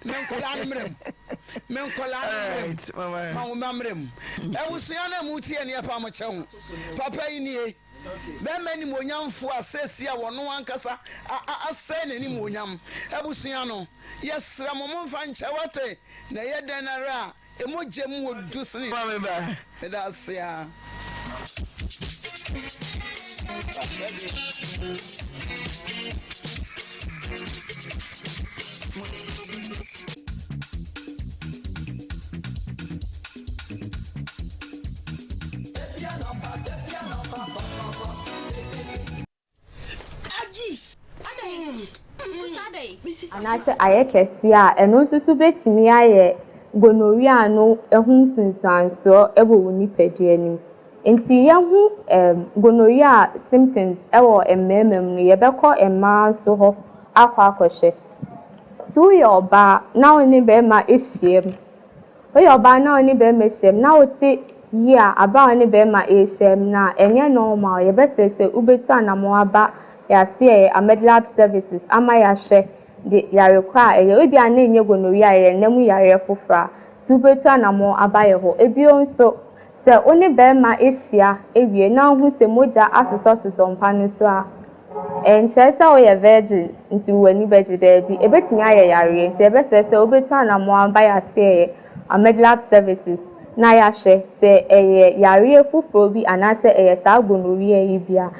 Me nkɔla no mmerɛ mu. Me nkɔla no mmerɛ mu. Ma wo mma mmerɛ mu. Abusua no a mu tie ne ɛpa mo kyɛw. Papa yi nie. Bɛrima animuonyamfoɔ a seesie a wɔno ankasa asɛe n'animuonyam. Abusua no, yɛsrɛ mo momfa nkyɛ wate na ɛyɛ dɛn ara a Mogya mu odu sene. Maame ba. Meda ase a. Anaasɛ ayɛ kɛseɛ a, ɛno nso so bɛtumi ayɛ gonorrhea no ho nsunsuansoɔ wɔ wo nipadua no mu. Nti yɛhu gonorrhea symptoms wɔ mmarima mu no, yɛbɛkɔ mmaa nso hɔ akɔ akɔhwɛ. Sɛ woyɛ ɔbaa na wo ne barima hyiam Woyɛ ɔbaa na wo ne bɛrima hyiam na wote yea aber a wo ne bɛrima rehyiam no a, ɛnyɛ normal. Yɛbɛsrɛ sɛ wubetu anamɔn aba yɛasoɛe, Ahmed Lab Services, ama yɛahwɛ de yare kor a ɛyɛ. Ebia na ennyɛ gonorrhea, ɛyɛ nna mu yareɛ fofor a, ntsi wubetu anamɔn aba yɛ hɔ. Bio nso, sɛ wo ne bɛrima ehyia ewie na wohu sɛ mogya asosɔsosɔ mpa no so a, Ɛnkyerɛ sɛ woyɛ virgin nti w'ani bɛgye, daabi. Ɛbɛtumi ayɛ yareɛ nti yɛbɛsrɛ sɛ wobɛtu anammɔn aba yɛn aseɛeɛ, Ahmed Lab Services, na yɛahwɛ sɛ ɛyɛ yareɛ foforɔ bi anaasɛ ɛyɛ saa gonorrhea yi bi a.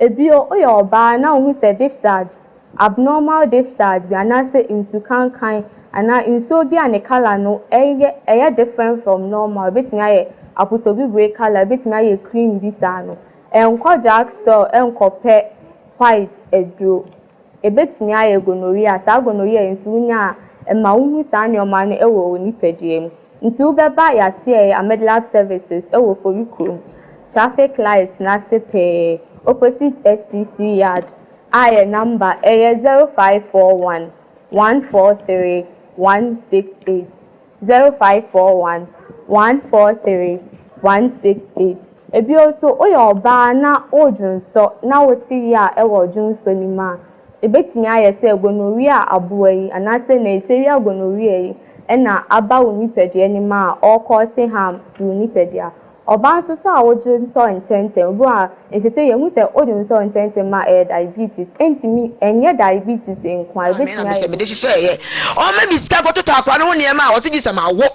Bio, woyɛ ɔbaa na wohu sɛ discharge, abnormal discharge bi anaasɛ nsu kankan anaa nsuo bi a ne colour no ɛyɛ ɛyɛ different from normal, ɛbɛtumi ayɛ apotobibire colour, ɛbɛtumi ayɛ cream bi saa no, Nkɔ drug store nkɔpɛ white aduro. Ɛbɛtumi ayɛ gonorrhea. Saa gonorrhea yi nso wonya a, ɛma wohu saa nnoɔma no wɔ wo nipadua mu. Nti wobɛba yɛasoɛeɛ Amedlab services wɔ Fori kurom, traffic light no ase pɛɛ, opposite STC yard a yɛn number yɛ 0541 143. 168. 0541 143 168. Ebio nso, woyɛ ɔbaa na woredwonsɔ na wote yea wɔ dwonsɔ no mu a, ebetumi ayɛ sɛ gonorrhea aboa yi anaasɛ Neisseria gonorrhoeae yi na aba wo nipadua no mu a ɔrekɔɔse harm to wo nipadua. Ɔbaa nso so a wodwonsɔ ntɛmntɛm, obi wɔ hɔ a ɛsɛ sɛ yɛhu sɛ wodwonsɔ ntɛmntɛm a ɛyɛ diabetes, ɛntumi ɛnyɛ diabetes nko ara, Me na ebetumi mesɛ ayɛ. mede hyehyɛeɛ. Ɔma me sika kɔtotɔ akwadaa no ho nneɛma a ɔse gye sɛ mawo.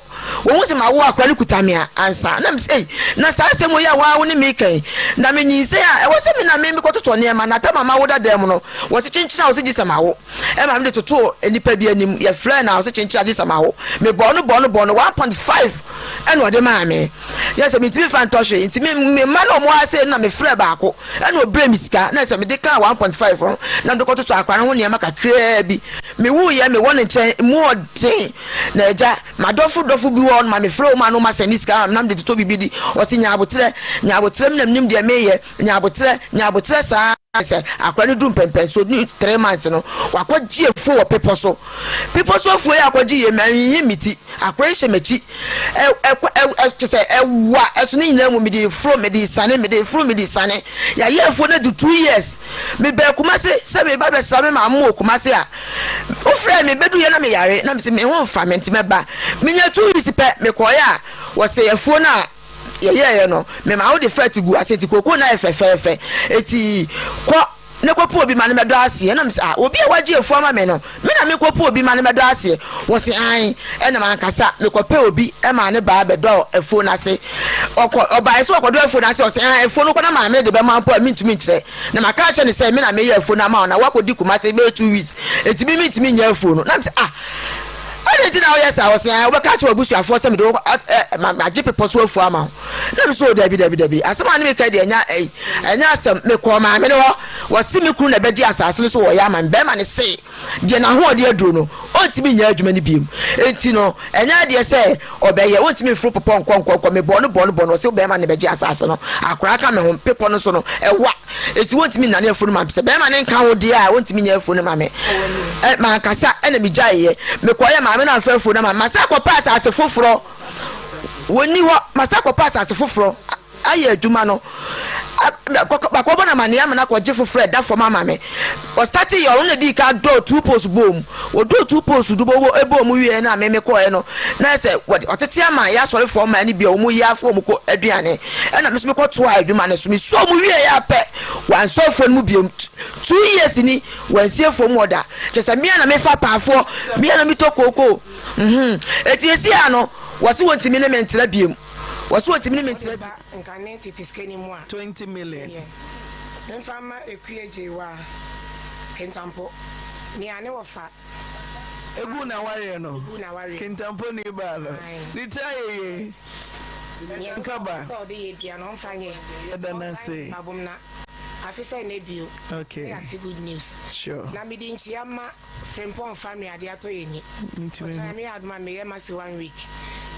Wɔhu sɛ mawo akwadaa no kuta me a ansa. Na mese ei, na saa asɛm wei a waa wo ne me reka yi, na menyinsɛn a ɛwɔ sɛ me na me mekɔtotɔ nneɛma na tam a mawo dada mu no, wɔse kyenkyen a ɔse gye sɛ mawo. Ɛma mede totoo nnipa bi anim, yɛfrɛɛ no a ɔse kyenkyen a gye sɛ mawo. Mebɔɔ no bɔɔ no bɔɔ no 1.5 ɛna ɔde maa me. Yɛ sɛ mentumi mfa ntɔ hwee nti me me mma na wɔn ara sei no na mefrɛɛ baako ɛna ɔbrɛɛ me sika na sɛ mede kaa 1.5 ho na mede kɔtotɔ akwadaa no ho nneɛma kakraa bi. Mewuiɛ mewɔ ne nkyɛn mu ɔden na agya m'adɔfo dɔfo bi wɔ hɔ no ma mefrɛ wɔn a na wɔn asɛn ne sika ama me na mede totɔ biribi di. Ɔse nya aboterɛ nya aboterɛ me na menim deɛ meyɛ nya aboterɛ nya aboterɛ saa sɛ akwadaa no duru mpɛmpɛnsoɔ ne 3 months no wakɔgye afuo wɔ bepɔ so. Bepɔ so afuo yi akɔgye yɛ manyi me ti akwadaa yi hyɛ m'akyi ɛ ɛ ɛ ɛ kyɛ sɛ ɛwa ɛso ne nyinaa mu mede foro mede sane mede foro mede sane yɛayɛ afuo no adu 2 years mebɛɛ Kumase sɛ meba bɛsra me maame wɔ Kumase a wofrɛ me bɛdu yɛ na meyare na mese me ho mfa me nti mɛba menya 2 weeks pɛ mekɔeɛ a wɔsɛ afuo no a yɛyɛeɛ no mema wode fɛt gu ase nti kookoo no ayɛ fɛfɛɛfɛ eti kɔ na kɔpɛ obi ma no mɛdɔ aseɛ. Ɛna mese, ah, obi a wagye afuo ama me no, me na menkɔpɛ obi ma no mɛdɔ aseɛ? Wɔse, aane. Ɛna mankasa mekɔpɛ obi maa ne baa bɛdɔɔ afuo no ase. Ɔkɔ, ɔbaeɛ sɛ ɔkɔdɔ afuo no ase, ɔse, aane, afuo no kɔ na maame no de bɛma mpo a mentumi nkyerɛ. Na maka akyerɛ no sɛ me na meyɛ afuo no ama wo na woakɔdi Kumasi bɛyɛ 2 weeks, enti me mentumi nyɛ afuo no. Na mese, ah, adɛn nti na woyɛ saa? Ɔse, aane, wobɛka akyerɛ w'abusuafoɔ sɛ mede wo, ɛ, ɛ, magye bepɔ so afuo ama wo. Na me so, dabi, dabi, dabi, asɛm a ne meka deɛ ɛnyɛ, ɛyi, ɛnyɛ asɛm. Mekɔɔ maame no hɔ, wɔse me kunu na ɛbɛgye asase no so wɔyɛ ama me. Bɛrima no se deɛ n'ahoɔden aduro no, ɔntumi nyɛ adwuma no biom. Enti no, ɛnyɛ adeɛ sɛ ɔbɛyɛ, ɔntumi mforo bepɔ nkɔ nkɔ nkɔ. Mebɔɔ no bɔɔ no bɔɔ no, ɔse bɛrima no na ɛbɛgye asase no. Akoraa ka me ho, bepɔ no so no, ɛwa. Enti wɔntumi nnane afuo no ma me. Sɛ bɛrima no nka ho deɛ a, wɔntumi nyɛ afuo no ma me. Ɛ, mankasa ɛna megyaeɛ. Mekɔeɛ, maame no amfa afuo no ama me. Masan kɔpɛ asase foforɔ. Wɔnni hɔ. Masan akɔpɛ asase foforɔ ayɛ adwuma no. Makɔbɔ no amanneɛ ama no akɔgye foforɔ a ɛda fam ama me. Ɔstate yɛ, ɔno na ɛdii kan dɔɔ two poles bɔɔ mu. Ɔdɔɔ two poles do bɔɔ mu wieɛ no a me mekɔeɛ no, na ayɛ sɛ ɔtete ama yɛ asɔrefoɔ mmaa no bi a wɔyɛ afa wɔn kɔ aduane. Ɛna me nso mekɔtoaa adwuma no so. Mesɔɔ mu wieɛ ara pɛ, wansɔ afuo no mu bio. Two years ni, wansi afuo mu hɔ da. Kyerɛ sɛ me ara na mefa apaafoɔ, me ara na metɔ kookoo. Mhm. Enti esi a no, wɔse wɔntumi ne me ntena biom. Wɔse wɔntumi ne me ntena Ɔde ba nkane tete sikani mu a. 20 million. Million. Memfa mma Akua Gyeiwaa Kintampo. Nea ne wɔfa. Egu n'awareɛ no. Egu n'awareɛ. Kintampo ni baa no. Ae. Ne tiri ayɛ yie. Nea Nka ba. sɛ ɔde yɛ bia no ɔmfa nyɛ. Yɛda no ase. Ɔnkae mpaabom na afe sɛ nnɛ bio. Okay. Na yɛate good news. Sure. Na mede nkyia ma. Frimpong fa me ade atɔ yɛ ni. Ɔkyena Nyame yɛ adom a meyɛ masi one week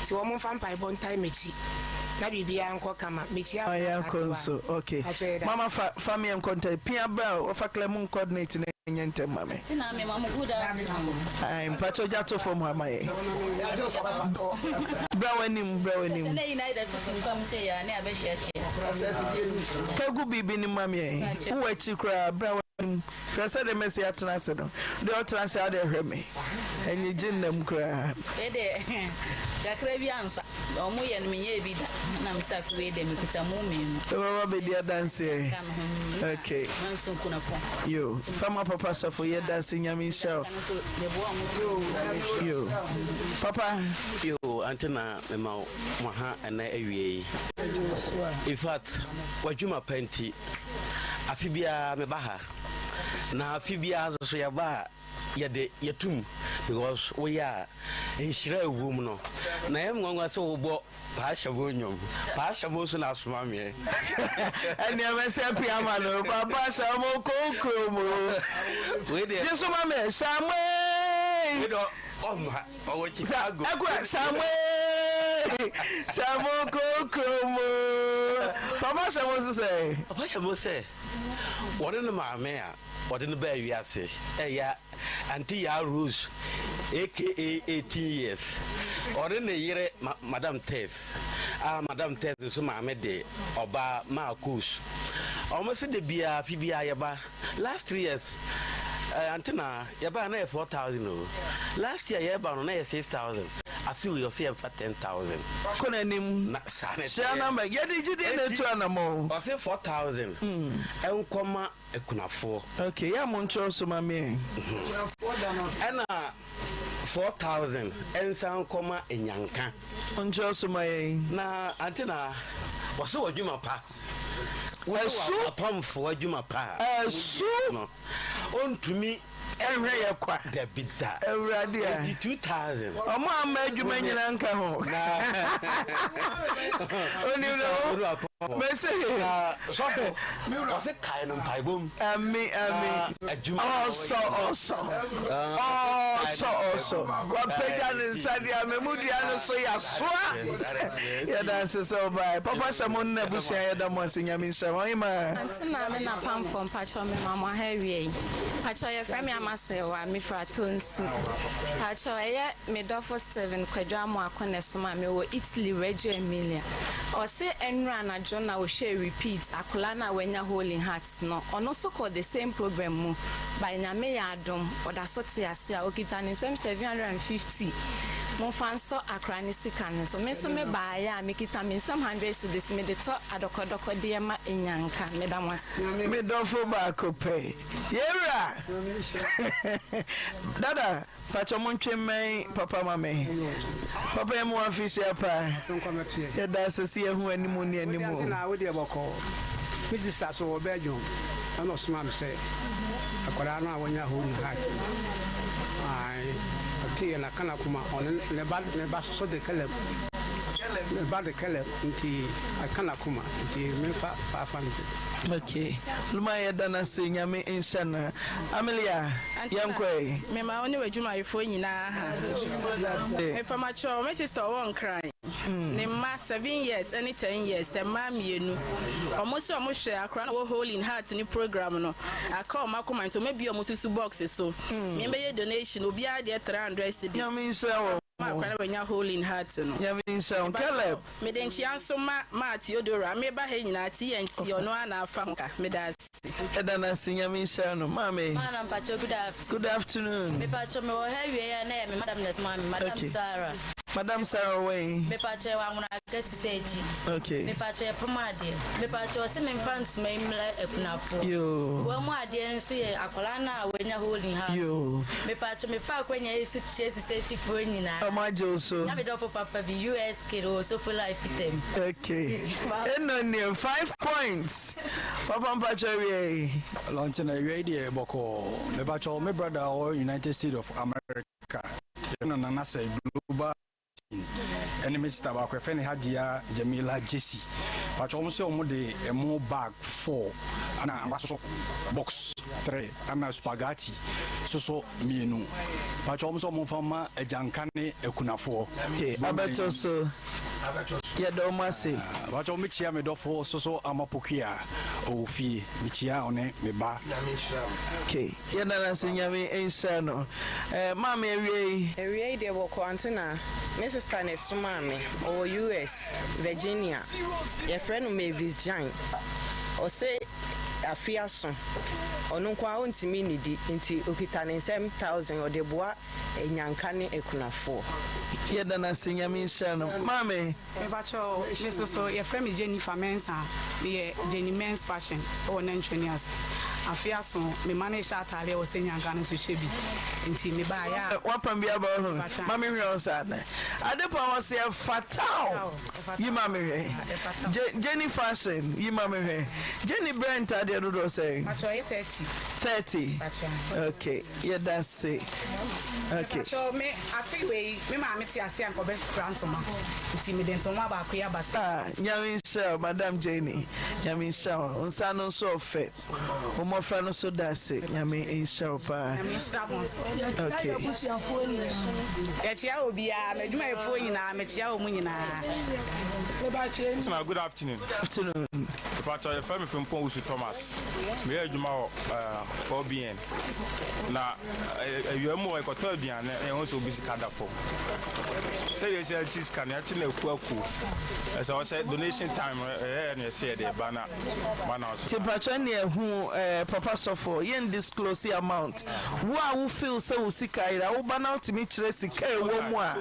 nti wɔn mfa mpaebɔ ntae makyi na biribiara nkɔ kama mekyia Ɔyɛ Abena akɔ Santewa nso ok pakyɛ yɛda mama fa fa me nkɔ ntɛm pia bra o ɔfa clɛ mu coordinate no nyɛ ntɛm ma me. Tina me ma mo good afternoon. Ae mpakyɛ gya to fam ha ma yɛ. Bra w'anim bra w'anim. Sɛ nyinaa yɛ tutu nkwa mu sɛ yɛ a ne abɛhyiahyia. Ka gu biribi no ma me ɛ. Wowɔ akyiri koraa bra w'anim. Hwɛ sɛdeɛ masi atena ase no. Deɛ ɔtena ase a, wodeɛ hwɛ me. Anigye nna mu koraa. Wei deɛ kakra bi ansɔ. Ɔmo yɛ no menyɛɛ bi da. Na me sɛ afe wei deɛ mekuta mu mmienu. Wobɛba abɛdi adanseɛ. Ka me ho. Okay. Manso nkunafo. Yo. Fama papa sɔfo yɛda ase Nyame nhyira wo. Adaka no nso meboa ɔmo to. Yo. Papa. Yo, ante na mema wo ha ɛnɛ awie yi. In fact, w'adwuma pa nti, afe biara meba ha. Na afe biara nso so yɛba a yɛde yɛtum because woyɛ a nhyira a ɛwɔ mu no na ɛyɛ me nwanwa sɛ wobɔ Paashamo nnwom. Paashamo nso na asoma meɛ. Ɛnneɛ mɛsɛ pia ma no papa Shamo kokro mu. Wei deɛ. Gye so ma me Shamo ee. Wei deɛ ɔmma ɔwɔ Chicago. Akua Shamo ee Shamo kokro mu. Papa Shamo nso sɛ. Papa Shamo sɛ wɔne ne maame a. ɔde no baa wiase ɛyɛ Auntie Yaa Rose aka 18 years. Ɔne ne yere ma Madam Tess a Madam Tess nso maame de ɔbaa Marcus. Wɔn se da biara afe biara yɛba. Last 3 years eh, Auntie na yɛbaa na yɛ 4,000 o. Last year yɛba no na yɛ 6,000. Afe wei ɔse yɛmfa 10,000. Kɔ n'anim. Na saa na Hyia ɛteɛ. number. Yɛde gyidie na Enti etu anamɔn. ɔse 4,000 ɛnkɔma akunafoɔ. Okay, yɛ a mo nkyerɛw so ma me ɛ. Ɛna 4,000 ɛnsan nkɔma nyanka. Mo nkyerɛw so ma yɛn. Na ante na wɔsɛ wɔ adwuma pa. Wɔne Ɛso. wɔ apamfoɔ adwuma pa a. Ɛso. No, ɔntumi. Ɛnhwɛ yɛ kwa. Dabi da. Awurade a. 82,000. Ɔmo amma adwuma nyina nka ho. Onim ne ho. Mese. Sɔfo, ɔse kae no mpaebɔ mu. Ami ami. Adwuma. Ɔsɔ ɔsɔ. Ɔsɔ ɔsɔ. Wapagya ne nsa de amemu dua no so yasoa. Yɛda ase sɛ ɔbae. Papa hyɛ mo ne n'abusua yɛda mo ase Nyame nhyira mo. Ɔhemaa. Aunty Maame na Pamfo mpakyɛw me ma mo aha awia yi. Mpakyɛw yɛfrɛ me Ama Serwaa me firi Atonsu. Mpakyɛw ɛyɛ me dɔfo Stephen Kwadwo Amoako na ɛsomaa me ɔwɔ Italy Reggio Emilia. Ɔse ɛnora anadwo na ɔhwɛɛ repeat akwadaa no a wanya hole in heart no ɔno nso kɔɔ the same program mu but Nyame yɛ adom ɔda so te ase a ɔkita ne nsam 750 momfa nsɔ akwadaa no sika no so. Me nso me baeɛ a mekita me nsam 100 cedis mede tɔ adɔkɔdɔkɔdeɛ ma Nyanka. Meda mo ase. Me dɔfo baako pɛ. Yɛwura! Dada, pakyɛ mo ntwe mmɛn papa ma me. Papa yɛ mo afehyia pa. Yɛda ase sɛ yɛhu animu ne animu. Na wo deɛ bɔkɔɔ. Me sista so wɔ Belgium ɛna ɔsoma me sɛ akwadaa no a wanya hole in heart no ae ɔteeɛ na ka n'akoma ɔne ne ba ne ba soso de Caleb ne ba de Caleb nti aka n'akoma nti memfa 500. Ok Luma yɛda no ase Nyame nhyɛ no Amelia yɛnkɔ ɛ. Mema wo ne w'adwumayɛfoɔ nyinaa ha. Mepamakyɛw, me sister ɔwɔ Nkran. Ne mma 7 years ne 10 years, mmaa mmienu. Ɔmo sɛ ɔmo hwɛ akora na wɔ Hole in Heart ne program no. Aka ɔmo akoma nti ɔmo abue ɔmo susu box so. Me bɛyɛ donation, obiara deɛ 300 cedis. Nyame nhyira wɔn. Ma akora na wanya hole in heart no. Nyame nhyira wɔn. Caleb. Mede nkyia nso ma maa Theodora. Meba ha nyinaa TNT ɔno ara na afa ho ka. Meda ase. Ɛda no ase Nyame nhyira no. Maame. Maana mpakyɛw, good afternoon. Good afternoon. Mepakyɛw, mewɔ ha awie a na ɛyɛ me madam na ɛsoma me, Madam Sarah. Madam Sarah wɔ he? Mepakyɛw, ɛwɔ Anwona Akɛse sɛ akyi. Mepakyɛw, yɛpam adeɛ. Mepakyɛw, ɔse memfa ntoma yi mmrɛ akunafoɔ. Yoo. Wɔn mu adeɛ nso yɛ akwadaa no a wanya hole in heart. Yoo. Mepakyɛw, mefa akwanya yi so kyia sisi akyifoɔ nyinaa. Ɔmo agye wo so. Kyia me dɔfo papa bi, US kid, ɔwɔ Sofo Life Fitam. Okay. Ɛnna nie, 5 points. Papa mpakyɛw awia yi. Lɔnten awia yi deɛ bɔkɔɔ. Mepakyɛw, me brother a ɔwɔ United States of America, yɛfrɛ no Nana Sɛe Global ɛne me sister baako yɛfrɛ no Hajia Jamila Jesse. Pakyɛw, wɔn sɛ wɔn de ɛmo bag four ana angwa soso box three ana spaghetti soso mmienu. Pakyɛw, wɔn sɛ wɔn fa ma agyanka ne akunafoɔ. Okay, abɛto so. Yɛda wɔn ase. Pakyɛw, mekyia me dɔfo soso Ama Pokuya ɔwɔ fie. Mekyia ɔne me ba. Okay, yɛda no ase Nyame nhyira no. Eh, maame awia yi. Awia yi deɛ bɔkɔɔ ante na me sister na ɛsomaa me ɔwɔ US Virginia yɛfrɛ no Mavis Gyan ɔse afe aso ɔno nko ara ɔntumi nnidi nti ɔkita ne nsam thousand ɔde boa anyanka ne akunafoɔ. Yɛda no ase Nyame nhyira no. Maame. Mepakyɛw, me soso yɛfrɛ me Jennifer Mensah, meyɛ Jenny Mens Fashion wɔ Nantwani ase. Afe aso, me mma no rehyɛ ataade a ɛwɔ sɛ nyanka no nso hyɛ bi, nti mebaeɛ a. Wapam bi aba wo ho? Ma me hwɛ wo saa nɛ. Ade pa wɔ se ɛfata wo. Yi ma me hwɛ. Je Jenny Fashion, yi ma me hwɛ. Jenny brɛ ntaadeɛ dodoɔ sɛn? Pakyɛw, ɛyɛ 30. 30? Pakyɛw. Okay, yɛda se. Okay. Mepakyɛw, me afe wei me maame te ase a nka ɔbɛfira ntoma nti mede ntoma baako yi aba sɛ. Ah, Nyame nhyira wo, Madam Jenny. Nyame nhyira wo. Wo nsa no nso ɔfɛ. Wo mmɔ. mmɔfra no so da ase. Nyame nhyira wo paa. Nyame nhyira mo nso. Okay. Yɛkyea obiara, m'adwumayɛfoɔ nyinaa, mekyea wɔn nyinaa. Tina, good afternoon. Good afternoon. Mepakyɛw yɛfrɛ me Frimpong Owusu Thomas. Meyɛ adwuma wɔ 4BN. Na awia mu hɔ yɛkɔtɔ aduane na yɛhu sɛ obi sika da fam. Sɛdeɛ yɛsi akyi sika no yɛakye no akuo akuo. Ɛsɛ hɔ sɛ donation time ɛyɛ na yɛsɛ yɛde ba na ma na Nti mpakyɛ neɛ hu eh papa sɔfo yɛn disclose amount wo a wo feel sɛ wo sika ayera wo ba na wotumi kyerɛ sika a ɛwɔ mu a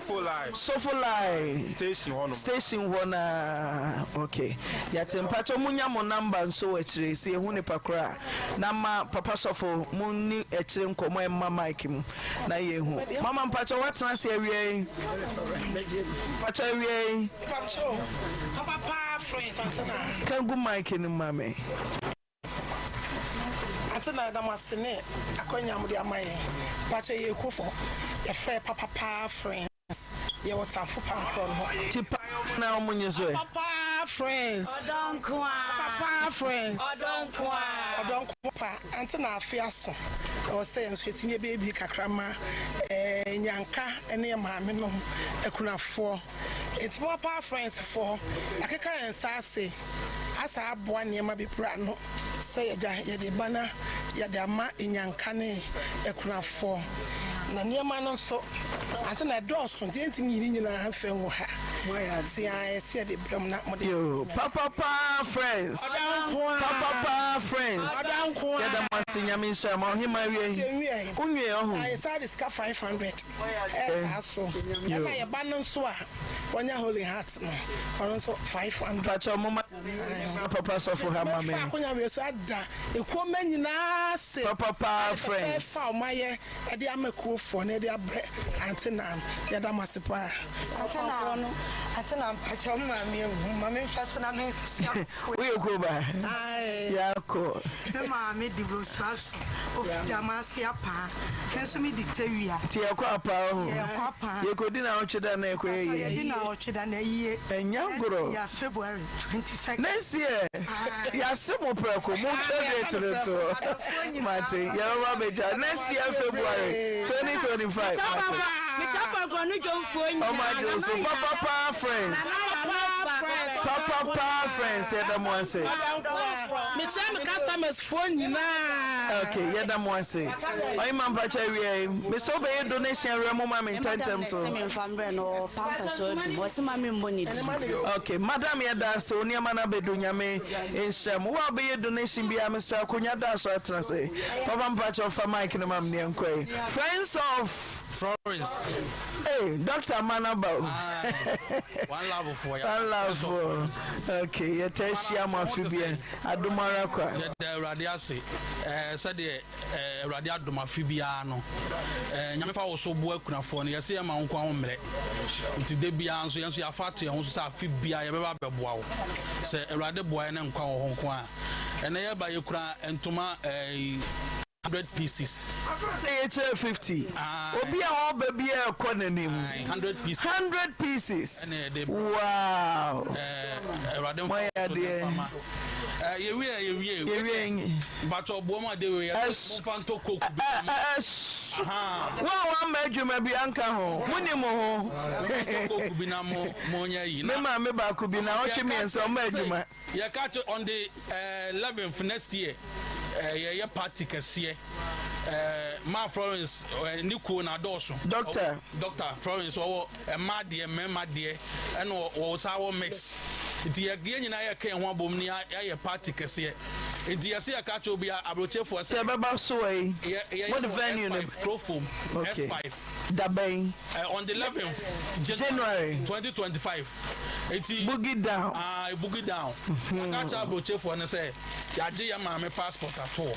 sofo line station hɔ nom station hɔ naa ok yɛate mpakyɛ mo nya mo number nso wɔ akyire sɛ yɛhu nipa korɔ a na ma papa sɔfo mo ni akyire nkɔmɔ ɛmma mic mu na yɛhu mama mpakyɛ woatena ase awia yi mpakyɛ awia yi. Ka gu mic no mu ma me. Ante na yɛda mo ase ne akwanya a mode ama yɛn. Mpakyɛ yɛyɛ kurofo yɛfrɛ yɛ papa paa friends yɛwɔ tamfo pankorɔ no ho. Ti pa ɔmo na ɔmo nye so ɛ. Papa paa friends. Ɔdɔ nko ara. Papa paa friends. Ɔdɔ nko ara. Ɔdɔ nko pa. Ante na afe aso ɛwɔ sɛ yɛn nso yɛtumi yɛbɛyɛ bi kakra ma ɛɛ nyanka ne yɛn maame nom akunafoɔ. Enti moapa Francefoɔ, yɛakeka yɛn nsa ase asan aboa nneɛma bebree ano sɛ yɛgya yɛde ba na yɛde ama nnyanka ne akunafoɔ. Na nneɛma no nso, ansa na ɛdɔɔso nti yɛntumi nyi ne nyinaa mfa ngu ha. Nti a yɛse yɛde brɛ mo na mode. Yoo papa paa friends papa paa friends yɛda mo ase nyame nhyira mo ɔhemaa wiei wo nwie ɔho. Yɛsan de sika 500. Ɛtaa so. Ɛna yɛ ba no nso a wanya holy heart no ɔno nso 500. Mpakyɛw moma papa sɔfo ha ma me. Mɛfa akonya wei so ada ekuo mma nyinaa ase. Papa paa friends. Fɛfɛɛfɛ a wɔn ayɛ ɛde ama kuofoɔ na ɛde abrɛ Aunty Nan yɛda mo ase paa. Aunty Nan Aunty Nan mpakyɛw me maame awu ma me nfa so na me nsa. Woyɛ kuo ba? Yɛakɔ. Me maame de Rosua so ofi Damasi Apaa. Me nso me di Tawia. Nti yɛkɔ Apaa ɔho? Yɛkɔ Apaa. Yɛkɔdi naawɔtwe da na yɛkɔyɛ yie? Yɛdi naawɔtwe da na ayie. Ɛnyɛ agorɔ. Next year February 22nd. Next year yɛase mo prɛko mo ntwa date no to. Mate yɛbɛba abɛgya next year February 2025. Mate. Ɔmo agye wo so papa paa friends. Papa paa friends yɛda mo ase. Mekyia me customers foɔ nyinaa. Ok yɛda mo ase. Ɔyema mpakyɛ awia yi mesɛ wobɛyɛ donation awura mu ma me ntɛntɛm so. Ok madam yɛda ase wo nneɛma no abɛdu nyame nhyira mu wo a wobɛyɛ donation biara mesrɛ akonya da so atena ase papa mpakyɛ fa mic no ma me neɛ nkɔ yi friends of Florence. Hey, Doctor Manaba. One love for ya. One love for. Okay, yɛtɛ ahyia mo afe bia. Adom ara kwa. Yɛda Awurade ase. Eh, sɛdeɛ eh, Awurade adom afe biara no. Eh, Nyame fa wo so boa akunafoɔ no. Yɛse yɛma wo nko a wo mmerɛ. Nti da biara nso yɛn nso yɛafa ato yɛn ho so sɛ afe biara yɛbɛba abɛboa wo. Sɛ Awurade boa yɛn ne nkwa wɔ hɔ nko a. Ɛnɛ yɛba yɛkura ntoma eh, 100 pieces. Sɛ yɛkyerɛ 50. Obi a ɔba biara ɛkɔ n'anim. 100 pieces. 100 pieces. Wow. Awurade mfa so de mfa ma. Yɛwie a yɛwie. Yɛwie. Mpatsɔ boɔ mu ade wei yɛ momfa ntɔ coke bi. Ɛsu. Wo a wamma adwuma bi anka ho. Mo ni mo ho. Ntɔ coke bi na mo mo nyɛ yi. Me maame baako bi na ɔtwe mmiɛnsa ɔma adwuma. Yɛka kyerɛ on the 11th next year yɛyɛ party kɛseɛ maa Florence ne kuo na adɔɔso. Doctor. Doctor Florence ɔwɔ mmaa deɛ mmarima deɛ ɛna ɔwɔ saa wɔ mix nti yɛ yɛn nyinaa yɛka yɛn ho abom ne yɛayɛ party kɛseɛ nti yɛsɛ yɛka kyerɛ obi aburokyefoɔ sɛ. Sɛ ɛbɛba so wɔ yi. Mo de venue no. S5 Kurofom S5. Dabɛn. On the 11th January 2025. Eti Boogie down. Ah, boogie down. Aka kyerɛ aburokyefoɔ no sɛ yɛagye yɛn maame passport ato hɔ.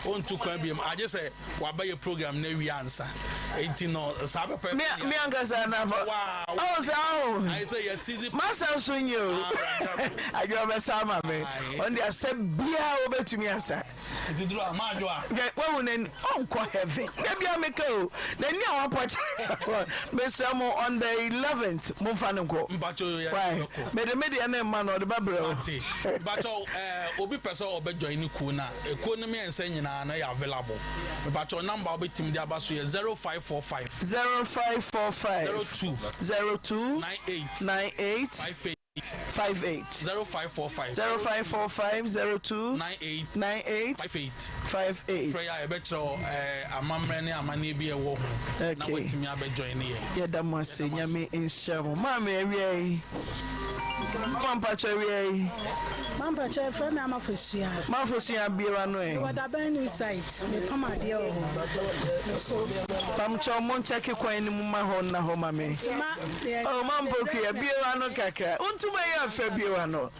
Ɔntu kwan biom agye sɛ waba yɛ program no awie ansa. Enti no saa pɛpɛɛpɛ. Me me ankasa na fa. Waa. Oh sɛ aho. Ayɛ sɛ yɛ seize. Masa nso nye o. Adwo ɔbɛsa ama me. Ɔno deɛ asɛ biara. wobɛtumi asa. Nti duru a, maadwo a. Hwɛ, wahu n'ani, ɔnkɔ heaven. Da biara meka o, n'ani a wapɔkyɛ. Mesrɛ mo, on the 11th, momfa no nkɔ. Mpakyɛ o, yɛde Why? bɛkɔ. Mede me deɛ no rema no, ɔde bɛbrɛ wo. Mate. Mpakyɛ eh, obi pɛ sɛ ɔbɛ join ne kuo no a, ekuo no mmiɛnsa nyinaa no yɛ available. Mepakyɛ number a wobɛtumi de aba so yɛ 0545. 0545. 02. 02. 98. 98. 58. 58. 0545. 0545 02. 98. 98. 58. 58. Frɛ yɛ a yɛbɛkyerɛ wo eh, amammerɛ ne amanneɛ bi a ɛwɔ ho na Okay. woatumi abɛ join yɛn. Yɛda mo ase, Nyame nhyira mo. Maame awia yi. Mama mpakyɛ awia yi. Mama mpakyɛ yɛfrɛ me Amafosua. Mafosua bue w'ano ɛ. Mewɔ Dabɛn new site, mepam adeɛ wɔ hɔ. So. Pamkyɛw mo nkyɛke kwan no mu ma hɔ nna hɔ ma me. Oh, Mampokua, bue w'ano kakra. Wo ntoma yi afɛ, bue w'ano.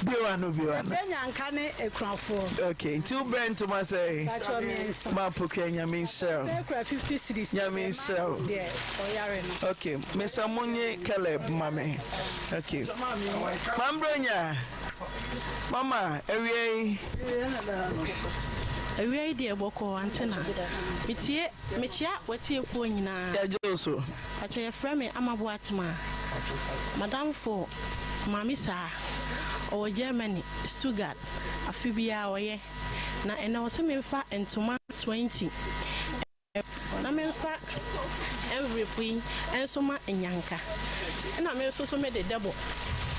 Bue w'ano, bue w'ano. Mepɛ nyanka ne akurafoɔ. Okay, nti wo brɛ ntoma sɛn? Mpakyɛw mmiɛnsa. Mampokua, Nyame nhyira wo. Sɛ kura 50 cedis. Nyame nhyira wo. Deɛ ɔyare no. Okay, mesa mo nye Caleb ma me. Okay. Mambronya, mama, awia yi. Awia yi deɛ bɔkɔɔ antena. Metie, mekyia w'atiefoɔ nyinaa. Yɛgye wo so. Pakyɛ yɛfrɛ me Ama Boatema. Madamfo Maame Saa, ɔwɔ Germany, Stuttgart, afe biara ɔyɛ. Na ɛnɛ ɔse memfa ntoma 20 na memfa envelope yi nso ma Nyanka. Ɛna me nso so mede dɛbɔ.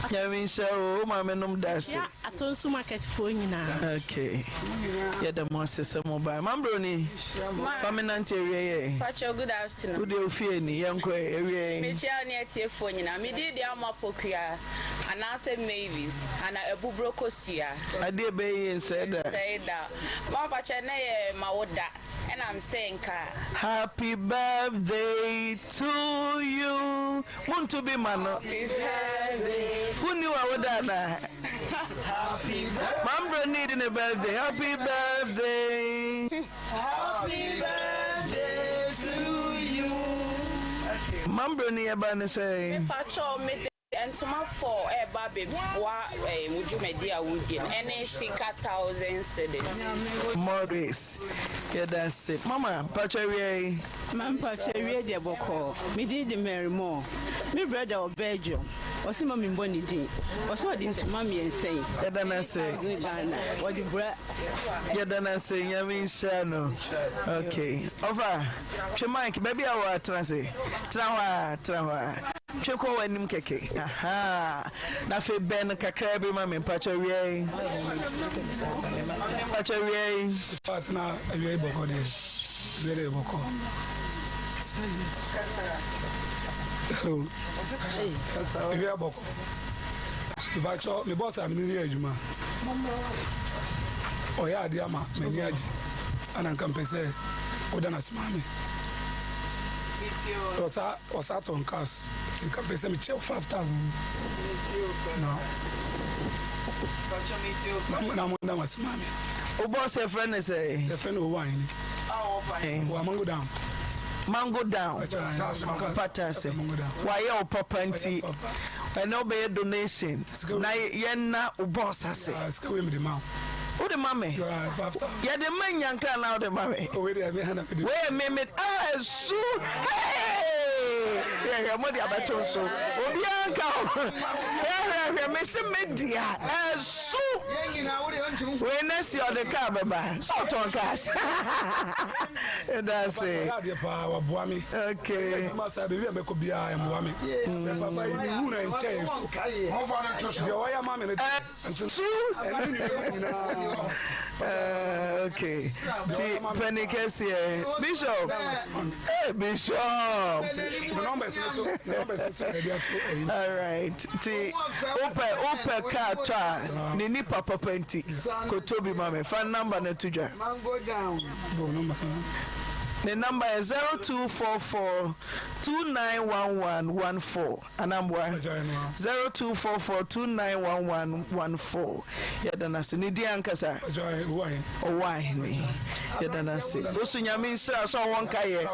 Nyame nhyira wo, wo maame nom da ase. Mekyia Atonsu market foɔ nyinaa. Okay, yɛda mo ase sɛ mo bae. Mambroni, fa me nante awiei ɛ. Pacho good afternoon. Wo deɛ ofie ni, yɛnkɔ ɛ, awiei. Mekyia wo ne atiefoɔ nyinaa. Me din de Ama Pokuaa anaasɛ Mavis ana Abuburo Kosua. Adeɛ bɛyɛ yie nsɛe da. Nsɛe da. Mama pacho ɛnɛ yɛ m'awoda ɛna me sɛ nka. Happy birthday to you. Monto bi ma no. Happy birthday. Wonni w'awoda anaa? Mambro need ne birthday. Happy birthday. Happy birthday to you. Mambro ni yɛba ne sɛ. Mepakyɛw mede ntoma fɔɔ ɛɛba abɛboa wo dwumadi a wodi no ɛne sika thousand cedis. Maurice yɛda ase. Mama mpakyɛw awia yi. Ma mpakyɛw awie deɛ bɔkɔɔ. Me din de Mary Moore. Me brɛda wɔ Belgium. Ɔse ma me mbɔ ne din. Ɔse ɔde ntoma mmiɛnsa yi. Yɛda no ase. Thousand Ghana. Ɔde bra. Yɛda no ase. Nyame nhyira no. Okay. Ɔfa, twe mic baabi a wɔ a tena ase. Tena hɔ a, tena hɔ a. Twe kɔ w'anim kɛkɛ. Ahaa. Na afei bɛn no kakraa bi ma me mpakyɛ awia yi. Mpakyɛ awia yi. Atena awia yi bɔkɔ deɛ. Awia deɛ bɔkɔ. Hello. Awia bɔkɔ. Mpakyɛ me bɔs a me ne yɛ adwuma. Ɔyɛ adeɛ ama m'ani agye. Ana nka mpɛ sɛ woda no ase maa me. Ɔsa Ɔsa tɔn cars nka mpɛ sɛ mekyɛ 5000 na na mo da wase maa me. Wo boss yɛfrɛ no sɛ? Yɛfrɛ no Owó Ahene. Wɔ Mango Down. Mango Down. Pata ase. Wayɛ wo papa nti ɛnɛ wobɛyɛ donation na yɛnna wo boss ase. Sika wei mede ma wo. Wode ma me? Yɛde ma nyanka anaa wode ma me? Wei deɛ me na mede. Wei yɛ me me ah su hey hwɛ hwɛ mo de abɛto nso obiara nka ho hwɛ hwɛ hwɛ me se me dea ɛso wei na si ɔde kaa bɛba sɛ ɔtɔn cars ɛda ase. Ɔyɛ adeɛ paa waboa me. Okay. Ɛma saa baabi a mɛkɔ biara ɛmmoa me. Papa yi mehu na nkyɛn so deɛ ɔyɛ ama me no. Su. Okay. Ti penny kɛseɛ. Bishop. Hey Bishop. All right. Ti wopɛ wopɛ kaa tɔ a ne nipa papa nti koto bi ma me fa number no to dwa. Ne number yɛ 0244 291114 anaa mboa? 0244 291114 Yɛda no ase. Ne din ankasa? Ɔwɔahene. Yɛda no ase. Wo so Nyame nhyira sɛ ɔwɔ nkayɛ.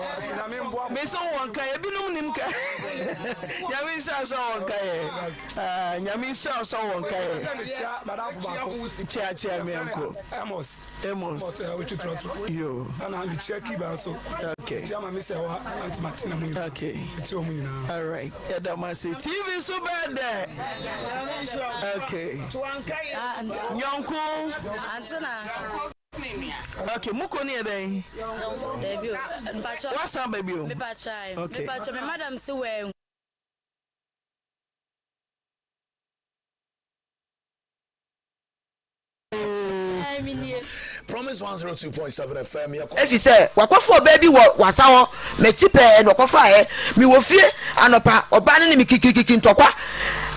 Me sɛ wowɔ nkayɛ ebinom nim ka. Nyame nhyira sɛ ɔwɔ nkayɛ. Ah, Nyame nhyira sɛ ɔwɔ nkayɛ. Kyia kyia me anko. Amos. Amos. Amos eh, wotwi trɔtrɔ. Yo. Ɛna mekyia Kiba nso. Okay. Mekyia Mame Sɛwa, Auntie Martina mu nyinaa. Okay. Mekyia wɔn nyinaa. All right. Yɛda mo ase. TV so bɛɛ dɛ. Okay. Nyɔnko. Antena. Okay, muko ne yɛ dɛn? Dabi o. Mpacho. Wasan ba bio. Mepacho ai. Okay. Mepacho me madam se wɔ Promise 102.7 FM yɛ. Efisɛ wakɔfa ɔbaa bi wɔ w'asa hɔ, m'akyi pɛɛ na ɔkɔfaeɛ. Mewɔ fie anɔpa, ɔbaa no ne me kikirikikiri ntɔkwa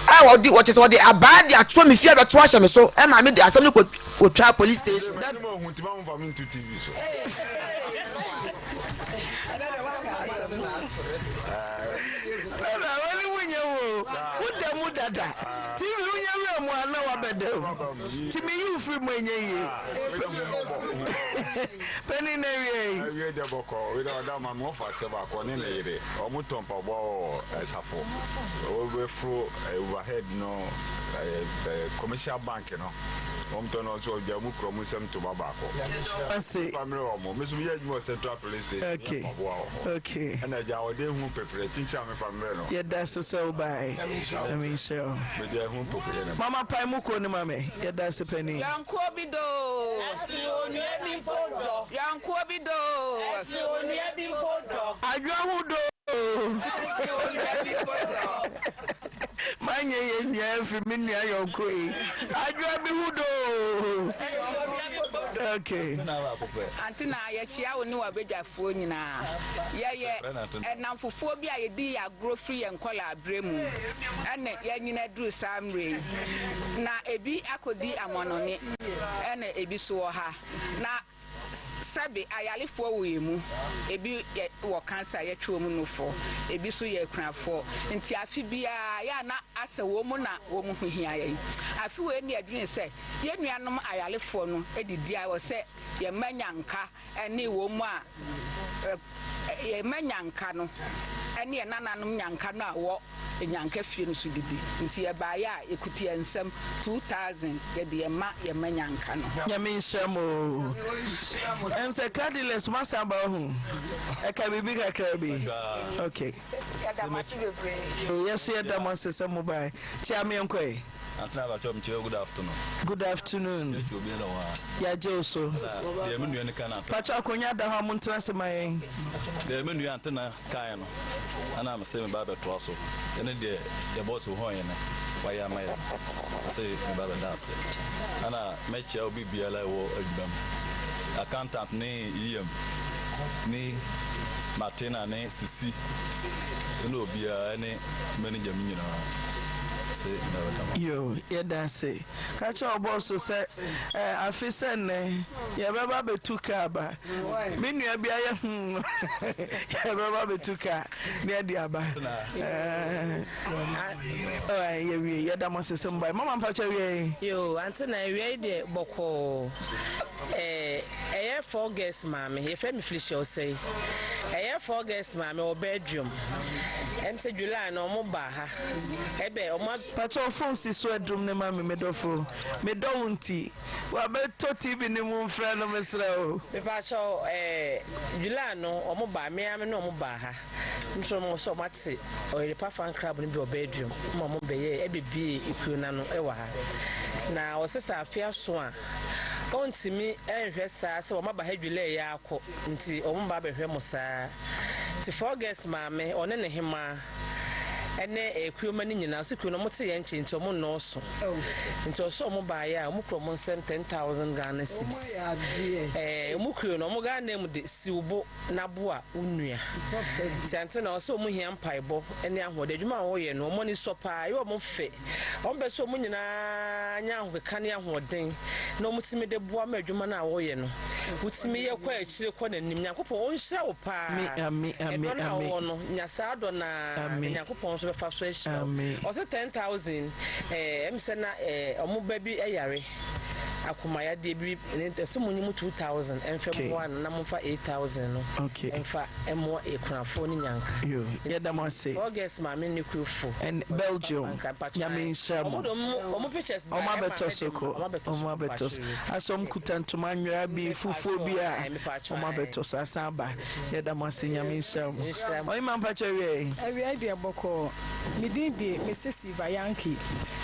a ɔde, ɔkyerɛ sɛ ɔde abaa de ato me fie abɛto ahyɛ me so ma mede asɛm no kɔtwaa police station. Dada wani mu nyɛ wo wo da mu dada TV wo nyɛ wura mu a na wabɛda mu ti mi yi wo firi mu ɛnyɛ yie panin na awia yi. Awie deɛ bɔkɔ wei deɛ ɔda ma me wɔfa sɛ baako ɔne ne yere ɔmo tɔ mpaboa wɔ ɛsafo wɔbɛforo overhead no commercial bank no. Wɔn tɔ no nso ɔgya mu kura wɔn nsam ntoma baako. Ase. Fa mmerɛ wɔn. Me nso meyɛ adwuma wɔ Central Police Station. Meyɛ Okay. mpaboa wɔ hɔ. Okay. Ɛna agya ɔde ehu pɛprɛ kyinkyin a mefa mmerɛ no. Yɛda ase sɛ wobae. Nyame nhyira wo. Mede ehu pɛprɛ na. Mama pae mu kuo no ma me. Yɛda ase panin. Yɔnkoɔ bi dɔ oo. Ɛsene onua bi mpo dɔ. Yɔnkoɔ bi dɔ oo. Ɛsene onua bi mpo dɔ. Adwoa ho dɔ oo. Ɛsene onua bi mpo dɔ. Manyɛ yɛ nua afiri me nua yɔnko yi adwoa bi ho doo. Okay. Ante na yɛkyea wo ne w'abadwafoɔ nyinaa. Yɛyɛ nnamfofoɔ bi a yɛdii yɛn agorɔ firi yɛn nkwadaa berɛ mu ɛna yɛanyini aduru saa mmerɛ yi. Na ebi akɔdi amannɔne ɛna ebi nso wɔ ha. Na Sɛbe ayarefoɔ wɔ yɛn mu, ebi yɛ wɔ cancer a yɛtwe wɔn nufoɔ, ebi nso yɛ akunafoɔ. Nti afe biara yɛ a na asɛ wɔn na wɔn ho hia yɛn. Afe wei ne yɛdwene sɛ yɛn nuanom ayarefoɔ no didi a ɛwɔ sɛ yɛma nyanka ne wɔn a yɛma nyanka no ne yɛn nananom nyanka no a wɔ Nyanka fie no so didi. Nti yɛbaeɛ a yɛkuta yɛn nsam 2000 yɛde yɛn ma yɛn ma Nyanka no. Nyame nhyira mo oo. Ɛm sɛ car dealers mo asan aba wahu. Ɛka biribi kakra bi. Ok. Yɛda mo ase bebree. Yɛ so yɛda mo ase sɛ mo bae. Kyia me yɛnkɔ ɛ. Atena abakyɛw mekyerɛ wo good afternoon. Good afternoon. Yɛkyɛ obi na wa. Yɛagye wo so. Deɛ me nua no ka na. Pakyɛ akonya da hɔ a montena ase ma yɛn. Deɛ me nua Antena kaeɛ no ɛna mese meba abɛtoa so. Sɛ ne deɛ yɛ boss Ohuanyɛ no wayɛ ama yɛn no mese meba abɛda ase. Ɛna mɛkyea obi biara a ɛwɔ adwuma mu. Accountant ne EM ne Martina ne Sisi ɛne obiara ɛne manager mu nyinaa se mɛbɛda mo. Yoo yɛda ase. Ka kyerɛ wo bɔs sɛ eh, afe sɛ nnɛ yɛbɛba abɛtu kaa aba. Me nua bi ayɛ hmm yɛbɛba abɛtu kaa ne adi aba. Eh, alright, yɛwie yɛda mo ase sɛ mobae. Mama mpakyɛ awiei. Yoo ante na awia yi deɛ bɔkɔɔ eh, ɛyɛ Forgers maame yɛfrɛ me Felicia Osei ɛyɛ Forgers maame wɔ Belgium ɛm sɛ July no ɔmo baa ha ɛbɛ ɔmo a. Pakyɛw phone si so adum no ma me me dɔfo me dɔ wo nti wa bɛ tɔ TV no mu nfrɛ no mesrɛ wo. Mepakyɛw eh July no ɔmo baa me ara me ne ɔmo baa ha nso ɔmo sɛ ɔmo ate Ɔyerepa fan club no bi wɔ Belgium ma ɔmo bɛyɛɛ ɛbɛ bie ekuo no ano ɛwɔ ha na ɔse sɛ afe aso a ɔntumi nhwɛ saa sɛ wɔn aba ha July yi ara kɔ nti wɔn ba abɛhwɛ mo saa nti Forgers maame ɔne ne hemaa ɛne ekuo ma no nyinaa ɔsɛ kuo no wɔn te yɛn nkyɛn nti wɔn nnɔɔso nti ɔsɛ wɔn baayɛ a wɔn kura wɔn nsam 10,000 Ghana cedis ɛɛ wɔn kuo no wɔn Ghana mu de siw bo na boa wo nua nti ante na ɔsɛ wɔn hia mpaebɔ ne ahoɔden adwuma a wɔyɛ no wɔn ani sɔ paa ɛyɛ wɔn fɛ. Wɔpɛ sɛ wɔn nyinaa nya ahokeka ne ahoɔden na wɔtumi de boa ma adwuma no a wɔyɛ no. Wotumi yɛ kɔ akyire kɔ n'anim. Nyankopɔn ɔnhyira wo paa. Ɛdɔ no a wowɔ no, nya saa dɔ no ara na Nyankopɔn nso bɛfa so ahyira wo. Ɔse 10,000 eh, ɛm sɛ na eh, ɔmo ba bi yare akomayadeɛ bi, ɛsɛ mo nyi mo 2,000 ɛmfa mmoa no na momfa 8,000 no ɛmfa mmoa akunafoɔ ne nyanka. Yɛda mo ase. August maame ne kurofo. And Belgium, Nyame nhyira mo. Ɔmo de ɔmo pictures ba ɛma abɛtɔ so kɔ. Ɔmo abɛtɔ so. Asɛ ɔmo kuta ntoma nwera bi fufuo bi a ɔmo abɛtɔ so asan aba. Yɛda mo ase Nyame nhyira mo. Ɔhema mpakyɛ awiɛ. Awiɛ deɛ bɔkɔɔ. Me din de Mrs Eva Yankee.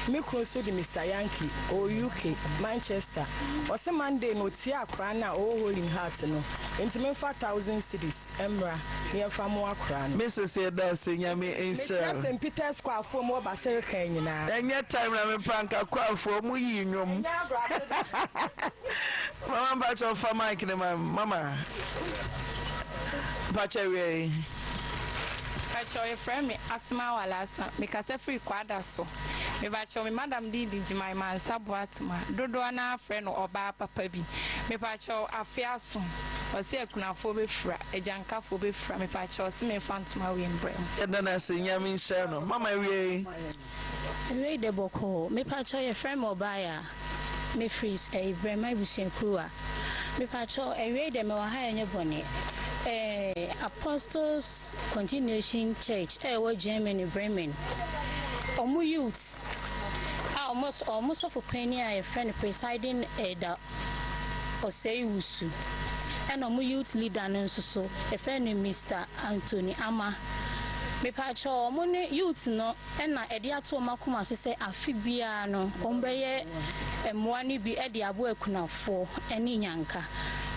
Me kunu nso de Mister Yankee. Ɔwɔ UK, Manchester. Ɔse Monday no ɔtie akora no a ɔwɔ Hole in Heart no. Enti memfa thousand cedis mmra na yɛmfa mmoa akora no. Mrs yɛda ase Nyame nhyira Mekyia wo. St Peters choirfoɔ mu wɔ Baserican nyinaa. Ɛnyɛ time na me pa nka choirfoɔ mo yii nwom. Ɛnyɛ agorɔ ase da. Mama mpakyɛw fa mic no ma me mama mpakyɛw awia yi. Mpakyɛw yɛfrɛ me Asma Walasa mekasa firi Kwadaso mepakyɛw me madam din de Gyimai Mansa Boatema dodoɔ no ara frɛ no ɔbaa papa bi mepakyɛw afe aso ɔse akunafoɔ bɛfira agyankafoɔ bɛfira mepakyɛw ɔse memfa ntoma wei mbrɛ mo. Yɛda no ase Nyame nhyira no. Mama awiei. Awiei de bɔkɔɔ. Mepakyɛw yɛfrɛ me Ɔbaaya. Mefiri ɛyi Brɛma abusuakuruwa. Mepakyɛw awiei deɛ mewɔ ha ɛnyɛ bɔne. Ɛɛ Apostles Continuation Church a ɛwɔ Germany Bremen. Ɔmo youth a ɔmo ɔmo sɔfo panyin a yɛfrɛ no presiding elder Osei Wusu ɛna ɔmo youth leader no nso so yɛfrɛ no Mister Anthony Ama. Mepakyɛw ɔmo ne youth no na ɛde ato wɔn akoma so sɛ afe biara no wɔbɛyɛ mmoa no bi de aboa akunafoɔ ne nnyanka.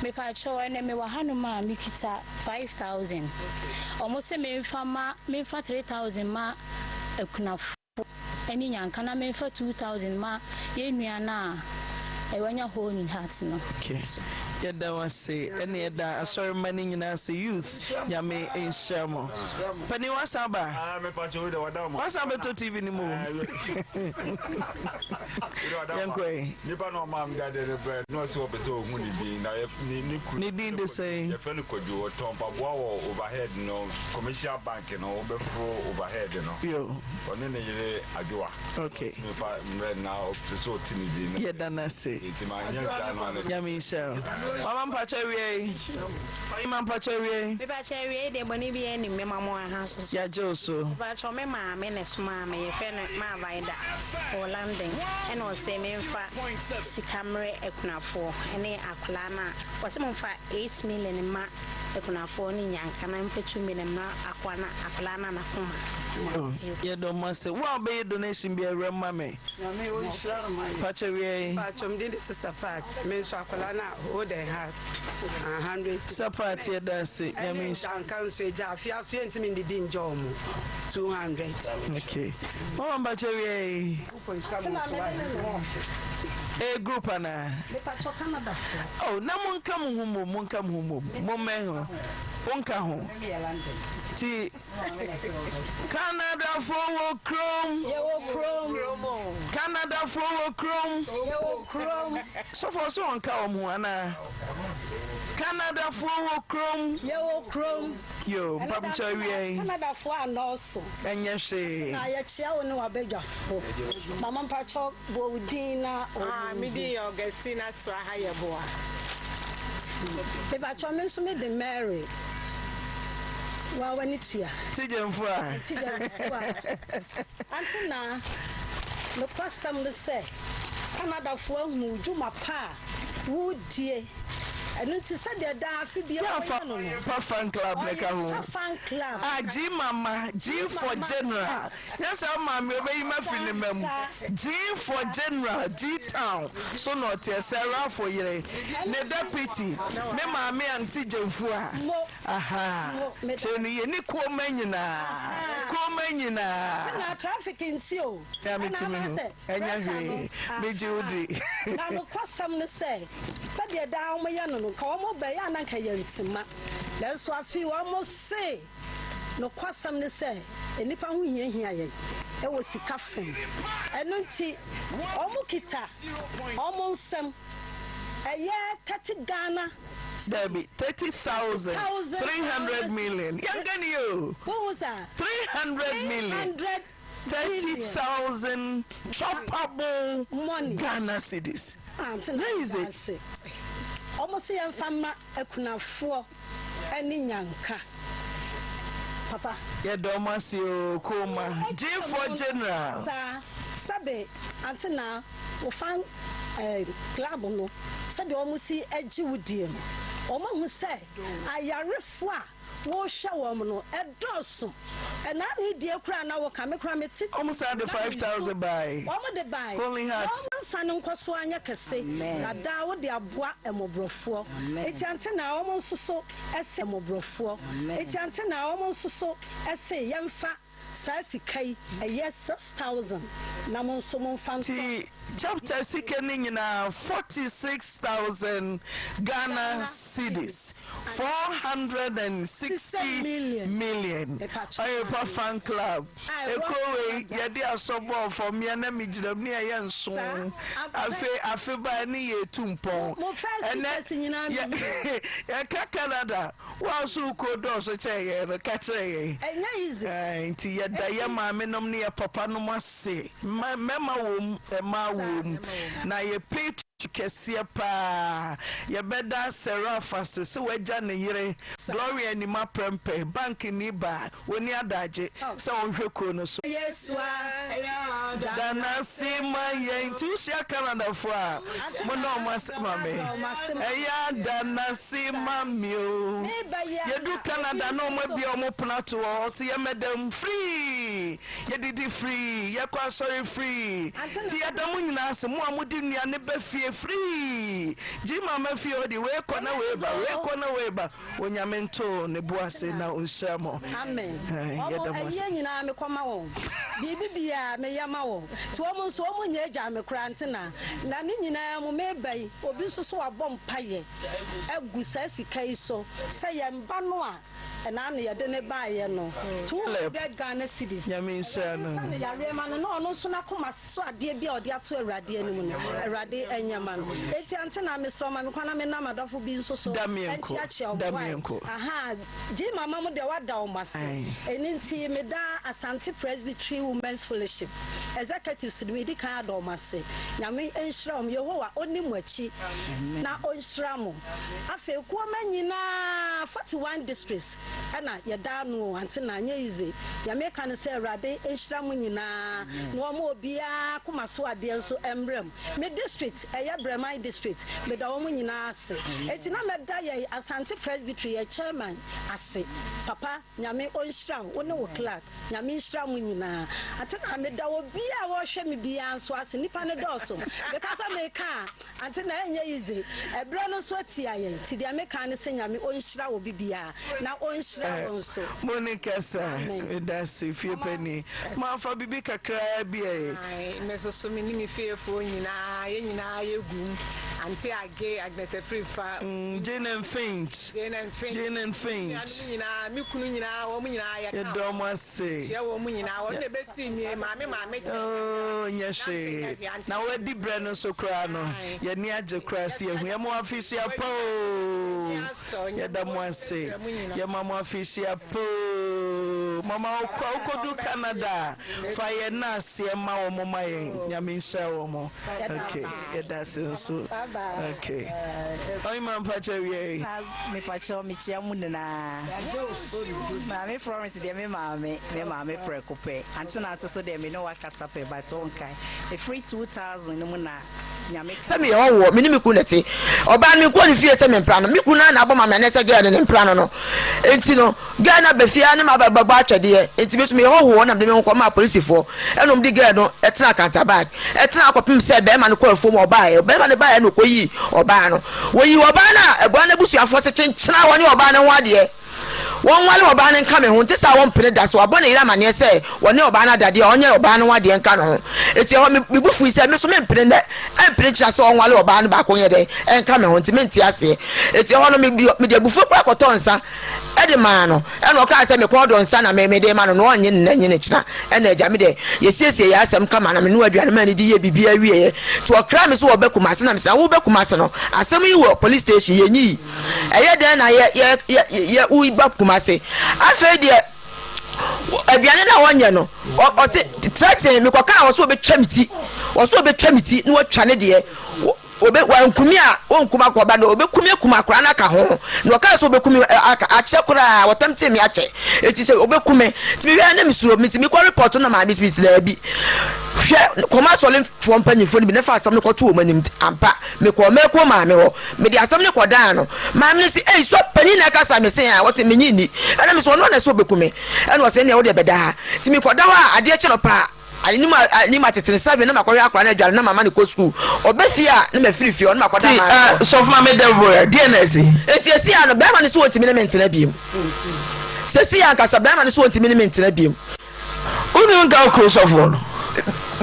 Mepakyɛw ɛnɛ mewɔ hanom a mekita 5000. Wɔn se memfa ma memfa 3000 ma akunafoɔ ne nnyanka na memfa 2000 ma yɛn nua no a wanya hole in heart no. Okay. Yɛda wo ase ɛne yɛda asɔre mma no nyinaa ase youth Nyame nhyira mo. Panin wasan aba? Ah, me pacho wo de wada mo. Wasan bɛtɔ TV no mu o. Yɛnkɔ ɛ. Nipa na ɔmaa me dadeɛ no brɛ na ɔsɛ ɔpɛ sɛ ɔhu ne din na ne ne kunu. Ne din de sɛn? Yɛfrɛ no Kwadwo, ɔtɔn mpaboa wɔ overhead no, commercial bank no, wobɛforo overhead no. Yo. Ɔne ne yere Adwoa. Okay. Ɔsɛ mefa mmerɛ na ɔpɛ sɛ ɔte ne din. Yɛda no ase. Nti manyɛ nsaa no ano. Nyame nhyira wo. Mama mpakyɛ awiei. Ɔhema mpakyɛ awiei. Mepakyɛ awiei deɛ bɔne biara nnim mema mo aha nso so. Yɛagye wo so. Mepakyɛ me maame na ɛsomaa me yɛfrɛ no Maa Vida wɔ London ɛna ɔse memfa sika mmerɛ akunafoɔ ɛne akwadaa no a ɔse momfa 8 million mma akunafoɔ ne nyanka na memfa 2 million mma akoa no akwadaa no a n'akoma Oh, yɛda ɔmo ase. Wo a wobɛyɛ donation biara wura mu ma me. Nyame ɔnhyira no ma yɛn. Pakyɛ wiɛ. Pakyɛ me din de sister Pat me nso akwadaa no a hold and heart 100 Sister Pat yɛda ase Nyame nhyira. Ɛne nka nso agya afia so yɛntumi ndidi ngyɛ ɔmo 200. Okay mama mpakyɛ wiɛ. Ɛyɛ group anaa? Oh na monka mo ho mmom monka mo ho mmom mommɛn ho wonka ho ti. Canadafoɔ wɔ kurom. Yɛwɔ kurom. Canadafoɔ wɔ kurom. Yɛwɔ kurom. Sɔfo ɔsɛ ɔnka wɔn ho anaa? Canadafoɔ wɔ kurom. Yɛwɔ kurom. Yo, mpamkyɛ awia yi. Canadafoɔ anɔɔso. Ɛnyɛ hwee. Na yɛkyia wo ne w'abadwafoɔ. Mama mpakyɛ Bɔ wo din na wɔn Ah, me din yɛ Augustina Sraha Yeboah. Mepakyɛw, me nso me de Mary. Wa w'ani tua. Tigyɛmfo a. Tigyɛmfo a. Ante na, nokwasɛm ne sɛ, Canadafoɔ ahu wo dwuma pa a woredie. Ɛno nti sɛdeɛ daa afe biara Yɛ wɔyɛ no no. Pa fan club ne ka ho. Ɔyɛ pa fan club. Ah, G mama, G for general. Nyɛ saa maame ɔbɛyi me afiri ne mma mu. G for general, G town so na ɔteɛ. Sir Ralph yere, ne deputy, me maame Auntie Gyamfua. Ahaa, tie no yie, ne kuo mma nyinaa, kuo mma nyinaa. Na traffic nti o. Ya metumi hu, ɛnyɛ hwee, megye wo di. Na nokwasɛm ne sɛ, sɛdeɛ daa wɔyɛ no no, nka wɔbɛyɛ a na nka yɛntema. Nanso afei wɔse. Nokwasɛm ne sɛ, nnipa ho hiahia yɛn wɔ sika fam. Ɛno nti, wɔkita wɔn nsam. Ɛyɛ 30 Ghana cedis. Dabi, 30,000, 300 million. Yɛnka ni o. Wohu saa? 300 million. 300 billion. 30,000 choppable Money. Ghana cedis. Ante na Where is meda it? ase. Wɔn se yɛmfa mma akunafoɔ ne nyanka. Papa. Yɛda wɔn ase oo, Kuoma. Gyefoɔ General. Saa, sɛbe ante na wo fan eh, club no, sɛdeɛ wɔn si gye wo die no, wɔn ahu sɛ ayarefoɔ a wohwɛ wɔn no ɛdɔɔso. Ɛna ne die koraa na woka, me koraa mete. Wɔn san de 5,000 bae. Wɔn de bae. Holy Na Heart. wɔn nsa no nkɔ so anyɛ kɛse. Na daa wode aboa mmɔborɔfoɔ. Enti ante na wɔn nso so se mmɔborɔfoɔ. Enti ante na wɔn nso so se yɛmfa saa sika yi, ɛyɛ 6,000, na mo nso momfa ntɔ. Nti chapter sika no nyinaa 46,000 Ghana cedis. 460 million Ɔyerepa fan club Ekuro wei yɛde asɔ bɔɔl fam yɛn na megyina mu ne yɛyɛ nson afe afe bae ne yɛtu mpɔn ɛnɛ yɛ yɛka Canada wo a so wo kuro dɔɔso kyɛn yɛn no ka kyerɛ yɛn nti yɛda yɛ maame nom ne yɛ papa nom ase mmarima wom mmaa wom na yɛ pay Kɛseɛ paa. Yɛbɛda Seraph ase sɛ wagya ne yere Gloria Anima Prempeh, bank ni baa, ɔnni adagye sɛ ɔnhwɛ kuo no so. Da no ase ma yɛn. Nti wohyia Canadafoɔ a, mo na wɔn ase ma me. Ɛyɛ a da no ase ma me o. Yɛdu Canada na wɔn abue wɔn pono ato hɔ, ɔse yɛmmɛda mu free. Yɛdidi free, yɛkɔ asɔre free. Nti yɛda mo nyinaa ase, mo a mode nnuane ba fie free. Gyii mama fie hɔ deɛ, wei kɔ na wei ba, wei kɔ na wei ba. Onyame nto ne bo ase na ɔnhyira mo. Amen. Ae, Wɔn yɛda mo ase. ayie nyinaa mekɔ ma wɔn. Biribi biara meyɛ ma wɔn. Nti wɔn nso wɔn nyɛ agyaa me koraa nti na na ne nyinaa mu meba yi obi nso so wabɔ mpaeɛ agu saa sika yi so sɛ yɛn ba no a Ɛna ano yɛde no baeɛ no, 200 Ghana cedis. Nyame nhyira Awurade no. nsa no yareɛ ma no na ɔno nso n'akoma so adeɛ bi a ɔde ato Awurade anim no, Awurade nyɛ ma no. Enti ante na mesrɛ wo ma me kwan na menam adɔfo bi nso so Da meɛnkɔ, nkyeakyea wɔn. da Why? meɛnkɔ. Ahaa, Gyee mama mo deɛ woada wɔn ase. Ae. Ɛno nti meda Asante Presbytery Women's Fellowship Executives no medi kan ada wɔn ase. Nyame nhyira wɔn. Yehowa ɔnni mo akyi na ɔnhyira mo. Afei kuoma nyinaa 41 districts ɛna yɛda ano o ante na anyɛ easy deɛ meka ne sɛ awurade nhyira mo nyinaa na ɔma obiara koma so adeɛ nso mmra mu me district ɛyɛ Brɛman district meda wɔn nyinaa ase enti na mɛda yɛn Asante Presbytery yɛn chairman ase papa Nyame ɔnhyira wo wo ne wo clerk Nyame nhyira mo nyinaa ante na meda obiara a ɔrehwɛ me biara nso ase nnipa no dɔɔso meka sɛ meka a Ante na ɛnyɛ easy. Ɛberɛ no nso atia yɛn. Nti deɛ meka ne sɛ Nyame ɔnhyira obi biara na ɔnhyira wo nso. Mo ne kasa. Amen. Medase fie panin. Mafa bibi kakraa bi ɛ. Ae, me nso so me ne me fiefoɔ nyinaa, yɛn nyinaa yɛ gum. Ante Age, Agnes Afrifa. Jane and Finch. Jane and Finch. Jane and Finch. Me nuanom nyinaa, me kunu nyinaa, wɔn nyinaa yɛka ho. Yɛda wɔn ase. Kyia wɔn nyinaa. Wɔn na ɛbɛsii me maame maame kyɛn. Oh, nyɛ hwee. Na wadi berɛ no so koraa no, yɛn ani agye koraa sɛ yɛahu. Yɛma wo afehyia pa oo. Yɛda mo ase. Yɛma mo afehyia pa oo. Mama wokɔ wokɔdu Canada a, fa yɛn naaseɛ ma wɔn ma yɛn. Nyame nhyira wɔn. Okay, yɛda ase nso. Okay. Ɔhema mpakyɛ wiɛ. Mepakyɛw mekyia mo nyinaa. Maame Florence deɛ me maame, me maame prɛko pɛ. Antena nso so deɛ me ne wo akasa pɛ but wonkae. Ɛfiri 2000 no mu na Nyame. Sɛ meyɛ hɔhoɔ, me ne me kunu na ɛte. Ɔbaa no, menkɔɔ ne fie sɛ mempra no. Me kunu no ara na abɔ ma me aneɛ sɛ girl no, mempra no no. Enti no, girl no aba fie ara ne m'aba bɛbɔ atwɛdeɛ. Enti me nso meyɛ hɔhoɔ na mede me ho kɔmaa polisifoɔ. Ɛna wɔde girl no tenaa Kantabak. Ɛtenaa hɔ kɔpem sɛ barima no kɔɔ afuom a ɔbaeɛ. Barima no baeɛ na ɔkɔyii ɔbaa no. Wɔyii ɔbaa no a, abua no abusuafoɔ se kyenkyena wɔnyɛ ɔbaa no ho adeɛ. Wɔnwale ɔbaa no nka me ho, nte saa a wɔmpene da. Sɛ wabɔ ne yere amaneɛ sɛ wɔne ɔbaa no ada deɛ a, ɔnyɛ ɔbaa no ho adeɛ nka ne ho. Enti ɛhɔ me, me bo fui sɛ me nso mempene nnɛ, ɛmpene nkyena sɛ ɔnwale ɔbaa no baako nyɛ dɛn nka me ho, nti mente aseɛ. Enti ɛhɔ no me, mede abufuo koraa kɔtɔɔ nsa de maa no, ɛna ɔkaa sɛ me kɔn dɔ nsa na me, mede rema no, na ɔnnye no nnɛ nnye no kyena. Ɛna agya me deɛ, yɛsiesiee yɛn asɛm kama na menoaa aduane maa no di yɛɛ biribiara wieeɛ. Nti ɔkraa me sɛ ɔreba Kumasi na mese na woreba Kumasi no, asɛm yi wɔ police station, yɛnyii. Ɛyɛ dɛn na yɛ yɛ yɛ yɛ woba Kumasi? Afei deɛ aduane no a wɔnyɛ no, ɔse threaten me kɔkaa ɔse ɔbɛtwa me ti, ɔse ɔbɛtwa me ti na watwa ne deɛ. Obe wankumi a ɔnkum akɔba no, ɔbɛkumi akum akwadaa no aka ho. Na ɔkaa sɛ ɔbɛku me aka akyɛ koraa, ɔtam tee me akyɛ. Eti sɛ ɔbɛku me. Nti mehwɛɛ na mesuro, nti mekɔ report no na maame si daabi. Hwɛ kɔma asɔrefoɔ mpanyinfoɔ no bi na fa asɛm no kɔto wɔn anim. Ampa, mekɔɔ mɛkuo maame hɔ. Mede asɛm no kɔdaa no. Maame no se, Ei, sɔ panin na ɛkasa? Mese, Aa. Ɔse, Mennye nni. Ɛna mese, Ɔno na ɛsɛ ɔbɛku me. Ɛna ɔse, Ɛnneɛ wodeɛ bɛda ha. Nti mekɔda hɔ a, adeɛ kye anɔpa a, anim anim atetene seven na makɔhwɛ akwadaa no adware na mama no kɔ sukuu. Ɔba fie a, na mafiri fie hɔ na makɔda Nti, maame eh, hɔ. sɔfo maame Deborah, deɛn na asi? Nti ɛsi a no, bɛrima no se ɔntumi ne me ntena biom. Seesei ankasa, bɛrima no se ɔntumi ne me ntena biom. Wone nka wo kunu sɔfoɔ no.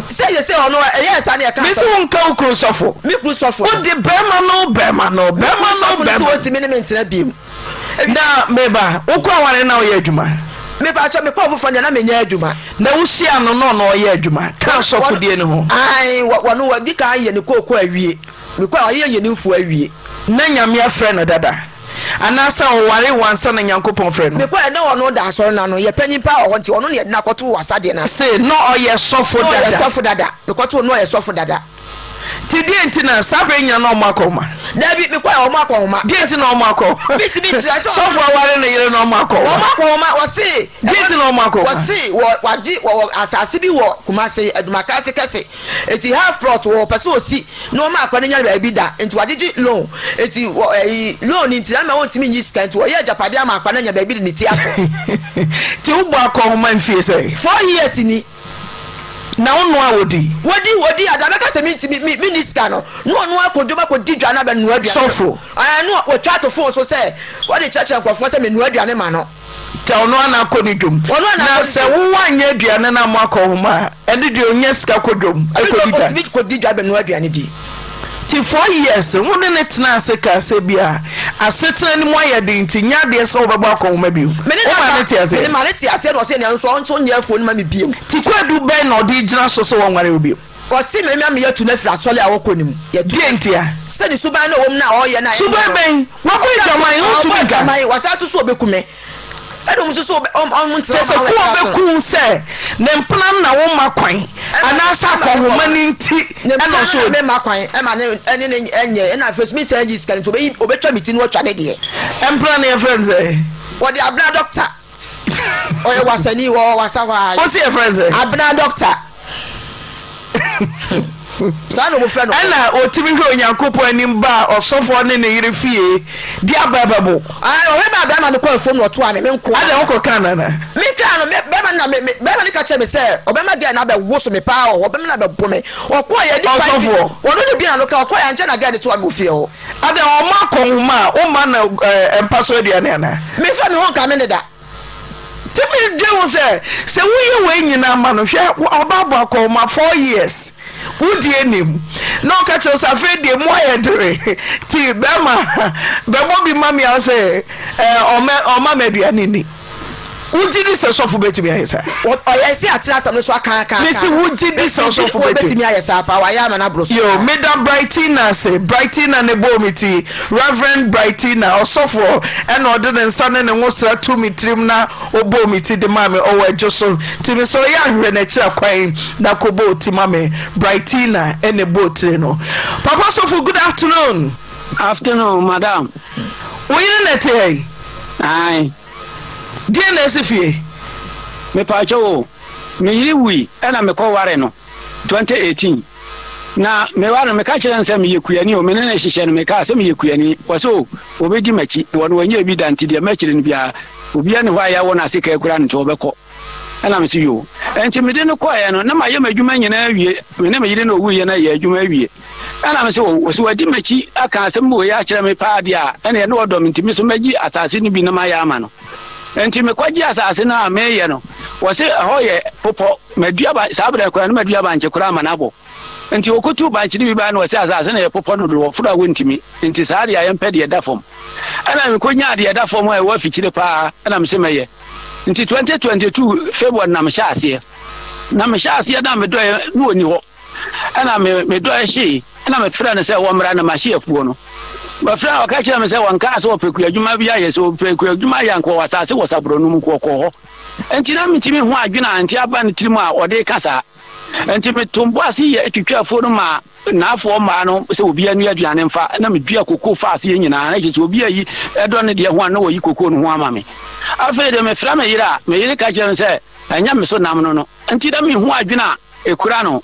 Sɛ yɛ sɛ ɔno ɛyɛ saa ne ɛka. Mesi wo nka wo kunu sɔfo. Me kunu sɔfo no. Wode bɛrima no bɛrima no bɛrima no bɛrima. Me kunu sɔfo no sɛ wɔntumi ne me ntena biem. Na meba wokɔ aware na woyɛ adwuma. Mepa kyɛ mekɔ foforɔ deɛ na menyɛ adwuma. Na wohyia no na ɔno ɔyɛ adwuma ka sɔfodie no ho. Ae wɔno wadi kan ayɛ ne kooko awie. Mekɔ a wayɛ yɛ ne mfuo awie. Na Nyame afrɛ no dada. Anaasɛ ɔwaree wo ansa na Nyankopɔn frɛ no? Mekɔɛ na ɔno da asɔre no ano, yɛ panyin paa wɔ hɔ nti ɔno na yɛde no akɔto wɔ asadeɛ no ase. Se na ɔyɛ sɔfo Na ɔyɛ dada. sɔfo dada. Mekɔtoo no na ɔyɛ sɔfo dada. Nti deɛ nti na saa berɛ nyina na ɔmo akɔ nhoma? Dabi, mekɔɛ ɔmo akɔ nhoma. Deɛ nti na ɔmo akɔ? Mentumi nkyerɛ sɛ ɔmo. Sɔfo aware ne yere na ɔmo akɔ nhoma. Ɔmo akɔ nhoma, wɔse. Deɛ nti na ɔmo akɔ nhoma? Wɔse wɔ wagye wɔwɔ asase bi wɔ Kumase, Adumakase kɛse. Enti half plot wɔ ɔpɛ sɛ ɔsi na ɔma akora no nya baabi da nti wagyegye loan nti wɔ ɛyi loan nti na ama ɔntumi nyi sika nti wɔyɛ agyapadeɛ ama akora no anya baabi de ne ti ato. Nti wobɔ akɔnhoma mfie sɛn? 4 years ni. Na wo noa wodi? Wodi wodi ada mɛka sɛ menti me me menni sika no na ɔno akɔ dwom akɔdi dwa na abɛnoa aduane. Sɔfo. Ɛɛ na wɔtwa ato phone so sɛ wɔde kyerɛkyerɛ nkurɔfoɔ sɛ menoa aduane ma no. Nti ɔno ara na akɔ ne dwom. Ɔno ara na Na akɔ ne sɛ dwom. wo woanyɛ aduane no amoa akɔnhoma a, ɛno deɛ ɔnya sika kɔ dwom Ɛno deɛ kɔdi dwa. ɔtumi kɔdi dwa bɛnoa aduane di. Nti 4 years wo ne no tenaa ase kaa sɛ ebia asetena no mu ayɛ den nti nyɛ adeɛ sɛ wobɛbɔ akɔnhoma bio. Me ne no Wo maa aka, no tee me aseɛ? ne maa no tee aseɛ na ɔse nea nso ɔnso nyɛ afuo no ma me bio. Nti kwaadu bɛn na ɔde regyina so sɛ wɔnware wo bio? Ɔse me ma meyɛ tu no afiri asɔre a ɔkɔ no mu. Yɛtu Deɛ ntia? Sɛ ne suban no a ɔwɔ mu no a ɔyɛ no a ɛnyɛ Suban no. bɛn? Wabɔ Ɔsan so adwaman, wontumi ɔbɔ nka. adwaman, wasan so so ɔbɛku me. Ɛna ɔmo nso so ɔmo ɔmo ntena Kyerɛ sɛ ɔmo ku a awɛn ɔbɛku wo sɛ ne mpena no na womma kwan anaasɛ akɔnhoma no nti Ne ɛna mpena no ɔsɛ na ɔdi. memma kwan ɛma ne ɛne ne ɛnyɛ ɛna afei nso mensan nyi sika no nti ɔbɛyi ɔbɛtwa me ti na watwa ne deɛ. Mpena no yɛfrɛ no sɛn? Wɔde Abena dɔkta. Ɔyɛ wasani wɔ wasa hɔ ara. Wose yɛfrɛ no sɛn? Abena dɔkta. Saa na wɔfrɛ no. Ɛnna otumi hwɛɛ Onyankopɔn anim baa ɔsɔfoɔ ne ne yere fie de aba bɛbo. Ae, ɔhwɛ maa barima no kɔɔ afuom na ɔtoaa me, me nko ara. Adɛn, wokɔkaa no anaa? Mekaa no, me, barima no na me, me, barima no ka kyerɛɛ me sɛ ɔbɛma girl no abɛwoso me paa wɔ hɔ, ɔbɛma no abɛbo me. Ɔkɔeɛ, nnipa bi, Ɔsɔfoɔ? ɔno ne bi na no ka, ɔkɔeɛ, ankyɛ na girl no toaa me wɔ fie hɔ. Adɛn, ɔma akɔnhoma a, womma no ɛɛ, mpa so aduane anaa? Memfa me ho nka me ne da. Nti me dwen ho sɛ, sɛ wo yɛ wei nyinaa ma no, hwɛ ɔba abɔ akɔnhoma 4 years, wo deɛ nim, na ɔka kyerɛ wo sɛ afei deɛ mu ayɛ dere, nti bɛrima bɛbɔ bi ma me a sɛ ɛɛ ɔmma me aduane nni. Wo gye di sɛ sɔfo bɛtumi ayɛ saa? Ɔyɛ sɛ atena asɛm no so aka aka aka. Mese wo gye di sɛ ɔsɔfo bɛtumi ayɛ saa paa, wayɛ ama no aboro so Yo, paa. meda Brightina ase, Brightina na ɛbɔɔ me ti, Rev. Brightina, ɔsɔfoɔ, ɛna ɔde ne nsa ne ne nwosra too me tirim na ɔbɔɔ me ti de maa me, ɔwɔ Adwo so, nti mesɛ ɔyɛ a hwehwɛ n'akyiri akwan na kɔbɔ wo ti ma me, Brightina ɛna ɛbɔɔ tire no. Papa sɔfo, good afternoon. Afternoon, madam. Wo yere na ɛte ha yi? Ae. Deɛn na asi fie? Mepaakyɛw o, me yere wui ɛna mekɔ ware no 2018 na me ware no meka kyerɛ no sɛ meyɛ kuani o, me ne no hyehyɛ no mekaa sɛ meyɛ kuani, ɔse o ɔbɛdi makyi na ɔno wanyɛ bi da nti deɛ mɛkyerɛ no biara obiara nni hɔ a yɛawo no ase kaa kura no nti ɔbɛkɔ ɛna mese yoo ɛnti mede no kɔeɛ no na mayɛ m'adwuma nyinaa awie me ne me yere na ɔwuiɛ no yɛ adwuma awie Ɛna mese o, sɛ wadi m'akyi aka asɛm wei akyerɛ me paa deɛ a, ɛneɛ na ɔdɔ me nti me nso mɛgye asase no bi na mayɛ ama no. Nti mekɔgye asase no a meyɛ no, wɔse ɛhɔ yɛ popɔ, madua ba, saa berɛ koraa no madua bankye koraa ama no abɔ. Nti wɔkɔtuu bankye no bi baeɛ no wɔse asase no yɛ popɔ no do, wɔforo a wɔntumi, nti saa deɛ a yɛmpɛ deɛ ɛda fam. Ɛna mekɔnyaa deɛ ɛda fam a ɛwɔ afikyire paa ɛna mese mɛyɛ. Nti 2022 February na mehyɛ aseɛ. Na mehyɛ aseɛ na medɔeɛ na ɔnni hɔ. Ɛna me medɔeɛ hyee ɛna mefrɛ no sɛ wɔmmra na mahye afuo no. Mefrɛ no ɔka kyerɛ me sɛ wɔnkaa sɛ ɔpɛ kuadwuma bi ayɛ sɛ ɔpɛ kuadwuma ayɛ anka ɔwɔ asase wɔ Saborɔ no mu nka ɔkɔɔ hɔ. Nti na mentumi ho adwene a nti aba ne tirim a ɔde ka saa. Nti meto mbo ase yɛ twitwa afuo no maa naafoɔ mmaa no sɛ obiara nua aduane mfa na medua kokoo faa aseɛ nyinaa na kyerɛ sɛ obi ayi ɛdɔ ne deɛ ho a na wɔyi kokoo no ho ama me. Afei de mefrɛ me yere a me yere ka kyerɛ me sɛ ɛnyɛ me so nam no no nti na mehu adwene a ɛkura no.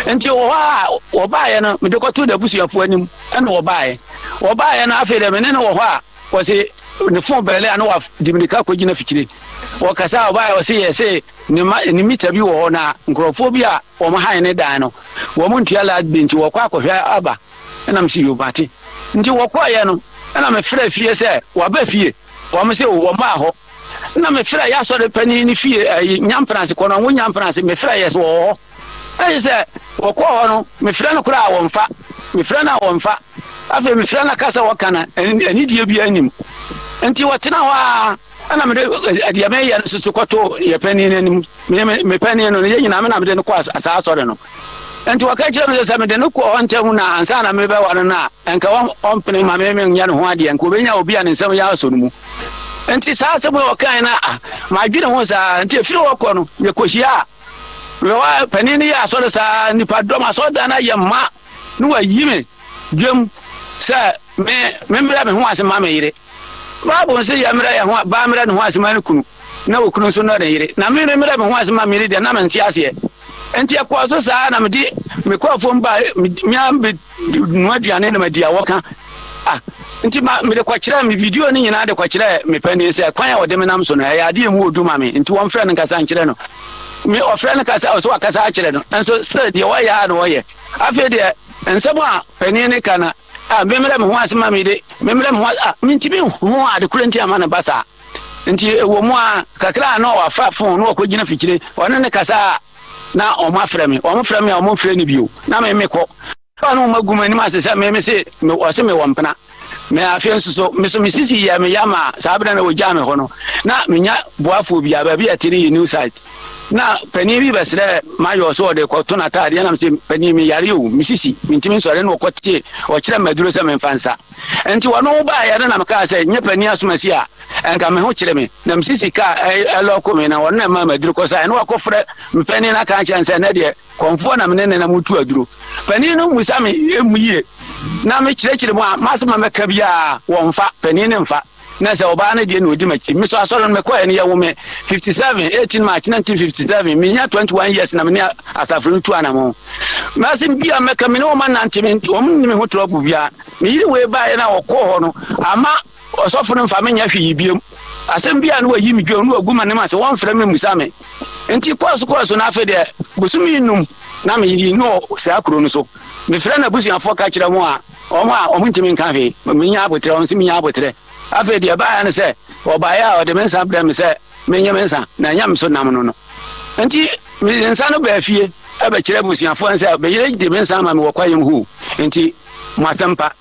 Nti wɔ hɔ a wɔbaeɛ no mede kɔtoo n'abusuafoɔ anim ɛna wɔbaeɛ. Wɔbaeɛ no afei de me ne no wɔ hɔ a wɔse ne fon bɛlɛ a na wɔde mirika kɔgyina fikyire. Wɔkasa a wɔbaeɛ wɔse yɛse ne ma ne mita bi wɔ hɔ na nkurɔfoɔ bi a wɔn han ne dan no wɔn ntua light bill nti wɔkɔ akɔhwɛ aba ɛna mese yoo mate. Nti wɔkɔeɛ no ɛna mefrɛ fie sɛ wɔaba fie wɔn se wɔn maa hɔ. Nna mefrɛ y'asɔre panyin ne fie ɛyi Nyampenase, Kɔnɔngo Nyampenase, mefrɛ yɛ sɛ wɔwɔ hɔ. Ɛyɛ sɛ wɔkɔɔ hɔ no, mefrɛ no koraa a wɔmfa, mefrɛ no a wɔmfa. Afei mefrɛ no kasa wɔka no anidie biara nnim. Nti wɔtena hɔ ara, ɛna mede deɛ meyɛ no soso kɔto yɛ panin no anim. Me me me panin no, yɛn nyinaa me na mede no kɔ saa asɔre no. Enti wɔka kyerɛɛ me sɛ, sɛ mede no kɔ hɔ ntɛm na ansa na merebɛware no a, anka ɔrempene mma me menyɛ ne ho adeɛ, anka ɔbɛnya obi a ne nsam yɛ asɔ no mu. Enti saa asɛm yi a ɔkae no, ah, madwene ho saa. Enti ɛfiri hɔ kɔ no, yɛkɔhyiaa. Mewɔ panin no yɛ asɔre saa, nnipadɔm, asɔredan no ayɛ ma, na wayi me dwam sɛ me memmrɛ me ho ase ma me yere. Bible nso yɛmmrɛ yɛn ho, baa mmrɛ ne ho ase ma ne kunu, na okunu nso nnɔ ne yere. Na me memmrɛ me ho ase ma me yere deɛ, na mente aseɛ. Enti ɛkɔɔ so saa na mede mekɔɔ fam ba me ara menoa aduane na madi a wɔka. Ah, nti ma mede kɔkyerɛɛ me video no nyinaa de kɔkyerɛɛ me panin sɛ kwan a ɔde me nam so no ɛyɛ adeɛ emu odu ma me nti wɔmfrɛ no nkasa nkyerɛ no. Me ɔfrɛ no kasa ɔsɛ wakasa akyerɛ no nso still deɛ ɔyɛ a na ɔyɛ. Afei deɛ nsɛm a panin no ka no ah memmrɛ me ho ase ma me de memmrɛ me ho ase ah mentumi nhu ade koro nti ama no ba saa. Nti ɛwɔ mu a, kakra a na wafa fon na wakɔgyina fikyire, ɔne no kasa a, na wɔn afrɛ me. Wɔn frɛ me a, wɔn mfrɛ no bio. Na me mekɔ. Ɛhɔ na wɔn agu m'anim ase sɛ me mese, me wɔse mewɔ mpena. Me afei nso so, me so me sisi yɛɛ me ya maa saa berɛ na wɔgyaa me hɔ no, na menya boafoɔ biara. Baabi a ɛte no yɛ new site. Na panin bi bɛsrɛɛ m'ayɔɔ sɛ ɔde kɔto n'ataadeɛ, na mese, panin meyare o, me sisi, mentumi nsɔre. Na ɔkɔtee, ɔkyerɛ me aduro sɛ memfa nsa. Enti wɔne wo baeɛ no na mekaa sɛ, Nyɛ panin asomasi a, anka me ho kyere me, na me sisi kaa ɛlɔko me, na wɔn na ɛmaa m'aduro kɔsaeɛ. Na wakɔfrɛ me panin no aka akyerɛ no sɛ, Ɛnnɛ deɛ, kɔmfoɔ na me ne no nam retu aduro. Panin no mmisa me mmu yie, na mekyerɛkyerɛ mu a, m'asɛm a mɛka biara, wɔmfa, panin no mfa. Na sɛ ɔbaa no deɛ na ɔdi m'akyi. Me nso asɔre no mekɔeɛ no, yɛwo me 57, 18 March 1957, menya 21 years na me ne asafo no tu anamɔn. M'asɛm biara mɛka, me ne wɔn anante, wɔn nni me ho trɔbo biara. Me yere wei baeɛ na ɔkɔɔ hɔ no, amma ɔsɔfo no mfa me nyɛ hwee biom. Asɛm biara na wayi me dwom na wagu m'anim ase, wɔmfrɛ me mmisa me. Nti kɔɔ so kɔɔ so na afei deɛ bosome nnum na me yere no wɔ saa kuro no so. Mefrɛ n'abusuafoɔ ka kyerɛ wɔn a, wɔn a wɔntumi nka hwee. Menya aboterɛ, wɔn nso menya aboterɛ. Afei deɛ ɛbaeɛ ne sɛ, wɔbaeɛ a wɔde me nsa brɛɛ me sɛ menye me nsa, na ɛnyɛ me so nam no no. Nti mede nsa no baa fie bɛkyerɛ abusuafoɔ no sɛ me yere de me nsa ama me wɔ kwaeɛm hoo, nti mo asɛm pa.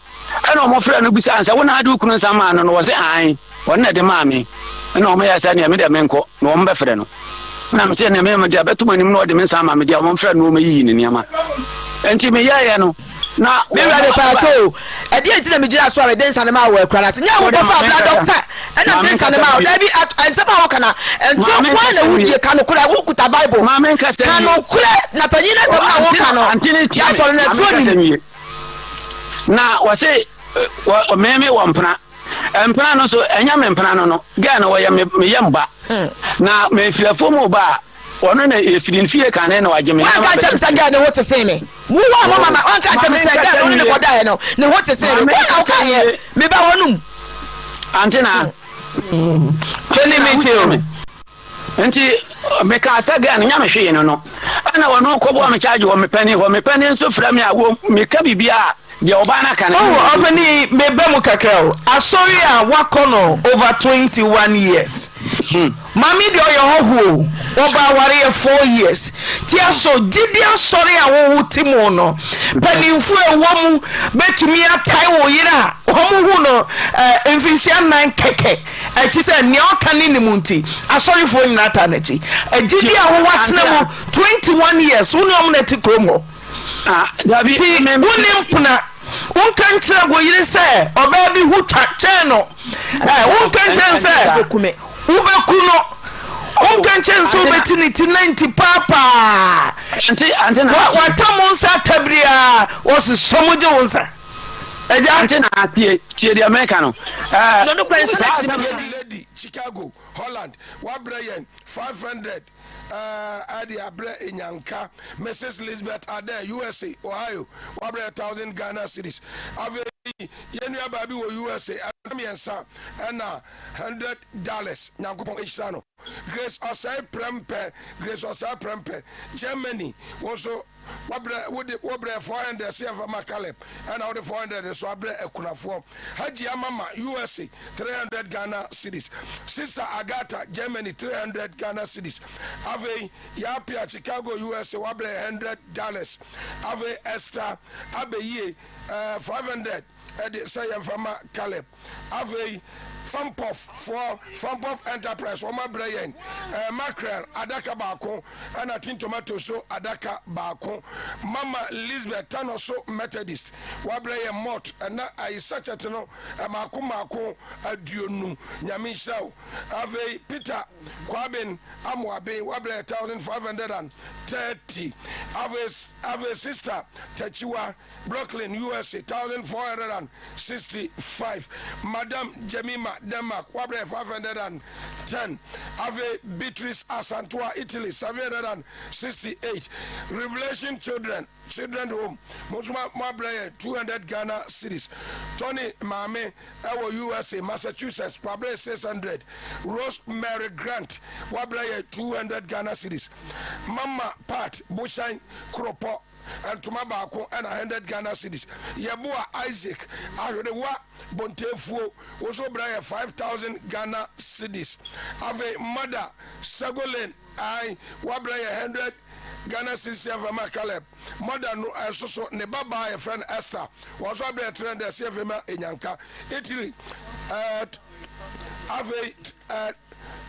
Ɛna wɔfrɛɛ no bisaa no sɛ, wo na wode wo kunu nsa maa no no? Ɔse, aane, ɔno na ɛde maa me. Ɛna wɔyɛɛ sɛ neɛ me deɛ menkɔ, na wɔbɛfrɛ no. Ɛna mese neɛ me mede abɛto mo anim na ɔde me nsa ama me deɛ, wɔmfrɛ no na wɔmmɛyiyi ne nneɛma. Nti meyɛeɛ no, na Me wura mepaakyɛw o, ɛdeɛn nti na megyina so a mede nsa no maa wɔ akura no ase? Nyɛ wo kɔfa abira dɔkta ɛna mede nsa no maa wo. Dabi, nsɛm a woka na ntorɔ nko ara na wodie. Ka nokorɛ, wokuta Bible. Ka nokorɛ na panyin no asɛm no a woka no, yɛasɔre no atuo nim. Na wɔse me me wɔ mpena. Mpena no nso, ɛnyɛ me mpena no no. Girl no wɔyɛ me me yam ba. Na mefiri afuom reba a, Ɔno na efiri ne fie kane na wagye me. Wanka nkyerɛ me sɛ girl ne ho te sen me. Wo wa mo mama wanka nkyerɛ me sɛ girl no ne ne kɔdaeɛ no ne ho te sen me. Wo na wokaeɛ me ba hɔ nom. Ante na. Tony me te o. Nti mekaa sɛ girl no nya me hwee no no. Ɛna ɔno kɔbɔɔ me charge wɔ me panin hɔ. Me panin nso frɛ me a wɔ meka biribiara a deɛ ɔbaa no aka no. Oh ɔpanin meba mu kakra o. Asɔre a wakɔ no over 21 years. Maame deɛ ɔyɛ hɔhoɔ o, ɔba awareɛ 4 years. Ti aso gyidi asɔre a wowo te mu no, mpanimfoɔ a ɛwɔ mu bɛtumi atae wo yere a wɔn hu no eh, mfinhyia nnan kɛkɛ akyi sɛ nea ɔka ne nim nti asɔrefoɔ nyinaa taa n'akyi. Gyidi a wowɔ atena mu 21 years, wo ne wɔn na ɛte kurom hɔ. Nti wonni mpena, wonka nkyerɛ wo yere sɛ ɔbaa bi ho twa kyɛn no. Ɛ wonka nkyerɛ no sɛ wobɛku no. Wonka nkyerɛ no sɛ wobɛti ne ti nanti paapaa. Watam wo nsa atabiri a wɔsosɔ mu gye wo nsa. Agya. Ante na tie tie deɛ meka no. Lady Chicago Holland wabrɛ yɛn 500 ɛde abrɛ Enyanka Mrs Lisbeth Adair USA Ohio wabrɛ yɛn 1000 Ghana cedis. Afei yɛn nua baa bi wɔ USA ɛna mmiɛnsa ɛna $100 Nyankopɔn nhyira no. Grace Osei Prempeh Grace Osei Prempeh Germany wo nso Wabrɛ wode wobrɛ 400 sɛ yɛmfa ma Caleb ɛna wode 400 nso abrɛ akunafoɔ. Hajia Mama USA 300 Ghana cedis. Sister Agatha Germany 300 Ghana cedis. Afei Yapia Chicago USA wabrɛ $100. Afei Esther Abeyie eh, 500 ɛde sɛ yɛmfa ma Caleb. Afei Fampof foɔ, Fampof Enterprise, wɔn abrɛ yɛn eh, mackerel adaka baako ɛna tin tomato so adaka baako. Mama Lisbeth Tanoso Methodist wabrɛ yɛn malt ɛna ayi sachet no mmaako mmaako 20. Nyame nhyira wo. Afei Peter Kwabin Amoaben wabrɛ yɛn 1530. Afei afei Sister Takyiwa Brooklyn, USA, 1,465. Madam Jemima, Denmark, wabrɛ 510. Afei Beatrice Asantoa, Italy, 768. Revelation Children, Children Home, mo nso mo abrɛ yɛn 200 Ghana cedis. Tony Maame ɛwɔ USA, Massachusetts, wabrɛ 600. Rose Mary Grant, wabrɛ yɛn 200 Ghana cedis. Mama Pat Boshan Kuropɔ, Ntoma baako ɛna hundred Ghana cedis. Yɛboa Isaac Ahwerewa Bontefuo wo nso brɛ yɛ 5000 Ghana cedis. Afei Mother Segolene ae wabrɛ yɛ hundred Ghana cedis yɛmfa ma Caleb. Mother no nso so ne ba baa yɛfrɛ no Esther wɔn nso abrɛ yɛ 300 sɛ yɛmfa ma Enyanka. Italy ɛɛ afei ɛɛ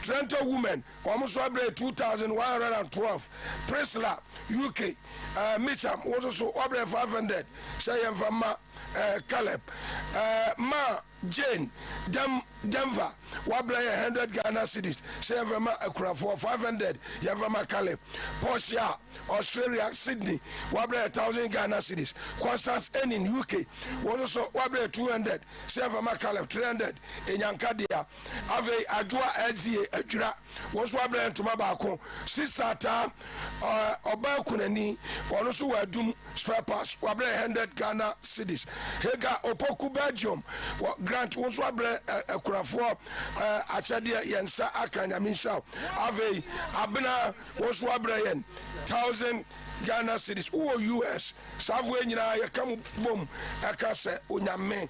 Trento women Wɔn nso abrɛ 2,112. Priscilla, UK, eh, Mitcham, wo nso so woabrɛ 500 sɛ yɛmfa mma eh, Caleb. Eh, Ma Jane, Dem, Denver, woabrɛ yɛn 100 Ghana cedis sɛ yɛmfa mma akunafoɔ, 500 yɛmfa mma Caleb. Portia, Australia, Sydney, woabrɛ yɛn 1,000 Ghana cedis. Constance Enin, UK, wo nso so woabrɛ yɛn 200 sɛ yɛmfa mma Caleb, 300 Enyanka dea. Afei Adwoa SDA Adwira, wɔn nso abrɛ ntoma baako. Sister Ataa, ɔbaa kunani, ɔno nso wɔ Adum spare parts, wabrɛ 100 Ghana cedis. Hagar Opoku Belgium, wɔ Grant, wɔn nso abrɛ akunafoɔ akyɛdeɛ, yɛn nsa aka, Nyame nhyira wo. Afei Abena, wɔn nso abrɛ yɛn 1000 Ghana cedis. Wowɔ US, Saa foɔ yi nyinaa yɛka mo bom ɛka sɛ Onyame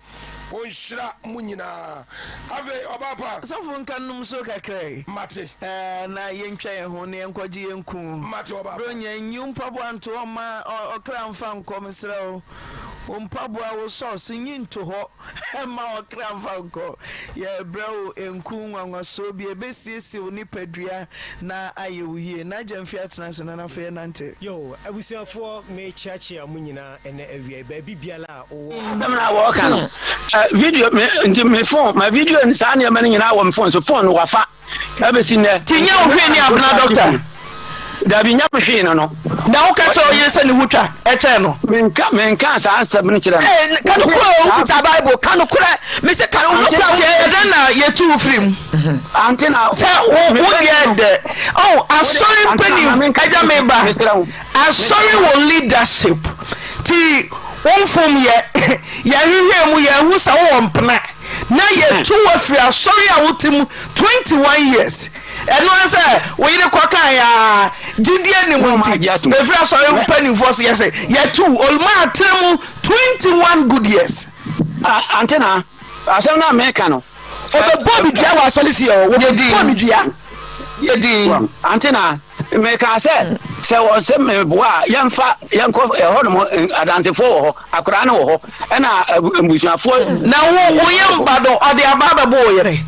ɔnhyira mo nyinaa. Afei ɔbaa pa. Sɔfo nka num so kakra yi. Mate. Ɛɛ na yɛntwa yɛn ho na yɛnkɔgye yɛn ku. Mate ɔbaa pa. Bronya nyi wo mpaboa nto hɔ mma ɔkra mfa nkɔ mesrɛ wo. Wo mpaboa wo socks nyi nto hɔ mma ɔkra mfa nkɔ. Yɛrebrɛ wo nku nwanwasoɔ bi a ɛbɛsiesie wo nipadua na ayɛ wo yie. N'agya mfi atena ase na n'afei ɛnante. Yo, abusuafoɔ merekyeakyea mo nyinaa ɛnɛ awia yi, baabi biara a wowɔ. Asɛm no a wɔreka no, video me nti me phone ma video saa nneɛma no nyinaa wɔ me phone so phone no wafa ɛbɛsi nnɛ. Ti nyɛ wo hwee ne abena doctor. Dabi nya me hwee no no. Na wo ka kyerɛ wo yere sɛ ne ho twa ɛkyɛn no. Menka menka saa asɛm no kyerɛ no. Ee, ka nokorɛ o, wokuta Bible, ka nokorɛ, mese ka nokorɛ a Nti ɛyɛ dɛn na yɛtu wo firi mu? Ante na Sɛ wo wo deɛ dɛ. Oh, asɔre mpanin, agya meba. Asɔre wɔ leadership. Nti wo mfom yɛ, yɛhwehwɛɛ mu yɛanhu sɛ wowɔ mpena. Na yɛtu wo afiri asɔre a wote mu 21 years. Ɛno ara sɛ wo yere kɔkae a, gyidie nni mu nti, ɛfiri asɔre mpanimfoɔ so yɛse yɛtu wo. Oluma atena mu 21 good years. Ante na asɛm no a meka no. Ɔbɛbɔɔ me dua wɔ asɔre fie hɔ. Wɔbɛbɔɔ me dua. Yɛ din. Ante na mekaa sɛ sɛ wɔsɛ meboa a yɛmfa yɛnkɔ ɛhɔnom adansefoɔ wɔ hɔ akwadaa no wɔ hɔ ɛna mbusuafoɔ. Na wo wo yam ba no ɔde aba abɛbɔ wo yere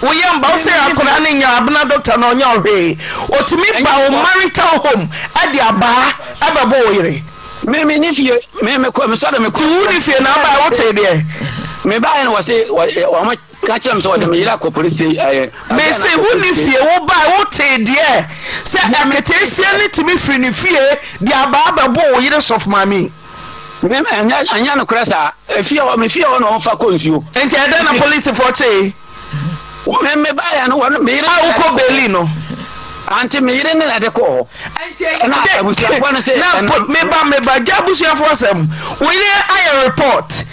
wo yam ba wo sɛ akwadaa no nya abena doctor na ɔnyɛ ɔhwee otumi ba wo marital home ɛde abaa ɛbɛbɔ wo yere. Me me ni fie me me kɔ me sɔre me kɔ. Ti wo ni fie na aba wo te deɛ. Me ba yɛ no wɔ se wɔn ka kyerɛ me sɛ wɔde me yere akɔ polisi ɛyɛ. Me se wo ni fie wo ba wo te deɛ sɛ aketeesia no tumi firi ne fie de abaa bɛbɔ wo yere sɔfo maame yi. Me ɛnyɛ ɛnyɛ nokorɛ saa efie hɔ me fie hɔ na wɔn fa kɔ nsuo. Nti ɛdɛn na polisifoɔ kyee. Me me ba yɛ no wɔn me yere. A wokɔ beeli no. Ante me yere ne na ɛde kɔɔ hɔ. Ɛna abusuafoɔ no se. Na me ba me ba gya abusuafoɔ asɛm wo yere ayɛ report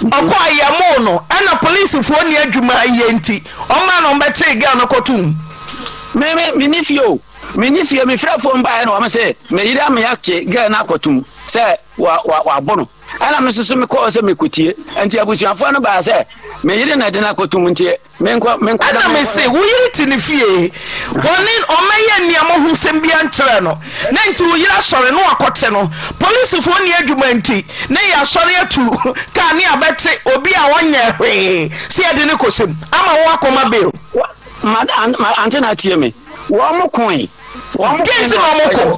ɔkɔ ayamoo no ɛna polisifoɔ ni adwuma yɛ nti ɔmaa na ɔmbɛkyee girl no kɔtom. Me me me ni fie o me ni fie me fira fom baeɛ na wɔn se me yere ama yɛakye girl no akɔtom sɛ wa wa wabɔ no ɛna me nso so mekɔɔ sɛ mekɔtie nti abusuafoɔ no baa sɛ me yere na ɛde no akɔtom nti menkɔ menkɔ Ɛna me se wo yere te ne fie ɔne ɔmɛyɛ nneɛma ho sɛm bia nkyerɛ no na nti wo yere asɔre na wakɔte no polisifoɔ nni adwuma nti ne yɛ asɔre atu kaa ne abɛkye obi a ɔnyɛ hwee sɛ yɛde no kɔhyɛ mu ama wo akɔma bail. Ma ma ante na atie me wɔn mo koe wɔn mo Deɛ nti na wɔn ko?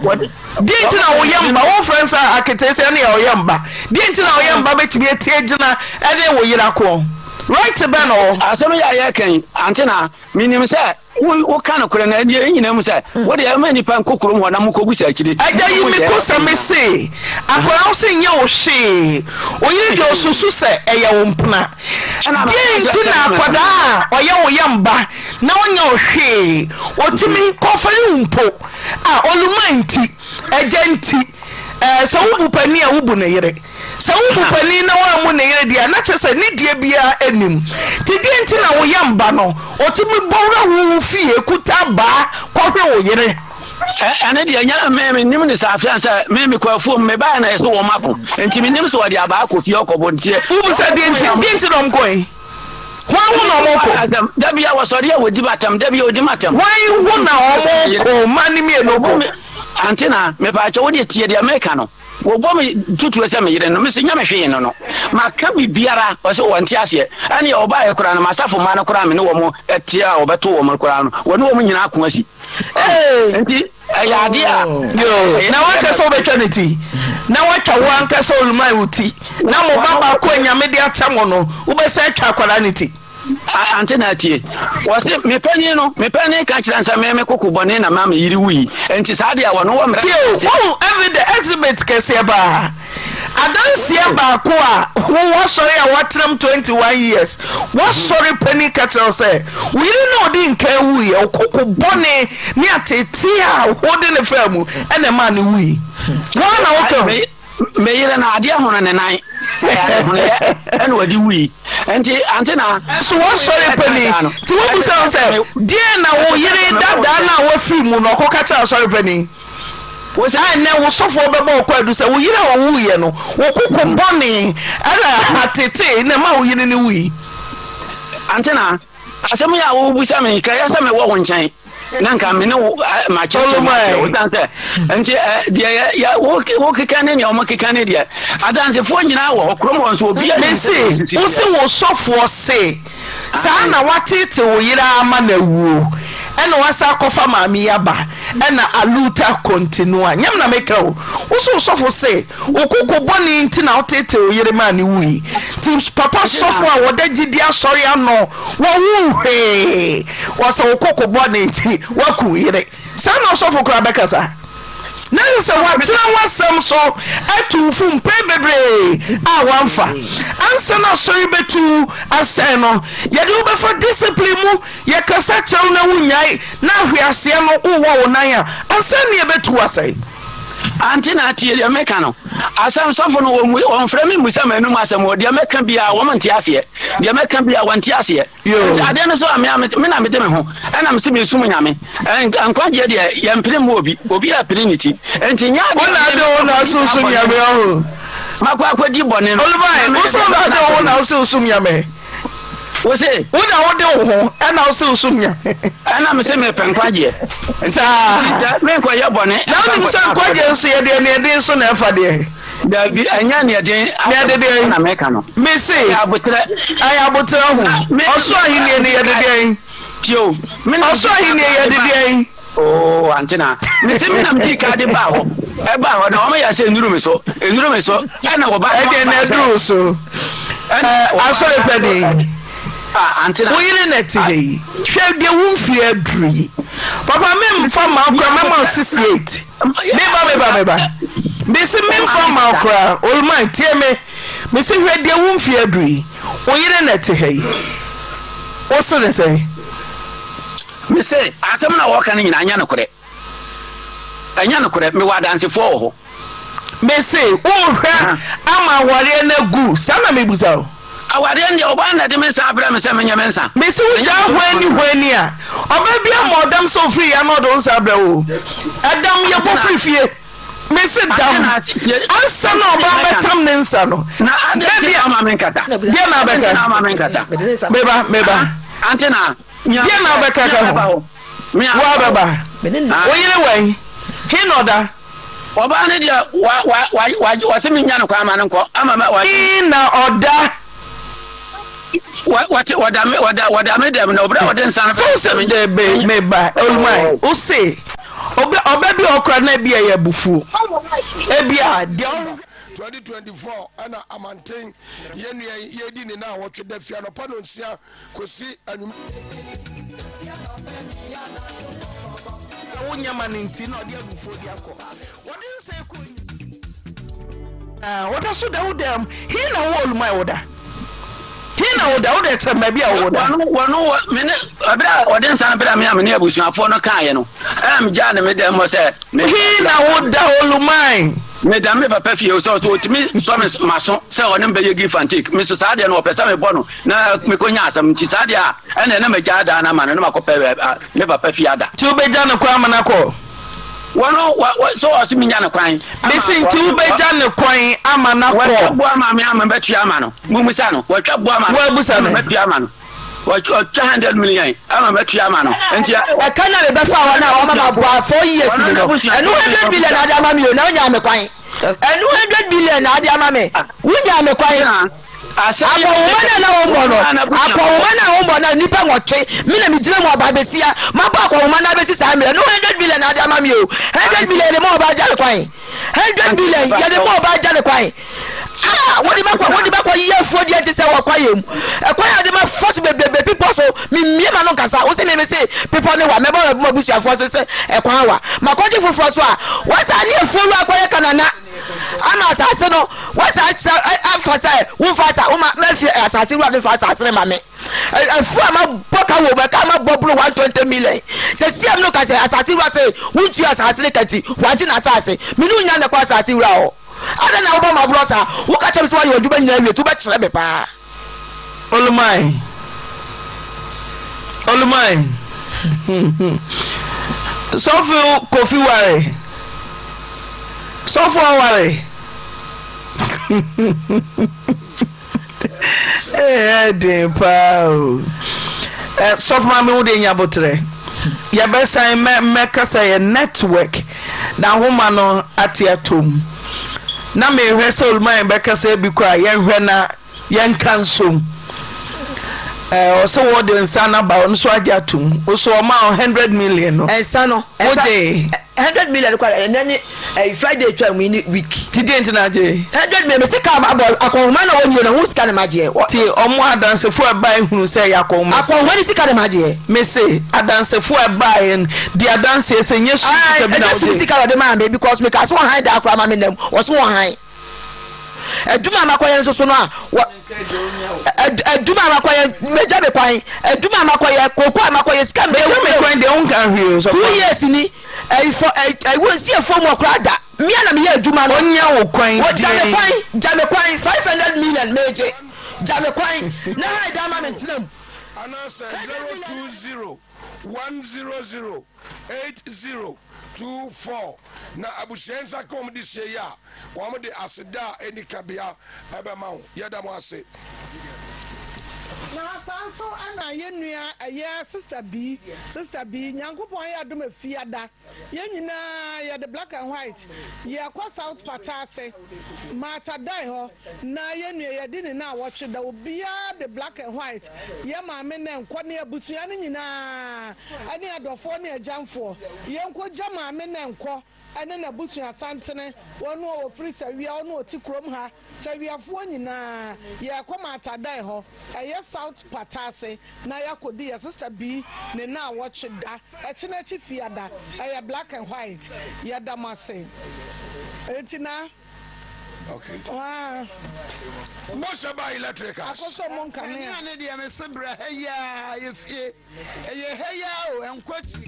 Deɛ nti na woyɛ mba? Wo frɛ sɛ aketeesia ne yɛ ɔyɛ mba. Deɛ nti na ɔyɛ mba bɛtumi ati agyina ɛne wo yere ako? Right bɛn na ɔwɔ? Asɛm yi a yɛreka yi, ante na menim sɛ wo woka nokorɛ na ɛdeɛ nyina mu sɛ wo deɛ ɛma nnipa nkɔ kurom hɔ na mokɔbu sa akyire. Agya yi me ko sɛ me se akwadaa wo se nyɛ wo hwee wo yere deɛ ɔsusu sɛ ɛyɛ wo mpena deɛ nti na akwadaa a ɔyɛ wo yam ba na ɔnyɛ wo hwee ɔtumi kɔfɛre wo mpo a ɔluma nti agya nti ɛɛ sɛ wobu panin a wobu ne yere sɛ wobu panin na woammu ne yere deɛ a na kyerɛ sɛ ne deɛ biara nnim nti deɛ nti na wo yam ba no ɔtumi bɔ wura wo wo fie kuta abaa kɔhwe wo yere. Ɛno deɛ nyɛ me menim ne saa afei sɛ me mekɔ afuom mebaeɛ na ɛsɛ wɔn ako nti menim sɛ wɔde abaa kɔ fie ɔkɔbɔ nti. Wobu sɛ deɛ nti deɛ nti na ɔmkɔe? Hwan ho na wɔkɔ? Da bi a wɔsɔre a wɔdi m'atɛm, da bi a wɔdi m'atɛm. Hwan ho na wɔkɔ? Mma ne mmienu kɔ. Ante na mepaakyɛ wo deɛ tie deɛ meka no. Wɔbɔ me tutuo sɛ me yere no, mese nyɛ me hwee no no. Maka biribiara, ɔsɛ wɔnte aseɛ. Ɛne ɔbaeɛ koraa no, m'asafo mma no koraa me ne wɔn te a wɔbɛto wɔn koraa no, wɔne wɔn nyinaa ko asi. Nti ɛyɛ adeɛ a. Yoo, na wankasa wobɛtwa ne ti, na watwa wo ankasa Olumai wo ti, na mo ba baako a Nyame de akyɛ mo no, wobɛsan atwa akwadaa no ti. Ante na atie. Wɔse me panin no, me panin ka kyerɛ sɛ me me koko bɔne na ma me yere wui. Nti saa deɛ wɔno wɔ mmerɛ. Tie o, wohu evidence, exhibit kɛseɛ paa. Adanseɛ baako a wo w'asɔre a woatenam 21 years w'asɔre panin ka kyerɛ wo sɛ wo yere no a ɔdi nkan wuiɛ wo koko bɔne ne ateetee a wode ne faa mu ɛna ɛmaa no wui. Wo ara na woka o. Me yere no adeɛ hono ne nan ɛyɛ adehonoyɛ ɛna ɔde wui nti ante na. So w'asɔre panin nti wobusa wo sɛ deɛn na wo yere dadaa no a wafiri mu no ɔkɔka kyerɛ asɔre panin? A Ɛnnɛ wo sɔfoɔ bɛbɔ wo kwaadu sɛ wo yere a ɔwuiɛ no, wo koko bɔne ɛna atetee na ɛma wo yere no wui. Antena, asɛm yi a wobisa me yi, ka ɛyɛ sɛ mewɔ wo nkyɛn na nka me ne wo makyerɛkyerɛ mu akyerɛ wo san sɛ nti deɛ yɛ wokeka ne nea wɔkeka ne deɛ adansefoɔ nyinaa wɔ hɔ kurom hɔ nso obiara Mese, wo se wo sɔfoɔ se Saa na woateetee wo yere ara ma no awuo, ɛna woasan akɔfa maame yi aba, ɛna aluta continua. Nyɛ me na meka o. Wo so wo sɔfo se wo koko bɔne nti na woteetee wo yere maa no wui. Nti papa sɔfo a wɔda gyidie asɔre ano, wɔwoo hwee, ɔsɛ wo koko bɔne nti woaku wo yere. Saa na ɔsɔfo koraa bɛkasa? Na ɛsɛ sɛ watena w'asɛm so atu wo fo mpɛn bebree a woamfa. Ansa na asɔre bɛtu wo asɛn no, yɛde wo bɛfa discipline mu, yɛkasa kyerɛ wo na wonnyae, na ahweaseɛ no wowɔ wo nan a, ansa na yɛbɛtu wo asɛn. Ante na tie deɛ meka no. Asɛm sɔfo no wɔmfrɛ me mmusa m'anum asɛm o, deɛ mɛka biara wɔn nte aseɛ, deɛ mɛka biara wɔnte aseɛ. Nti adeɛ no so a me a me na mede me ho ɛna mese mesom Nyame. Nkwagyeɛ deɛ yɛmpene mma obi, obi a pene ne ti. Nti nyɛ adeɛ a me ade wo na ɔse wosom Nyame ɔho. Makɔ akɔdi bɔne no. Olubae, wo so na ade wo na ɔse wosom Nyame. Wo se. Wo na wode wo ho ɛna wo se wo som Nyame. Ɛna me se mepɛ nkwagyeɛ. Saa. Menkɔyɛ bɔne. Na wonim sɛ nkwagyeɛ nso yɛde aniɛden so na ɛfa deɛ. Dabi, ɛnyɛ aniɛden asɛm na meka no. Me se. Ɛyɛ aboterɛ. Ɛyɛ aboterɛ ho. Ɔsoro ahennie no yɛde deɛn? Tie o. Ɔsoro ahennie yɛde deɛn? Oo, ante na. Mese me na medii kan de baa hɔ. Ɛbaa hɔ na wɔn yɛ sɛ nnuru me so, nnuru me so. Ɛna wɔba. Ɛdeɛ na ɛduru so. Asɔre pɛ de. Ante na. Wo yere na ɛte ha yi. Hwɛ deɛ wo mfie aduru yi. Papa me nfa ma wo koraa mɛma wo 68. Meba meba meba. Mese me nfa ma wo koraa. Oluman tie me. Mese hwɛ deɛ wo mfie aduru yi. Wo yere na ɛte ha yi. Wo se ne sɛn? Mese, asɛm no a wɔreka no nyinaa nyɛ nokorɛ. Ɛnyɛ nokorɛ. Mewɔ adansefoɔ wɔ hɔ. Mese, worehwɛ ama awareɛ no agu? Saa na mebisa wo. Awareɛ no deɛ, ɔbaa no na ɛde me nsa abrɛ me sɛ menyɛ me nsa. Mese, wogyaa hwan ne hwan ni a, ɔbaa bi ammɔ ɔdam sɛ ɔfiri yɛ a na ɔde wo nsa abrɛ wo o. Ɛdam, yɛbɔ firi fie. Mese dam, ansa na ɔbaa bɛtam ne nsa no, Na adɛn nti na woma menkata? Deɛ na Adɛn nti na woma menkata? Meba, meba. Ante na. Deɛ na wobɛka ka ho? Woabɛba. Wo yere wɛn? He na ɔda? Ɔbaa no deɛ wa wa wa wa wɔse menya no kwan ma no nkɔ ama ma wa. He na ɔda? Wa wɔte wɔda me wɔda wɔda me dɛm na ɔbɛrɛ a wɔde nsa no So wo se de be me ba Olumai wo se ɔbɛ ɔbɛ bi a ɔkora na ebi ɛyɛ abufuo ebi a deɛ ɔhwehwɛ. 2024 ɛna amanten yɛn nua yi yɛredi ne naawɔtwe da fi anɔpa nonsia Kɔsi anwum. Na wonyɛ ma no nti na ɔde abufuo de akɔ. Wɔde nsa kɔ nyinaa wɔda so da wo dɛm. He na wo Olumai woda? He na woda? Wode kyerɛ me baabi a woda. Wɔno wɔno wɔ me ne ɛberɛ a ɔde nsa no brɛ me a me ne abusuafoɔ no kaeɛ no ɛna megyaa no me dɛm hɔ sɛ me. He na woda Olumai? Meda me papa fie sɛ ɔsɛ ɔtumi sɔ me maso sɛ ɔne me bɛyɛ give and take me so saa deɛ no ɔpɛ sɛ mebɔ no na mekɔnya asɛm nti saa deɛ a ɛnneɛ na magyaa daa no ama no na makɔpɛ me papa fie ada. Nti wobɛgya no kwan ama no akɔ? Wɔno wa wa sɛ ɔse menya no kwan. Mese nti wobɛgya no kwan ama no akɔ? Watwa boɔ ama me ama mɛtua ama no. Mumisa no. Watwa boɔ ama me Woabusa ama no? mɛtua ama no. Watwa 100 million ama mɛtua ama no. Nti Ɛka na mebɛfaa hɔ no a wama maboa 4 years ni no, ɛno 100 million na ade ama me o, na wonyaa me kwan. Ɛno 100 billion na ade ama me, wonyaa me kwan. Akɔnhoma no a na wommɔ no, akɔnhoma no a wommɔ no a nnipa nwɔtwe, me na megyina mu ɔbaa besia, mabɔ akɔnhoma no abɛsi saa mmerɛ no, 100 billion na ade ama me o, 100 billion yɛde ma ɔbaa gya ne kwan, 100 billion yɛde ma ɔbaa gya ne kwan. Ah, wode bɛkɔ wode bɛkɔ yɛ afuo deɛ nti sɛ wɔ kwaeɛ mu ɛkwan a wode ma fa so bebrebe bepɔ so memmie ma no nkasa wo se me me se bepɔ ne wa mɛbɔ m'abusuafoɔ so sɛ ɛkwan wa makɔgye foforɔ so a wɔsan ne afuo wura akɔyɛ kanana ama asase no wɔsan sɛ afa sɛ womfa asa woma mafie asase wura no mfa asase no ma me afuo a mabɔ ka wɔ mu ɛka mabɔ boro 120 million sɛ siam no ka sɛ asase wura sɛ wontua asase no ka nti wagye n'asase me ne wonya na kɔ asase wura hɔ adɛn na wobɔ maborɔ saa woka kyerɛ me sɛ woayɛ w'adwuma nyinaa wie nti wobɛkyerɛ me paa. Olumai Olumai Sɔfo Kofi ware Sɔfo aware Ɛyɛ den paa o. Sɔfo maame wo deɛ nya botrɛ. Yɛbɛsan mɛ mɛkasa yɛ network na ahoma no ate atom. Na mehwɛ sɛ Olumai bɛkasa ebi kɔ a yɛnhwɛ na Yɛnka nsom. Ɛɛ ɔsɛ wɔde nsa no aba ɔno nso agye atom. Wosɛ ɔma wo 100 million no. Nsa no. Wogye. 100 million kora ɛnɛ ne ɛyi Friday twa mu yi ne week. Ti deɛ nti na agye. 100 million mesi kaa ma abɔ akɔnhoma na wɔnyie no ho sika na ma gyeɛ. Ti ɔmo adansefo a ɛbae hunu sɛ ɛyɛ akɔnhoma sika. Akɔnhoma ne sika na ma gyeɛ. Mese adansefo a ɛbaeɛ no di adanseɛ sɛ nyɛ sum sika bi na wogye. Ɛnyɛ sum sika na ɔde maa me because mekaa sɛ wɔhan daa koraa ma me nam wɔso wɔhan. Adwuma a makɔyɛ nso so no a, wɔ adwuma a makɔyɛ megya me kwan adwuma a makɔyɛ koko a makɔyɛ sika mbɛ megya me kwan deɛ wonka hwee o 2 years ni ɛyifɔ ɛyi nsi efuo mu ɔkora da mmea na meyɛ adwuma no onya wo kwan wɔ gya me kwan gya me kwan 500 million megye gya me kwan na ha ɛda ama me ntena mu Anaasɛ 020 100 80 24 Na abusua yi nsa ka wɔn de sie yi a, wɔde aseda a enni kabea bɛma wo. Yɛda mo ase. Na saa nso na yɛn nua ɛyɛ sister Bii, sister Bii, Nyankopɔn ayɛ adom Efiada, yɛn nyinaa yɛde black and white yɛkɔ South Pata ase, Martha Dan hɔ, na yɛn nua yɛde ne naawɔtwe da, obiara de black and white, yɛn maame nɛ nkɔ ne abusua no nyinaa ɛne adɔfoɔ ne agyamfoɔ, yɛnkɔ gya maame nɛ nkɔ. ne n'abusua santene, wɔn a wɔfiri Sawia, wɔn a wɔte kurom ha, Sawiafoɔ nyinaa, yɛrekɔ Maatadan hɔ, ɛyɛ South Pata ase, na yɛakɔdi yɛn sista Bi ne naawɔtwe da, ɛkyena akyi Fiada, ɛyɛ black and white, yɛda mo ase. Enti na. Okay. Ah. Mose ba electricals. Akɔsɔ mo nkanea. Kanea ne deɛ mese brɛ ha yi ara yɛ fie. Ɛyɛ ha yi ara o, ɛnkɔ akyiri.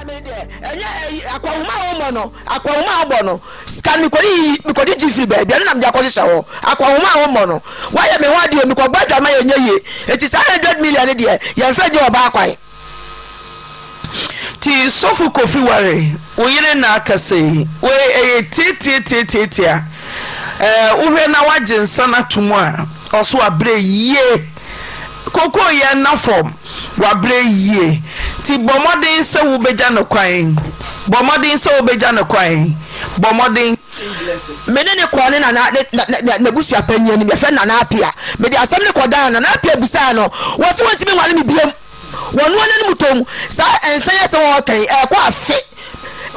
Me deɛ ɛnyɛ ɛyi akɔnhoma a wɔmmɔ no akɔnhoma a wɔbɔ no sika no mekɔyi mekɔgye gye firi baabi ɛno na mede akɔhyehyɛ hɔ akɔnhoma a wɔmmɔ no wɔayɛ me ho adeɛ o mekɔbɔ adwama yɛ nyɛ yie eti saa 100 million no deɛ yɛmfa gye ɔbaa kwan. Nti sɔfo Kofi ware wo yere na akasa yi wei ɛyɛ tiatiatiatiatia ɛɛ wohwɛ na wagye nsa no ato mu a ɔso wabrɛ yie kokoo yɛ nna fam wabrɛ yie nti bɔ mmɔden sɛ wobɛgya no kwan bɔ mmɔden sɛ wobɛgya no kwan bɔ mmɔden. Me ne no kɔɔ ne nana ne na na n'abusua panyin anim yɛfrɛ no Nana Apia mede asɛm no kɔdaa no Nana Apia bisaa no wɔse wɔntumi nware me biom. Wɔnoa n'anom toom. Saa nsa yi asɛm a ɔreka yi, ɛrekɔ afe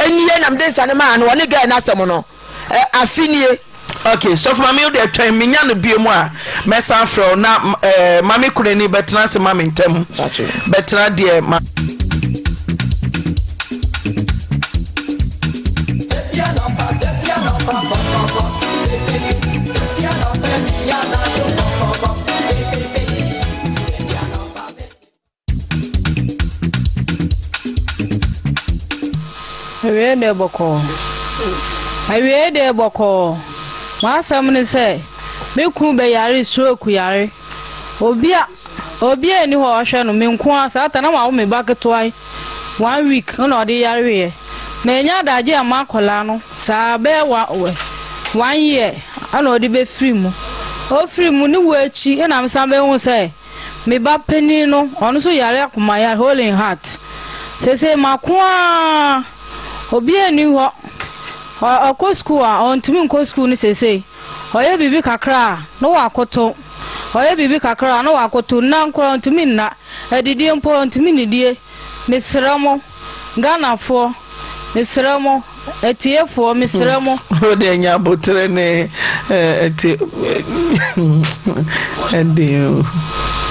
nie na mede nsa no maa no, ɔne girl no asɛm no, afe nie. Ok sɔfo mame wo deɛ twɛn menya no bio mu a mɛsan afrɛ wo na eh, mame kunani bɛtena ase ma me ntɛm bɛtena deɛ ma. Awiei deɛ bɔkɔɔ. Awiei deɛ bɔkɔɔ. M'asɛm ne sɛ, me kunu bɛyare stroke yare. Obi a obiara nni hɔ a ɔhwɛ no, me nko ara. Saa ta na mawo me ba ketewa yi one week na ɔde yareeɛ. Mannya adagye amma akwadaa no saa bɛyɛ one one year ɛna ɔde bɛfiri mu. Ɔfiri mu ne wuo akyi ɛna mesan bɛhu sɛ Me ba panin no, ɔno nso yare akoma yare, hole in heart. Seesei mako ara, obiara nni hɔ. Ɔkɔ sukuu a, ɔntumi nkɔ sukuu no seesei. Ɔyɛ biribi kakra a, na wakoto. Ɔyɛ biribi kakra a, na wakoto. Nna koraa ɔntumi nna. Adidie mpo, ɔntumi nnidie. Mesrɛ mo, Ghanafoɔ, mesrɛ mo, atiefoɔ, mesrɛ mo. Wo deɛ nya aboterɛ ne atie ɛden o.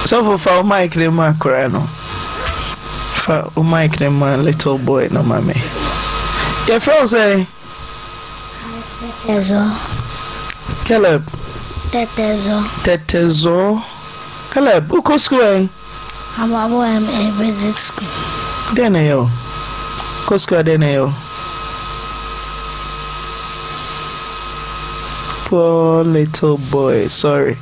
Sɔfo fa wo mic no ma akora no. Fa wo mic no ma little boy no ma me. Yɛfrɛ wo sɛ? Tɛtɛzɔ. Caleb. Tɛtɛzɔ. Tɛtɛzɔ. Caleb, wokɔ sukuu ɛ? Aboabo MA Basic School. Dɛn na ɛyɛ wo? Kɔ sukuu a dɛn na ɛyɛ wo? Poor little boy, sorry.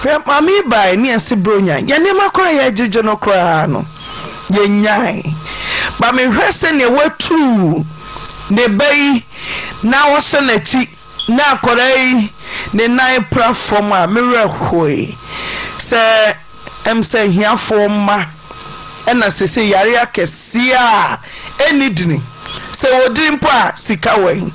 Hwɛ maame yi bae ne ɛse bronya. Yɛn nneɛma koraa yɛgyegye no koraa no, yɛnyae. Ba mehwɛ sɛnea watu ne ba yi na ɔhyɛ n'akyi na akwadaa yi ne nan pra fam a, me werɛ hoe sɛ ɛm sɛ ahiafoɔ mma ɛna sese yare akɛseɛ a ɛnni dini sɛ wɔdiri mpo a sika wɔ he.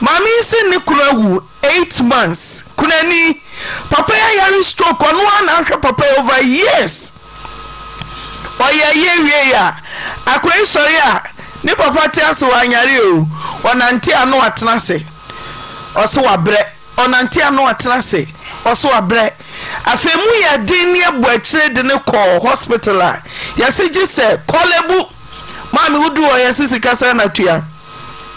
Maame yi se ne kunu awu 8 months kunani papa yi ayare stroke ɔno ara na ahwɛ papa yi over years ɔyɛ yie wiei a akora yi sɔre a ne papa te ase wanyare o ɔnante a na watena ase ɔse wabrɛ Ɔnante a na watena ase, ɔse wabrɛ. Afei mu yɛ den ne abu akyire de no kɔɔ hospital a yɛse gye sɛ Korle Bu. Maame wo duu hɔ yɛse sika sɛn na tua?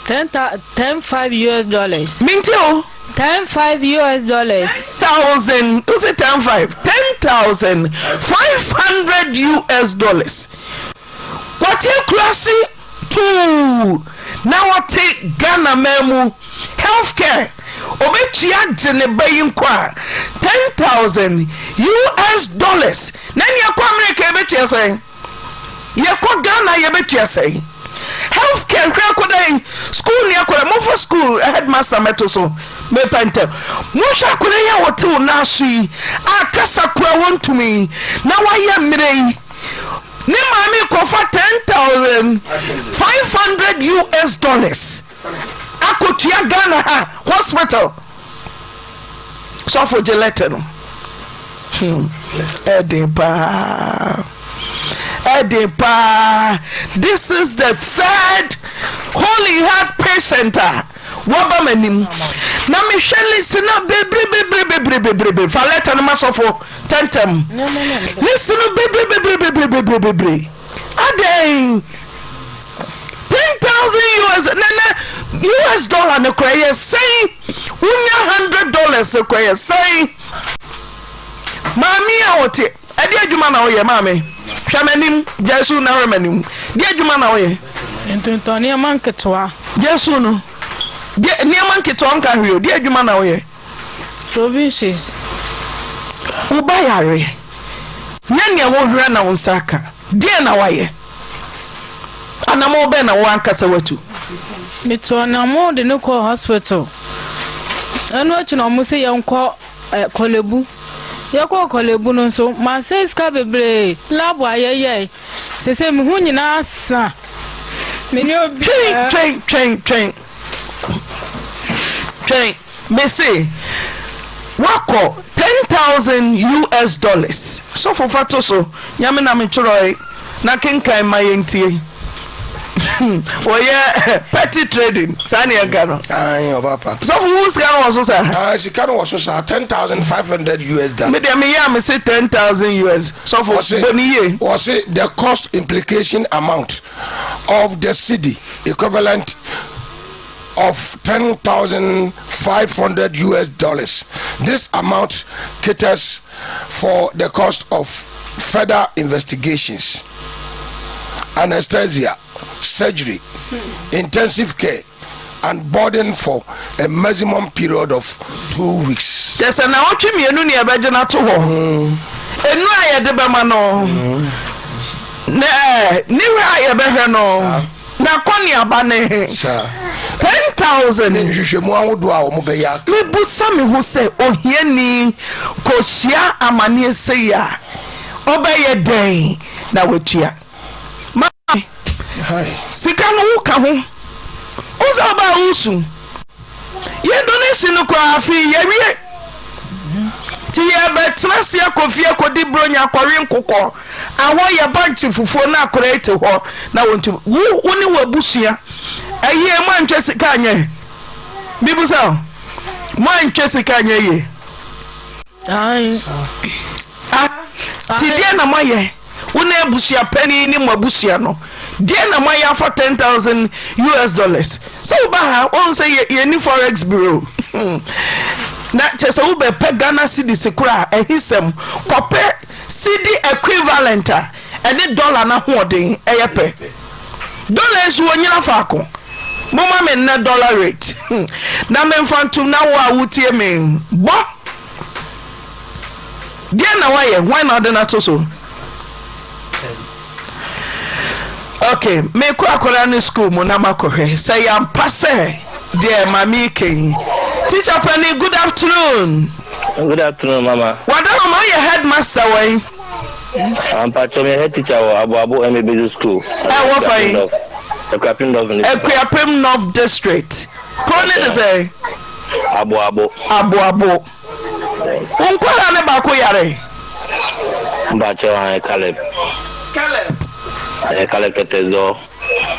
Ten thou ten five US dollars. Mente o. 10 5 US dollars. 10,000 wose 10 5 10,500 US dollars. Wate akurase tuu. na ɔte Ghana man mu health care ɔbɛtua gye ne ba yi nkwa a 10,000 US dollars na nea ɛkɔ America yɛbɛtua sɛn? Yɛkɔ Ghana yɛbɛtua sɛn? Health care hwɛ akɔda yi school ni akɔda momfa school headmaster mɛto so mepɛ ntɛm monhwɛ akɔda yi a wɔte wo nan so yi a kasa kora wɔntumi yi na wayɛ mmerɛ yi ne maame kɔfa 10,500 US dollars akɔtua Ghana ha hospital sɔfo gye lɛtɛ no hmm ɛden paa ɛden paa this is the third holy heart patient a waba m'anim na mehwɛ list na bebree bebree bebree bebree fa lɛtɛ no ma sɔfo tɛntɛm list no bebree bebree bebree bebree bebree adɛn 10000 us nɛnɛ us dollar no kora yɛ sɛn wonya 100 dollars kora yɛ sɛn maame a wɔte ɛde adwuma na woyɛ maame hwɛ m'anim gyae na hwɛ m'anim de adwuma na woyɛ ntontɔn nneɛma nketewa gyae su no de nneɛma nketewa nka hwee o de adwuma na woyɛ Provisions. Wo ba yare. Nyɛ nea wohwehwɛ na wo nsa aka. Deɛn na woayɛ? Anammɔn bɛn na wo ankasa woatu? Metuu anammɔn de no kɔɔ hospital. Ɛno akyi na wɔn se yɛnkɔ eh, Korle-Bu. Yɛkɔɔ Korle-Bu no nso, masɛe sika bebree, lab a yɛyɛe. Seesei me ho nyinaa sa. Me ne obiara. Twɛn, twɛn, twɛn, twɛn. Twɛn. Mese woakɔ 10,000 US dollars. Sɔfo fa to so, Nyame na metwerɛe na kenkan ma yɛntie. Wɔyɛ petty trading, saa ne yɛnka no. Ae, ɔba pa. Sɔfo wo sika no wɔ so saa? Ae, sika no wɔ so saa, 10,500 US dollars. Me deɛ meyɛ a mese 10,000 US. Sɔfo, bɔ ne yie. Wɔse the cost implication amount of the cedi equivalent of 10,500 US dollars. This amount caters for the cost of further investigations, anesthesia, surgery, intensive care, and boarding for a maximum period of 2 weeks. Kyerɛ sɛ nnawɔtwe mmienu ne yɛbɛgye no ato hɔ. Nnuru a yɛde bɛma no, ne ne hwɛ a yɛbɛhwɛ no. N'akɔneaba ne he? 10,000. Ne nhwehwɛmu ahodoɔ a wɔbɛyɛ aka. Mebusa me ho sɛ ohiani kɔhyia amaneɛ sei a, ɔbɛyɛ dɛn na watua? Maame, sika no woka ho? Wo sɛ ɔbaa wosu. Yɛn donation no koraa afei yɛawie. Nti yɛbɛtena ase akɔ fie akɔdi bronya akɔwe nkokɔ. Awɔ yɛ bankye fufuo na akwadaa yi te hɔ na wɔntumi wo wo ne w'abusua ɛyie mo antwa sika anyɛ mibusa o mo antwa sika anyɛ yie ah ti deɛ na moayɛ wo ne abusua panin ne mo abusua no deɛ na moayɛ afa 10000 us dollars sɛ woba ha wɔn sɛ yɛni forex bureau na kyɛ sɛ wobɛpɛ Ghana cedis koraa ɛhisɛm kɔpɛ Cedi equivalent a ɛne dɔla no ahoɔden yɛ pɛ. Dɔla yi nso wɔnnyina faako. Momma me nnɛ dɔla rate na memfa ntom na wo a wotie me bɔ. Deɛn na woayɛ? Hwan na wode no ato so? Ok, mekɔ akwadaa no school mu na makɔhwɛ sɛ yɛampa sɛ deɛ maame yi ka yi. Teacher panin, good afternoon. Good afternoon, mama. Wadaroma woyɛ headmaster wɔ yi? Ampakyɛ meyɛ head teacher wɔ Aboabo MA Basic School. Ɛwɔ fa yi? Akuapem North District. Akuapem North District. Kuro ne de sɛ? Aboabo. Aboabo. Wo nkwadaa no baako yare? Mpakyɛ ae Caleb. Caleb. Ɛɛ Caleb Tɛtɛzɔ.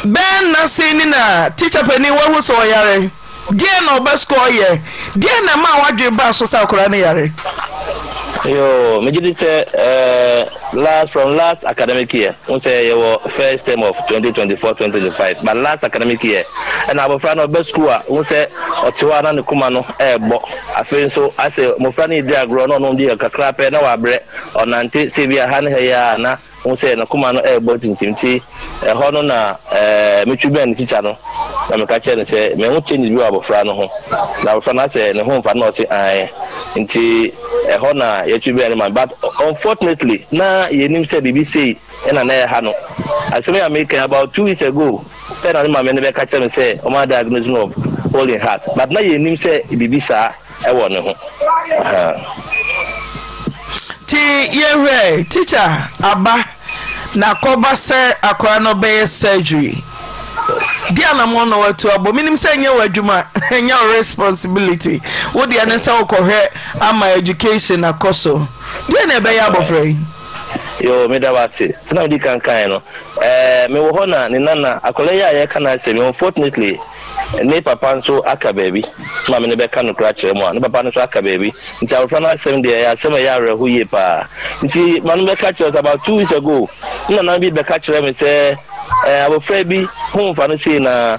Bɛn nna sei ni na teacher panin wahu sɛ ɔyare? Deɛn na ɔba sukuu a ɔyɛ? Deɛn na ɛmaa w'adwene baa so sɛ akwadaa no yare? Yoo, megye di sɛ ɛɛ last from last academic year, wohu sɛ yɛwɔ first term of 2024 2025, but last academic year ɛna abɔfra no ɔba sukuu a, wohu sɛ ɔte hɔ a na ne koma no ɛrebɔ. Afei nso, asɛ mmofra no redi agorɔ na ɔno deɛ kakra pɛ na wabrɛ, ɔnante sɛ ebia ha ne ha yi ara na wohu sɛ n'akoma no rebɔ tintim nti ɛhɔ no na metwi bɛn ne tikya no. Na meka kyerɛɛ no sɛ mahu changes bi wɔ abɔfra no ho, na abɔfra no asɛ ne ho mfa no na ɔse ae. Nti ɛhɔ na yɛtwe bɛn ne maame but unfortunately na yɛnnim sɛ biribi sei na na ɛha no. Asɛm yi a meka yi about two weeks ago pɛ na ne maame no bɛka kyerɛ me sɛ wɔn adiagnose no of hole in heart but na yɛnnim sɛ biribi saa wɔ ne ho. Ahaa. Nti yɛhwɛ teacher aba na kɔba sɛ akwadaa no bɛyɛ surgery di anamɔn na watu abɔ menim sɛ ɛnyɛ w'adwuma ɛnyɛ wo responsibility wo deɛ ne sɛ wokɔhwɛ ama education akɔ so deɛ na ɛbɛyɛ abɔfra yi. Yoo meda wo ase sɛnea medi kan kae no ɛɛ mewɔ hɔ na ne nana akwadaa yi a yɛreka n'asɛm yi unfortunately Ne papa nso aka baabi. Maame no bɛka nokorɛ akyerɛ mo a, ne papa no nso aka baabi. Nti abɔfra no asɛm deɛ, ɛyɛ asɛm a ɛyɛ awerɛho yie paa. Nti maame no bɛka kyerɛ sɛ about two weeks ago, ne nana bi bɛka kyerɛ me sɛ eh, abɔfra bi ho mfa no sei na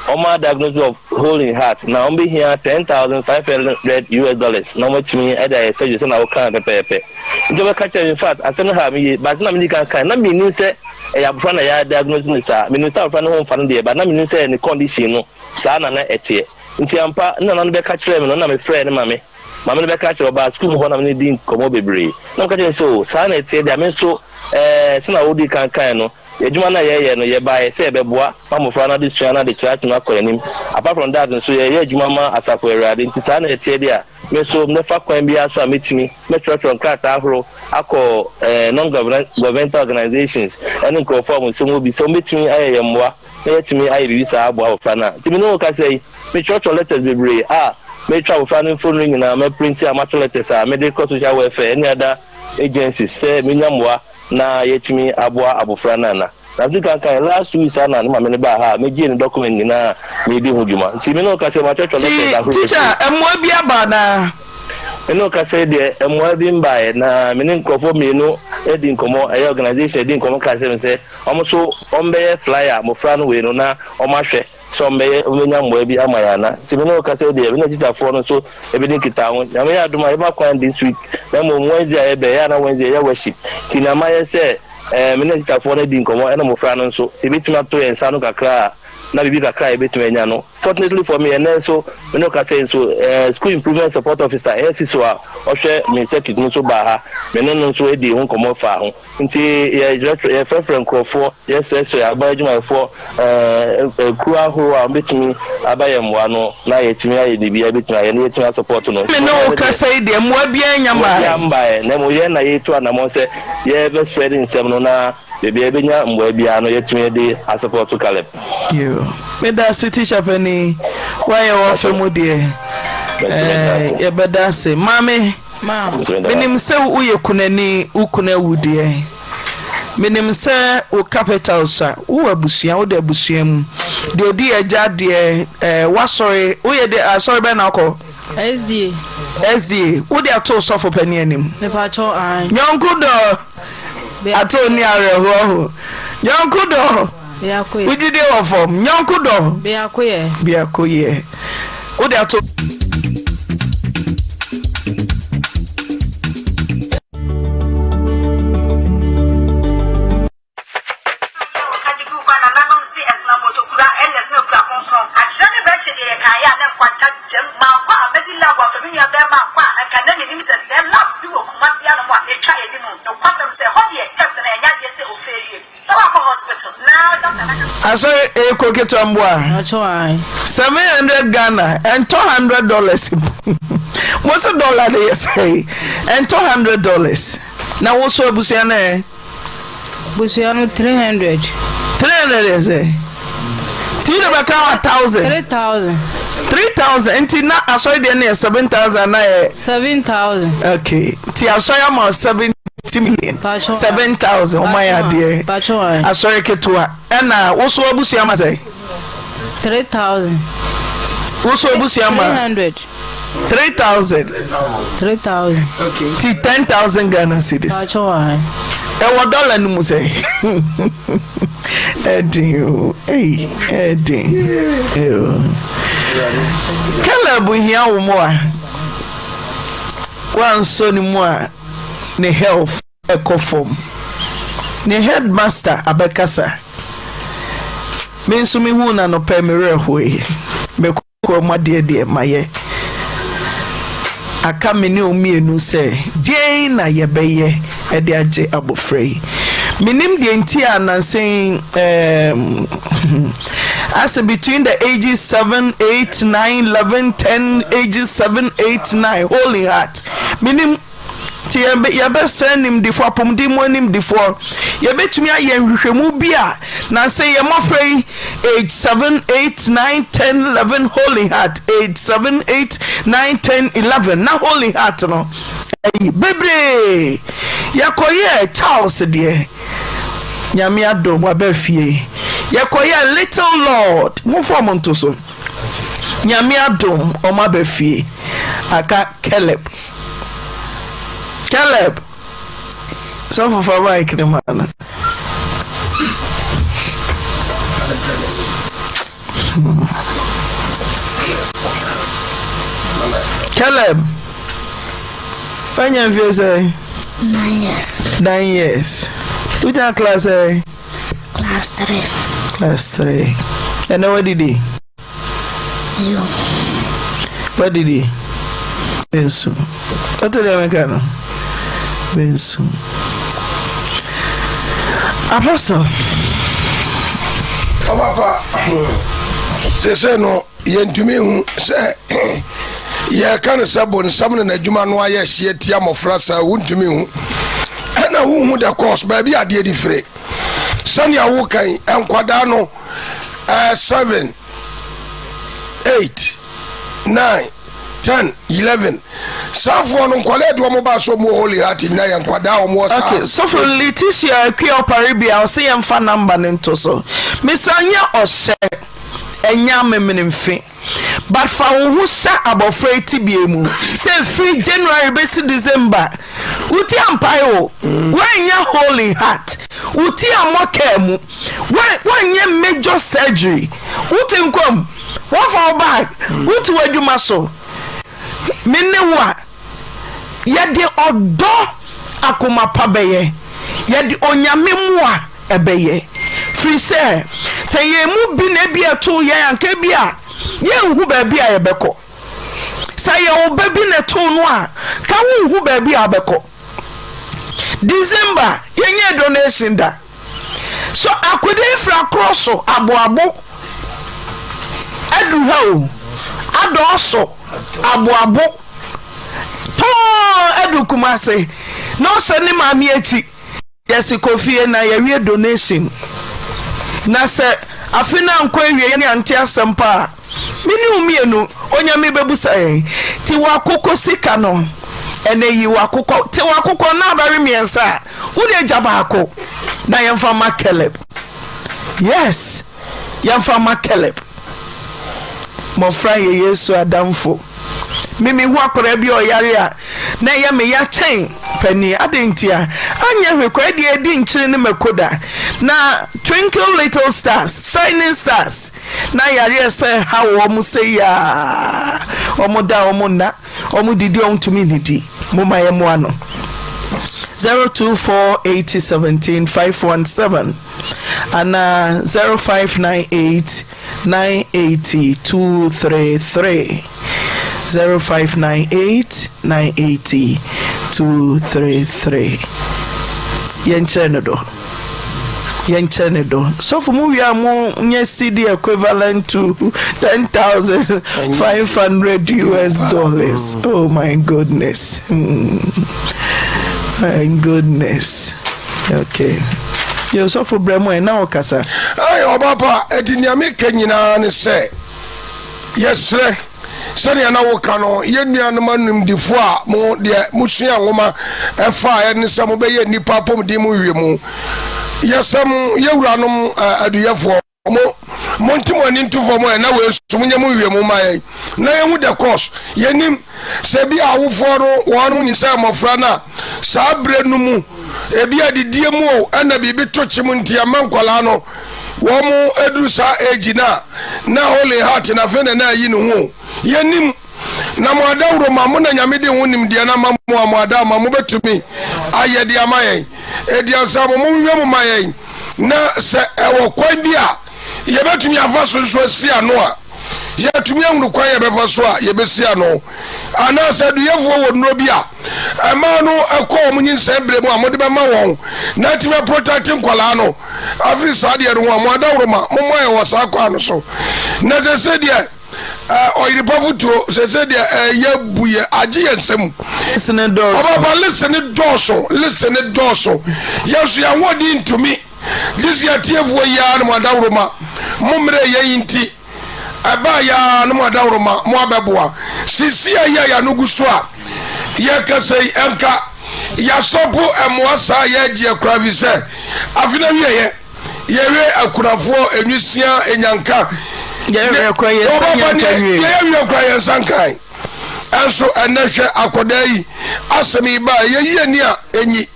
wɔn a diagnose of hole in heart na wɔn bɛhia 10,500 US dollars na wɔn atumi de ayɛ surgery sɛ na wɔka pɛpɛɛpɛ. Nti wɔbɛka kyerɛ me, in fact asɛm no ha me yie, but na medi kan kan na mennim sɛ ɛyɛ abofra na yɛ diagnose no saa. Menim sɛ abofra no ho mfa no deɛ, but na mennim sɛ ne condition no saa na na ɛteɛ. Nti ampa, ne nana no bɛka kyerɛɛ me no, na mefrɛɛ ne mame. Mame no bɛka kyerɛ, ɔbaa sukuu mu hɔ na me ne no dii nkɔmmɔ bebree. Na meka kyerɛɛ no sɛ, oh, saa na ɛteɛ deɛ a, me nso ɛɛ, sɛnea wodii kan kae no, adwuma no a yɛyɛ no, yɛbaeɛ sɛ yɛbɛboa ma mmofra no adesua no adekyerɛ atumi akɔ n'anim. Apart from that nso, yɛyɛ adwuma ma Asafo Awurade, nti saa na ɛteɛ deɛ a, Me nso, mɛfa kwan biara so a mɛtumi, mɛtwerɛtwerɛ nkrataa ahorow akɔ non-governmental organisations ne nkurɔfoɔ a wɔn nsɛm wɔ bi sɛ wɔbɛtumi ayɛ yɛn mmoa na yɛatumi ayɛ biribi saa aboa abɔfra no a. Nti me ne wo kasa yi, metwerɛtwerɛ letters bebree a metwa abɔfra no mfonini nyinaa, maprinti a matwerɛ letters a mede kɔ social welfare ne other agencies sɛ menya mmoa na yɛatumi aboa abɔfra no ana. Na medzi kan kae, last week saa na ne maame no baa ha a megyee ne document nyina a meredi ho dwuma. Ntsi me ne wo kasa yi matwerɛtwerɛ letters Nti ahorow teacher, bebree. mmoa bi aba anaa? Me ne wo kasa yi deɛ mmoa bi mbaeɛ na me ne nkorɔfoɔ mmienu adi nkɔmmɔ, ɛyɛ organisation adi nkɔmmɔ kaa kyerɛ me sɛ wɔn nso wɔbɛyɛ flyer mmɔfra no wei no na wɔahwɛ sɛ wɔbɛyɛ wɔbɛnya mmoa bi ama yɛn ana. Nti me ne wo kasa yi deɛ me ne atikyafoɔ no nso bɛdi nkitaho. Nyame yɛ adom a yɛbɛma kwan this week na mmom Wednesday a yɛbɛ ɛyɛ a na Wednesday yɛyɛ worship nti nea mayɛ sɛ Ɛɛ, me ne atikyafoɔ no adi nkɔmmɔ, ɛna mmofra no nso. Sɛ yɛbɛtumi ato yɛn nsa ano kakra a, na biribi kakra a yɛbɛtumi anya no. Fortunately for me, ɛnnɛ nso, me ne wo kasa yi nso, ɛɛ, School Improvement Support Officer, ɛyɛ SISO a ɔhwɛ me circuit no nso baa ha. Me ne no nso dii ho nkɔmmɔ faa ho. Nti yɛkyerɛkyerɛ, yɛfrɛfrɛ nkurɔfoɔ, yɛsrɛsrɛ aban adwumayɛfoɔ, ɛɛ, akuo ahorow a wɔbɛtumi aba yɛn mmoa no, na yɛatumi ayɛ biribi a yɛbɛtumi ayɛ, na yɛatumi asɔpɔto no. Me ne wo kasa yi deɛ, mmoa biara nnya Mmoa biara mmaeɛ. mmaeɛ, na mmom yɛn na yɛretu anammɔn sɛ Yɛ bɛ spread nsɛm no na baabi a yɛbɛnya mmuae biara no yɛatumi de asupporto Caleb. Yoo medase teacher panin woayɛ w'afa mu deɛ ɛɛ yɛbɛda ase maame menim sɛ woyɛ kunani wo kunu awu deɛ menim sɛ wo capital sa wowɔ abusua wode abusua mu deɛ odi agya deɛ ɛɛ wasɔre woyɛ de asɔre bɛn na akɔ. SDA. SDA, wode ato sɔfo panin anim. Mepakyɛw ae. Nyɔnko dɔ, ato ni awerɛhoɔ ho. Nyɔnko dɔ, wo gyidie wɔ fam. Nyɔnko dɔ, Biakoyɛ. Biakoyɛ. Wode ato. Wɔka de guu hɔ a nananom se ɛsena mmotokura ɛne ɛsena kura kronkron. Akyerɛ ne bɛkye deɛ yɛkaeɛ a na nkwanta gyam. Mankɔ a mɛdi lab afa me nua bɛɛma ankɔ a anka na menim sɛ sɛɛ lab bi wɔ Kumasi anom a ɛtwa anim. Nokwasɛm sɛ ɛhɔ deɛ test no ɛnyɛ adeɛ sɛ ofeelie. Sɛ wakɔ hospital na doctor no aka. Asɔre eko ketewa mboa. 700 Ghana ɛntɔ 100 dollars mo se dollar de yɛ sɛe ɛntɔ 100 dollars na wo so abusua no ɛ. Busua no 300. 300 yɛ sɛ nti wode bɛka wa 1000. 3000. 3000 nti na asɔre deɛ no yɛ 7000 na yɛ. 7000. Okay nti asɔre ama 70 million. 7000 ɔma yɛ adeɛ. Asɔre ketewa ɛna woso abusua ma sɛ. 3000. Woso abusua ma. 300. 3000. 3000. Ti 10000 Ghana cedis. Ɛwɔ dɔla no mu sɛ. Ɛden o, ei, ɛden. Caleb hia wo mu a, wansɔ ne mu a ne health ɛkɔ fam. Ne headmaster abɛkasa. Me nso mehuu no anɔpa yi, me werɛ hoe. Me kokoa mu adeɛ deɛ mayɛ. Aka me ne wɔn mmienu sɛ, deɛn na yɛbɛyɛ de agye abɔfra yi? Menim deɛ nti a nansa yi um, asɛ between the ages 7, 8, 9, 11, 10, ages 7, 8, 9, holy heart. Menim Nti yɛbɛsrɛ animdefoɔ, apɔmuden mu animdefoɔ, yɛbɛtumi ayɛ nhwehwɛmu bi a na sɛ yɛn mmɔfra yi age 7, 8, 9, 10, 11 Holy Heart age 7, 8, 9, 10, 11 na Holy Heart no ayi bebree. Yɛkɔyɛɛ Charles deɛ, Nyame adom waba fie. Yɛkɔyɛɛ Little Lord, momfa wɔn nto so. Nyame adom ɔmo aba fie aka Caleb Caleb sɔfo fa mic no ma no. Caleb wanya mfie sɛ? 9 years. 9 years. Wogyina class ɛ? Class 3. Class 3. Ɛnɛ wadidi? Yo. Wadidi? Bensu. Wote deɛ meka no? Bensu. Apostle. Ɔpapa, sese no yɛntumi hu sɛ yɛka no sɛ bonsam ne n'adwuma no ayɛ hyeɛ tia mmɔfra saa wontumi hu ɛna wohu the course baabi adeɛ di fire sɛnea wokan nkwadaa no 7 8 9 10 11 saafoɔ no nkwadaa de wɔn ba so mu holy heart nyina yɛ nkwadaa wɔn wɔ saa. Okay, sɔfo Letitia Akua Ɔpare bia ɔsɛ yɛmfa namba no nto so. Mesa nyɛ ɔhyɛ ɛnyɛ amemenemfe. But fa wo ho hyɛ abɔfra yi tebea mu sɛ ɛfiri January bɛsi December wo ti ampae o, woannya hole in heart, wo ti ammɔ kaa mu, woanyɛ major surgery, wote nkwa mu, woafa wo bag, wote w'adwuma so. Me ne wo a, yɛde ɔdɔ akoma pa bɛyɛ, yɛde Onyame mmoa ɛbɛyɛ. Firi sɛ, sɛ yɛn mu bi na ebia ɛtoo yɛn a, anka ebia yɛnhu baabi a yɛbɛkɔ. Sɛ ɛyɛ wo ba bi na ɛtoo no a, ka wonhu baabi a wobɛkɔ. December, yɛnyɛɛ donation da. So akode firi akorɔ so aboabo aduru ha o, adɔɔso aboabo tɔɔ adu Kumase na ɔhyɛ ne maame akyi. Yɛse kɔ fie na yɛwie donation na sɛ afe no ankɔ awieɛ ne ante asɛm pa a me ne wo mmienu Onyame bɛbusa yɛn nti wakokɔ sika no ɛnɛ yi wakokɔ te wakokɔ na abɛwe mmiɛnsa a wode gya baako na yɛmfa ma Caleb yes yɛmfa ma Caleb Mmɔfra yɛ Yesu adamfo. Me mehu akwadaa bi a ɔyare a, na ɛyɛ me ya kyɛn panin. Adɛn ntia? Anyɛ hwee koraa deɛ ɛdi nkyene ne mako da. Na twinkle little stars, shining stars, na yareɛ sɛ ha wɔn sɛ yaa. Wɔn da wɔn nna, wɔn didi wɔn ntumi nnidi. Momma yɛmmoa no. 024 80 17 517 anaa 0598 980 233 0598 980 233 Yɛnkyerɛ no dɔ Yɛnkyerɛ no dɔ Sɔfo mo wie a mo nyɛ CD equivalent to 10,500 US dollars Oh my goodness mm. My goodness Okay. Yɛ ɔsɔfo brɛ mu ɛ na ɔkasa. Ɛy ɔba pa ɛti nea meka nyinaa ne sɛ yɛsrɛ sɛnea na woka no yɛn nuanom animdefoɔ a mo deɛ mosua nwoma ɛfa ɛne sɛ mobɛyɛ nnipa apɔmuden mu nhwehwɛmu yɛsɛ mo yɛwuranom aduyɛfoɔ Mo monte mo ani nto fam ɛ na wei nso monyɛ mo nhwehwɛmu ma yɛn na yɛhu the cause. Yɛnim sɛ bi a awofoɔ no wɔn nim sɛ mmɔfra no a saa berɛ no mu ebi adidie mu o ɛna biribi to kyem nti ɛma nkwadaa no wɔn aduru saa age no a na holy heart na afei na na ayi ne ho o. Yɛnim na mo adawuro ma mo na Nyame de ho nimdeɛ no ama mo a mo ada ma mobɛtumi ayɛ de ama yɛn. Edi ansa mo monhwehwɛ mu ma yɛn. Na sɛ ɛwɔ kwan bi a yɛbɛtumi afa so nso asi ano a, yɛatumi ahunu kwan yɛbɛfa so a yɛbɛsi ano. Anaasɛ aduyɛfoɔ wɔ nnuro bi a ɛmaa no ɛkɔ wɔn nyinsɛn berɛ mu a mode bɛma wɔn na atumi aprotɛkte nkwadaa no afiri saa deɛ no ho a, mo adaworoma mommɔ yɛn wɔ saa kwan no so. Na sese deɛ ɔyere pa fotuo sese deɛ ɛyɛ bu yɛ agye yɛn nsam. List ne dɔɔso. Ɔbaba list ne dɔɔso, list ne dɔɔso. Yɛn nso yɛn ahoɔden ntumi. Gye sɛ atiefoɔ yi ara ne mo adaworoma mo mmerɛ yɛn yi nti ɛbaa yɛ ara ne mo adaworoma mo abɛboa. Sisi a yi a yɛano gu so a yɛkasa yi ɛnka yɛasɔpo mmoa saa a yɛregyeɛ koraa fi sɛ afe no awieɛ yɛwe akunafoɔ enwisia enyanka yɛyɛ koraa yɛn nsa nkae. Ɛnso ɛnɛ hwɛ akɔdaa yi asɛm yi baa yɛyi ani a enyi.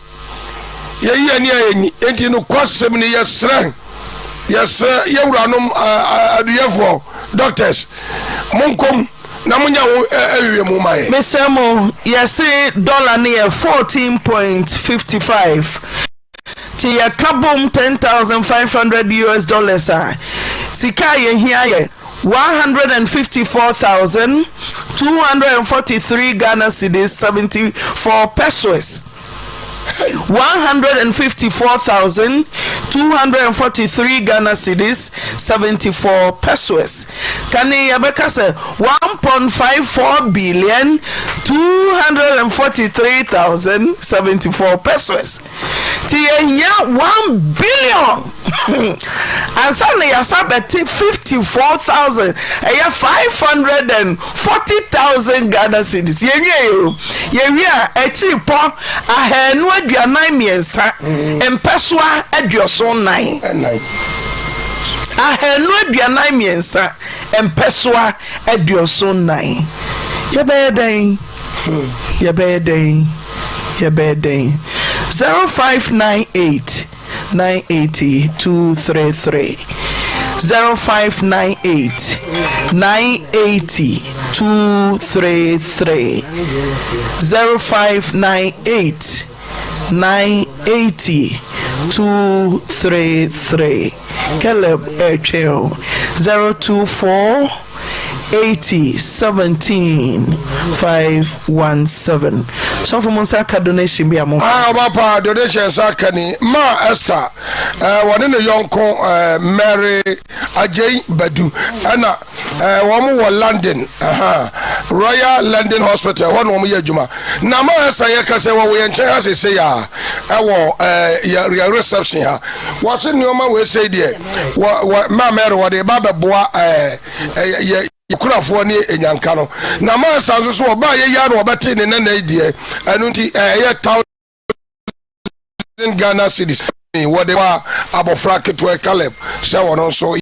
Yɛyi yɛn ani a yɛnyi. Enti nokwasɛm ni, yɛsrɛ, yɛsrɛ yɛn wuranom aduyɛfoɔ, doctors, monkom na monyɛ ho nhwehwɛmu ma yɛn. Mesrɛ mo, yɛse dollar no yɛ 14.55 nti yɛka bom 10,500 US dollars a, sika a yɛhia yɛ 154,243 Ghana cedis 74 pesewas. 154,243 Ghana cedis 74 pesewas. Kane yɛbɛka sɛ 1.54 billion 243,074 pesewas. Nti yɛhia 1 billion ansa na yɛasa bɛte 54,000 ɛyɛ 540,000 Ghana cedis. Yɛnwie o. Yɛwie a akyiri pɔ 243 mpɛsoa 74. 243 mpɛsoa 74. Yɛbɛyɛ dɛn? Yɛbɛyɛ dɛn? Yɛbɛyɛ dɛn? 0598 980 233 0598 980 233 0598 980 233 Caleb ɛretwɛn o 024 80 17 517 Sɔfo mo nsa ka donation bi a mo. Ah, ɔba pa donation nsa ka ni ma Esther eh, wɔne ne yɔnko eh, Mary Agyei Badu ɛna eh, wɔn wɔ London uh, Royal London Hospital hɔ na wɔn yɛ adwuma na ma Esther yɛ kasa wɔ yɛn nkyɛn ha sese ya ɛwɔ eh, yɛ yɛ reception ha wɔsi nneɛma wɔ ese deɛ wɔ wɔ ma Mary wɔde ba bɛboa eh, eh, yɛ kurafoɔ ne enyanka no na ma Esther nso so ɔbaa yɛ yia na ɔbɛte ne nana yi deɛ ɛno nti ɛyɛ thousand Ghana cedis wɔde wa abɔfra ketewa Caleb sɛ wɔn nso.